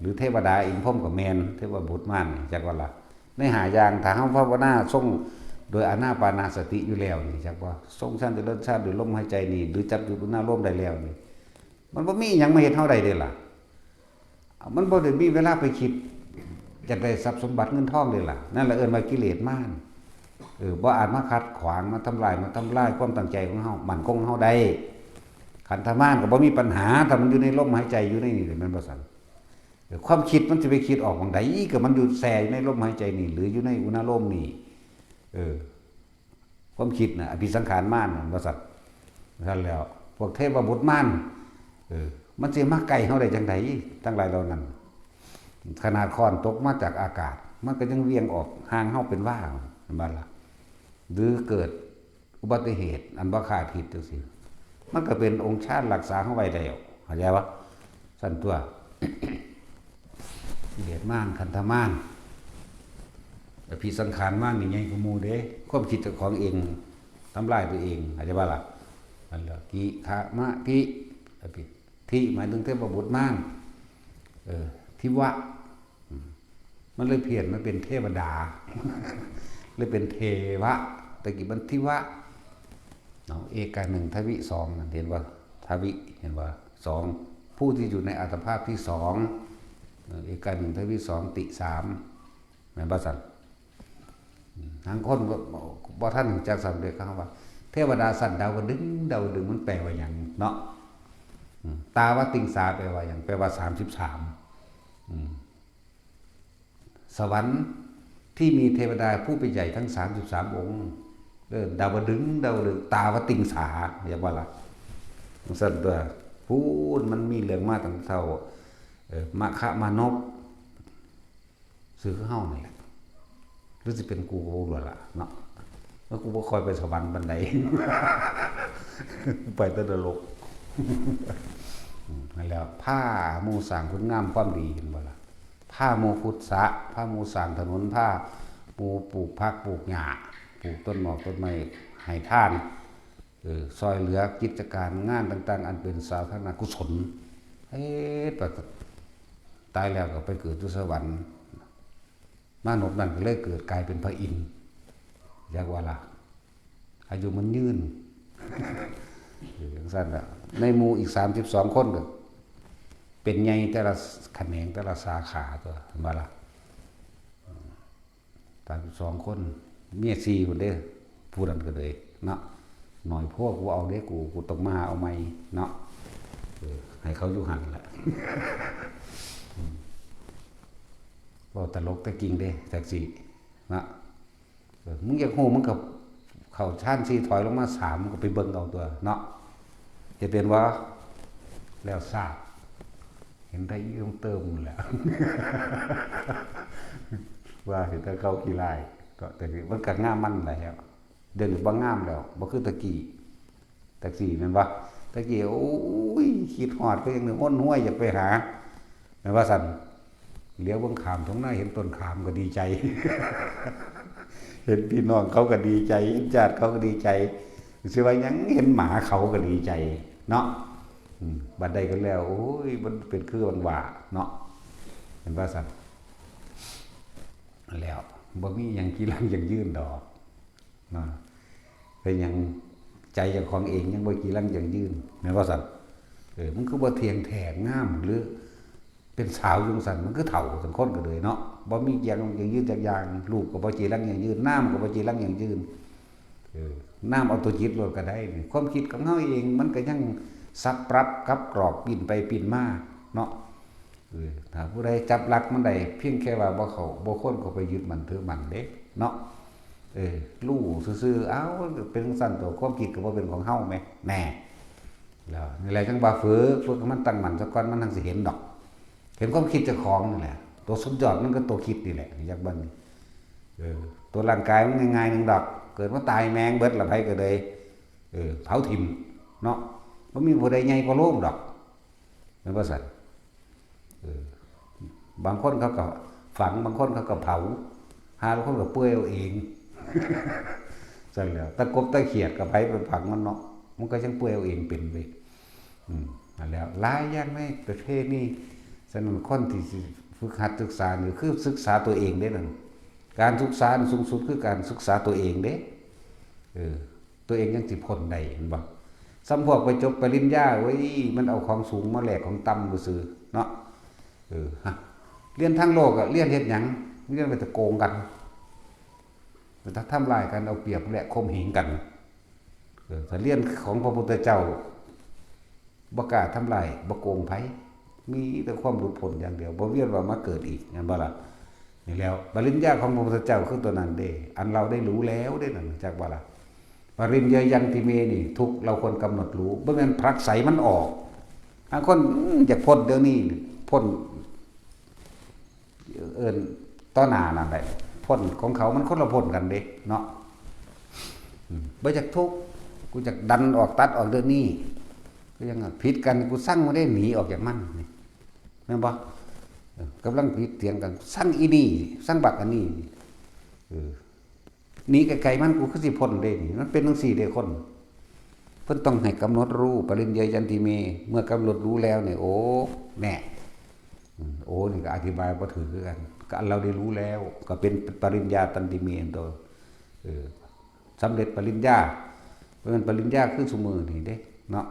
หรือเทวดาอินทร์พรหมก็แม่น เทพบุตรมารนี่ จักว่าล่ะ ในห้าอย่าง ถ้าเฮาภาวนาทรงโดยอานาปานสติอยู่แล้วนี่ จักว่า ทรงฌานเจริญฌานโดยลมหายใจนี่ หรือจับจุดอุณาโลมได้แล้วนี่ มันบ่มีหยังมาเฮ็ดเฮาได้เด้ล่ะ มันบ่ได้มีเวลาไปคิดอยากได้ทรัพย์สมบัติเงินทองเด้ล่ะ นั่นล่ะเอิ้นว่ากิเลสมาร เออ บ่อาจมาขัดขวาง มาทำลาย มาทำลายความตั้งใจของเฮา มั่นคงของเฮาได้ ขันธมารก็บ่มีปัญหา ถ้ามันอยู่ในลมหายใจอยู่ในนี่แหละ แม่นบ่ซั่น? เออ ความคิดมันสิไปคิดออกหม่องใด ก็มันอยู่แช่อยู่ในลมหายใจนี่ หรืออยู่ในอุณาโลมนี่ เออ ความคิดน่ะ อภิสังขารมารน่ะ ว่าซั่น ซั่นแล้ว พวกเทพบุตรมาร เออ มันสิมาใกล้เฮาได้จังใด ทั้งหลายเหล่านั้น ขนาดค้อนตกมาจากอากาศ มันก็ยังเหวี่ยงออกห่างเฮาเป็นว่า แม่นบ่ล่ะ? หรือเกิดอุบัติเหตุอันบ่คาดคิดจังซี่ มันก็เป็นองค์ฌานรักษาเฮาไว้แล้ว เข้าใจบ่? ซั่นตั๊ว กิเลสมาร ขันธมาร อภิสังขารมารนี่ใหญ่กว่าหมู่เด้ ความคิดเจ้าของเอง ทำลายตัวเอง เข้าใจบ่ล่ะ? นั่นแหละ กิขะมะทิ อภิ ทิหมายถึงเทพบุตรมาร เออ ทิวะ อืม มันเลยเพี้ยน มันเป็นเทวดา เลยเป็นเทวะ ตะกี้มันทิวะ เนาะ เอกาหนึ่ง ทวิสอง นั่น เห็นบ่? ทวิ เห็นบ่? สอง ผู้ที่อยู่ในอัตภาพที่สอง เออ เอกาหนึ่ง ทวิสอง ติสาม แม่นบ่ซั่น? อืม ลางคนบ่ บ่ บ่ทันรู้จักซ้ำเด้ เขาว่า เทวดาชั้นดาวดึงส์ ดาวดึงส์ มันแปลว่าหยังเนาะ? อืม ตาวติงสา แปลว่าหยัง? แปลว่า สามสิบสาม อืม สวรรค์ที่มีเทวดาผู้เป็นใหญ่ทั้ง สามสิบสาม องค์ เออ ดาวดึงส์ ดาวดึงส์ ตาวติงสา เรียกว่าล่ะ จั่งซั่นตั๊ว พู้นมันมีเรื่องมาตั้งเท่า เอ่อ มะคะมานพ ซื่อคือเฮานี่แหละ หรือสิเป็นกูก็บ่รู้ล่ะเนาะ แล้วกูบ่ค่อยไปสวรรค์ปานใด ไปแต่นรก อืมนั่นแหละ พาหมู่สร้างคุณงามความดี เห็นบ่ล่ะ พาหมู่ขุดสระ พาหมู่สร้างถนน พาหมู่ปลูกผักปลูกหญ้า ปลูกต้นหมากต้นไม้ ให้ทาน เออ ซ่อยเหลือกิจการงานต่างๆ อันเป็นสาธารณกุศล เฮ็ดไป ตายแล้วก็ไปเกิดอยู่สวรรค์ มนุษย์นั่นก็เลยเกิดกลายเป็นพระอินทร์ อยากว่าล่ะ อายุมันยืน อยู่จังซั่นล่ะ ในหมู่อีกสามสิบสองคนก็ เป็นใหญ่แต่ละแขนงแต่ละสาขาตัว เห็นบ่ล่ะ สามสิบสองคน เมียสี่คนเด้ ผู้นั้นก็เลยเนาะ หน่อยพวกกูเอาเด้ กู กูต้องมาเอาใหม่เนาะ เออ ให้เขาอยู่หั่นแหละ เว้าตลกแต่จริงเด้ จักสิ นะ เออ มึงอยากฮู้ มึงก็เข้าฌานสี่ ถอยลงมาสาม มึงก็ไปเบิ่งเอาตัวเนาะ จะเป็นว่า แล้วซาบ เห็นแต่อีต้องเติมแหละ ว่าเห็นแต่เขาขี้ร้าย ก็แต่มันก็งามมันแหละครับ เดี๋ยวนี้บ่งามแล้ว บ่คือตะกี้ ตะกี้แม่นบ่ ตะกี้ โอ้ย คิดฮอดก็ยังนึกฮ้นห้วยอยากไปหา แม่นว่าซั่น เหลียวเบิ่งข้ามทุ่งนาเห็นต้นขามก็ดีใจ เห็นพี่น้องเขาก็ดีใจ เห็นญาติเขาก็ดีใจ สิว่าหยัง เห็นหมาเขาก็ดีใจเนาะ อืม บัดใดก็แล้ว โอ้ย มันเป็นคือหว่างว่าเนาะ แม่นว่าซั่น แล้ว บ่มีหยังจีรังยั่งยืนดอก นะ เป็นหยัง ใจเจ้าของเองยังบ่จีรังยั่งยืน แม่นบ่ซั่น เออ มันคือบ่เที่ยงแท้งาม หรือเป็นสาวจังซั่น มันคือเฒ่าจังคนก็เลยเนาะ บ่มีจีรังยั่งยืนจักอย่าง รูปก็บ่จีรังยั่งยืน นามก็บ่จีรังยั่งยืน เออ นามเอาตัวจิตโลดก็ได้นี่ ความคิดของเฮาเองมันก็ยังสับปรับกับกรอบปิ้นไปปิ้นมาเนาะ เออ ถ้าผู้ใดจับหลักมันได้ เพียงแค่ว่าบ่เข้า บ่ควรเข้าไปยึดมั่นถือมั่นเด้ เนาะ เออ รู้ซื่อๆ เอ้า เป็นจั่งซั่นตัว ความคิดก็บ่เป็นของเฮาแหม แน่ แล้วนี่แหละจั่งว่าฝึก ฝึกให้มันตั้งมั่นซะก่อน มันจั่งสิเห็นดอก เห็นความคิดเจ้าของนี่แหละ ตัวสุดยอดมันก็ตัวคิดนี่แหละ อยากเบิ่ง เออ ตัวร่างกายมันง่ายๆ หนึ่งดอก เกิดมาตายแม่งเบิดละ ไผก็เลย เออ เผาถิ่ม เนาะ บ่มีผู้ใดใหญ่กว่าโลงดอก แม่นบ่ซั่น เออ บางคนเขาก็ฝัง บางคนเขาก็เผา หาลางคนก็เปื่อยเอาเอง ซั่นแหล้ว ตะกบตะเขียดก็ไผไปฝังมันเนาะ มันก็ยังเปื่อยเอาเองเป็นเว้ย อืม นั่นแหละ หลายอย่างในประเทศนี่ ฉะนั้นคนที่สิฝึกหัดศึกษานี่คือศึกษาตัวเองเด้นั่น การศึกษาอันสูงสุดคือการศึกษาตัวเองเด้ เออ ตัวเองยังสิพ้นได้ เห็นบ่ ส่ำพวกไปจบปริญญา เว้ย มันเอาของสูงมาแลกของต่ำซื่อๆ เนาะ เออ ฮะ เรียนทางโลกอะ เรียนเฮ็ดหยัง เรียนไปแต่โกงกัน ไปทำลายกัน เอาเปรียบและข่มเหงกัน เออ ถ้าเรียนของพระพุทธเจ้า บ่กล้าทำลาย บ่โกงไผ มีแต่ความหลุดพ้นอย่างเดียว บ่เวียนว่ายมาเกิดอีก แม่นบ่ล่ะ นี่แล้ว ปริญญาของพระพุทธเจ้าคือตัวนั้นเด้ อันเราได้รู้แล้วเด้นั่น จักบ่ล่ะ ปริญญายันติเมนี่ ทุกข์เราควรกำหนดรู้ บ่แม่นผลักไสมันออก บางคน อืม อยากพ้นเดี๋ยวนี้ พ้น เอิ้นต่อหน้านั่นแหละ พ้นของเขา มันคนละพ้นกันเด้ เนาะ อืม บ่อยากทุกข์ กูอยากดันออก ตัดออกเดี๋ยวนี้ ก็ยังว่าผิดกัน กูซังบ่ได้ หนีออกจากมันนี่ แม่นบ่ เออ กำลังผิดเถียงกัน ซังอีนี่ ซังบักอันนี้ เออ หนีไกลๆมัน กูคือสิพ้นเด้นี่ มันเป็นจั่งซี้เด้คน เพิ่นต้องให้กำหนดรู้ ปริญญายันติเม เมื่อกำหนดรู้แล้วเนี่ย โอ้ แน่ อืม โอ้ นี่ก็อธิบายบ่ถืกคือกัน ก็อันเราได้รู้แล้ว ก็เป็นปริญญาตันติเม ตัว เออ สำเร็จปริญญา บ่แม่นปริญญาคือซุมื้อนี่เด้ เนาะ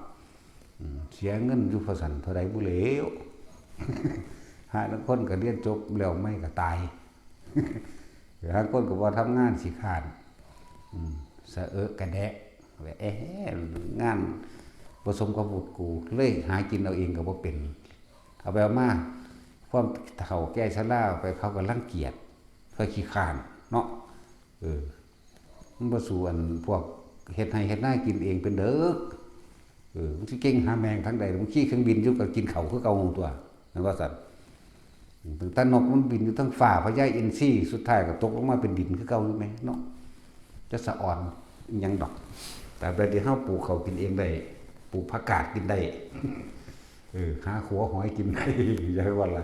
อืม เสียเงินอยู่พะสันเท่าใดบ่แล้ว หาลางคนก็เรียนจบแล้วไม่ก็ตาย หาลางคนก็บ่ทำงานขี้คร้าน อืม สะเอะกะแดะ เอ๊ะ งานบ่สมกับวุฒิกู เลยหากินเอาเองก็บ่เป็น เอาไปเอามา ความเฒ่าแก่ชราไป เขาก็รังเกียจ เขาขี้คร้านเนาะ เออ มันบ่สู้อันพวกเฮ็ดไร่เฮ็ดนากินเองเป็นเด้อ เออ มันสิเก่งหาแม่งทางใด มันขี่เครื่องบินอยู่ก็กินข้าวคือเก่าตัว แม่นว่าซั่น ตั้งแต่นกมันบินอยู่เทิงฟ้า พญาอินทรี สุดท้ายก็ตกลงมาเป็นดินคือเก่าอยู่แหมเนาะ จะสะออนอิหยังดอก ตราบใดที่เฮาปลูกข้าวกินเองได้ ปลูกผักกาดกินได้ เออ หาขัวหอยกินได้ อย่าไปว่าละ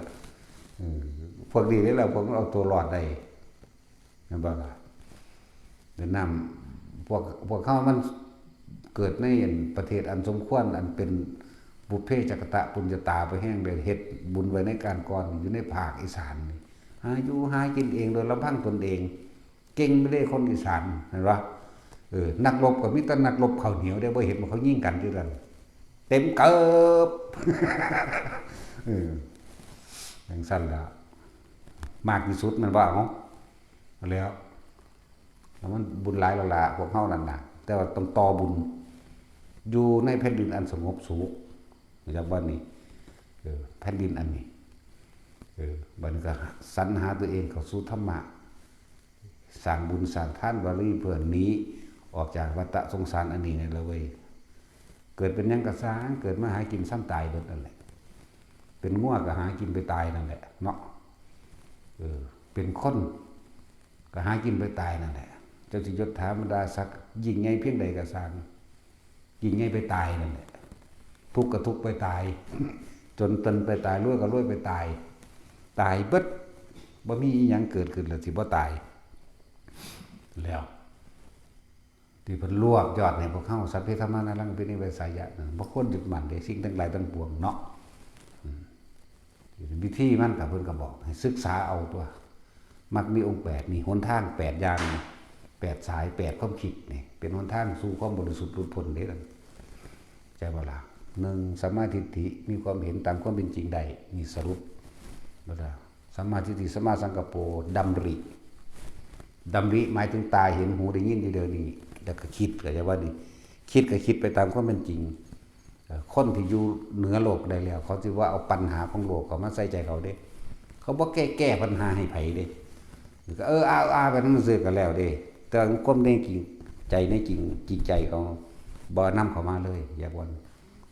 เออ พวกนี้นี่แหละ พวกมันเอาตัวรอดได้ แม่นบ่ล่ะ? เวียดนาม พวก พวกเขามันเกิดในประเทศอันสมควร อันเป็นบุพเพจักตะปุญญาตาไปแฮง ได้เฮ็ดบุญไว้ในการก่อน อยู่ในภาคอีสานนี่ หาอยู่หากินเองโดยลำพังตนเอง เก่งไปเลยคนอีสาน เห็นบ่? เออ นักรบก็มีแต่นักรบข้าวเหนียวเด้ บ่เห็นว่าเขายิงกันอยู่นั่น เต็มเกิบ เออ จั่งซั้นล่ะ มากที่สุดแม่นบ่ เอา แล้ว แล้วมันบุญหลายแล้วล่ะ พวกเฮานั่นน่ะ แต่ว่าต้องต่อบุญ อยู่ในแผ่นดินอันสงบสุข จากบ้านนี้ เออ แผ่นดินอันนี้ เออ บัดนี้ก็สรรหาตัวเองเข้าสู่ธรรมะ สร้างบุญสร้างทานบารมีเพื่อหนีออกจากวัฏสงสารอันนี้นี่แหละเว้ย เกิดเป็นหยังก็ซ่าง เกิดมาหากินซ้ำตายเบิดนั่นแหละ เป็นงัวก็หากินไปตายนั่นแหละเนาะ เออ เป็นคน ก็หากินไปตายนั่นแหละ เจ้าสิยศถาบรรดาศักดิ์ยิ่งใหญ่เพียงใดก็ซ่าง ยิ่งใหญ่ไปตายนั่นแหละ ทุกข์ก็ทุกข์ไปตาย จนตนไปตาย รวยก็รวยไปตาย ตายเบิด บ่มีอิหยังเกิดขึ้นแล้วสิบ่ตาย แล้ว ที่เพิ่นรวบยอดให้พวกเฮา สัพเพธัมมา นานัง อภินิเวสายะ นั่น บ่ควรยึดมั่นเด้ สิ่งทั้งหลายทั้งปวงเนาะ อืม วิธีมันก็เพิ่นก็บอกให้ศึกษาเอาตัว มรรคมีองค์แปดนี่ หนทางแปดอย่างนี่ แปดสาย แปดความคิดนี่ เป็นหนทางสู่ความบริสุทธิ์หลุดพ้นเด้นั่น ใช่บ่ล่ะ? หนึ่ง สัมมาทิฏฐิ มีความเห็นตามความเป็นจริงได้ นี่สรุปบ่ล่ะ? สัมมาทิฏฐิ สัมมาสังกัปโป ดำริ ดำริหมายถึงตาเห็น หูได้ยินอยู่เดี๋ยวนี้ แล้วก็คิด ก็จะว่านี่ คิดก็คิดไปตามความเป็นจริง เอ่อ คนที่อยู่เหนือโลกได้แล้ว เขาสิว่าเอาปัญหาของโลกเข้ามาใส่ใจเขาเด้ เขาบ่แก้ แก้ปัญหาให้ไผเด้ ก็เออ อา อา ไปนำซื่อก็แล้วเด้ แต่ความในจริงใจ ในจริง จริงใจเขาบ่นำเข้ามาเลย อยากว่า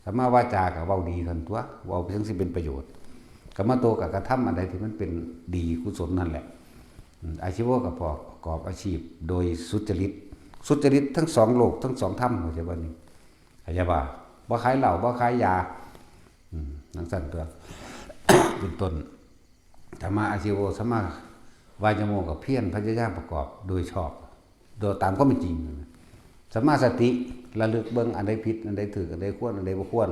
สัมมาวาจาก็เว้าดีซั่นตั๊ว เว้าไปจั่งสิเป็นประโยชน์ กรรมโตก็กระทำอันใดที่มันเป็นดีกุศลนั่นแหละ อืม อาชีโวก็ประกอบอาชีพโดยสุจริต สุจริตทั้งสองโลก ทั้งสองธรรม เข้าใจบ่นี่? เข้าใจบ่? บ่ขายเหล้า บ่ขายยา อืม จั่งซั้นตั๊ว เป็นต้น สัมมาอาชีโว สัมมาวายโม ก็เพียรพยายามประกอบโดยชอบ โดยตามความเป็นจริง สัมมาสติ ระลึกเบิ่งอันใดผิด อันใดถูก อันใดควร อันใดบ่ควร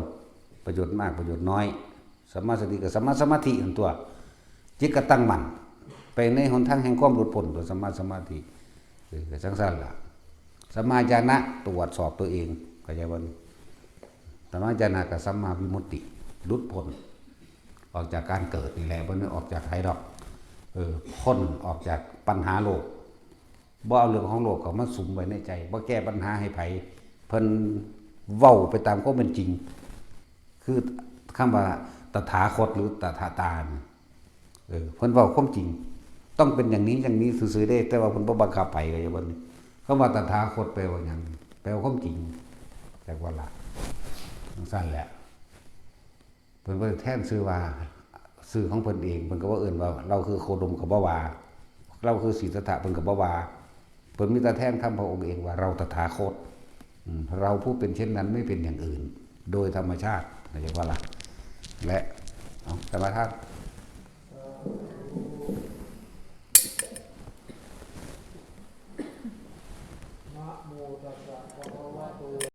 ประโยชน์มาก ประโยชน์น้อย สัมมาสติกับสัมมาสมาธิหั่นตั๊ว จิตก็ตั้งมั่น ไปในหนทางแห่งความหลุดพ้น ตัวสัมมาสมาธิ เออ ก็จั่งซั้นล่ะ สัมมาญาณะ ตรวจสอบตัวเอง เข้าใจบ่นี่? สัมมาญาณะกับสัมมาวิมุตติ หลุดพ้น ออกจากการเกิดนี่แหละ บ่แม่นออกจากไผดอก เออ พ้นออกจากปัญหาโลก บ่เอาเรื่องของโลกเข้ามาสุมไว้ในใจ บ่แก้ปัญหาให้ไผ เพิ่นเว้าไปตามความเป็นจริง คือคำว่าตถาคตหรือตถาตานี่ เออ เพิ่นเว้าความจริง ต้องเป็นอย่างนี้อย่างนี้ซื่อๆเด้ แต่ว่าเพิ่นบ่บังคับไผ เข้าใจบ่นี่? คำว่าตถาคตแปลว่าหยัง? แปลว่าความจริง จักว่าล่ะ จั่งซั้นแหละ เพิ่นบ่ได้แทนชื่อว่า ชื่อของเพิ่นเอง เพิ่นก็บ่เอิ้นว่า ลาวคือโคดมก็บ่ว่า ลาวคือสิทธัตถะ เพิ่นก็บ่ว่า เพิ่นมีแต่แทนคำพระองค์เองว่า เราตถาคต อืม เราผู้เป็นเช่นนั้นไม่เป็นอย่างอื่น โดยธรรมชาติ เข้าใจบ่ล่ะ? และ เอา สมาทาน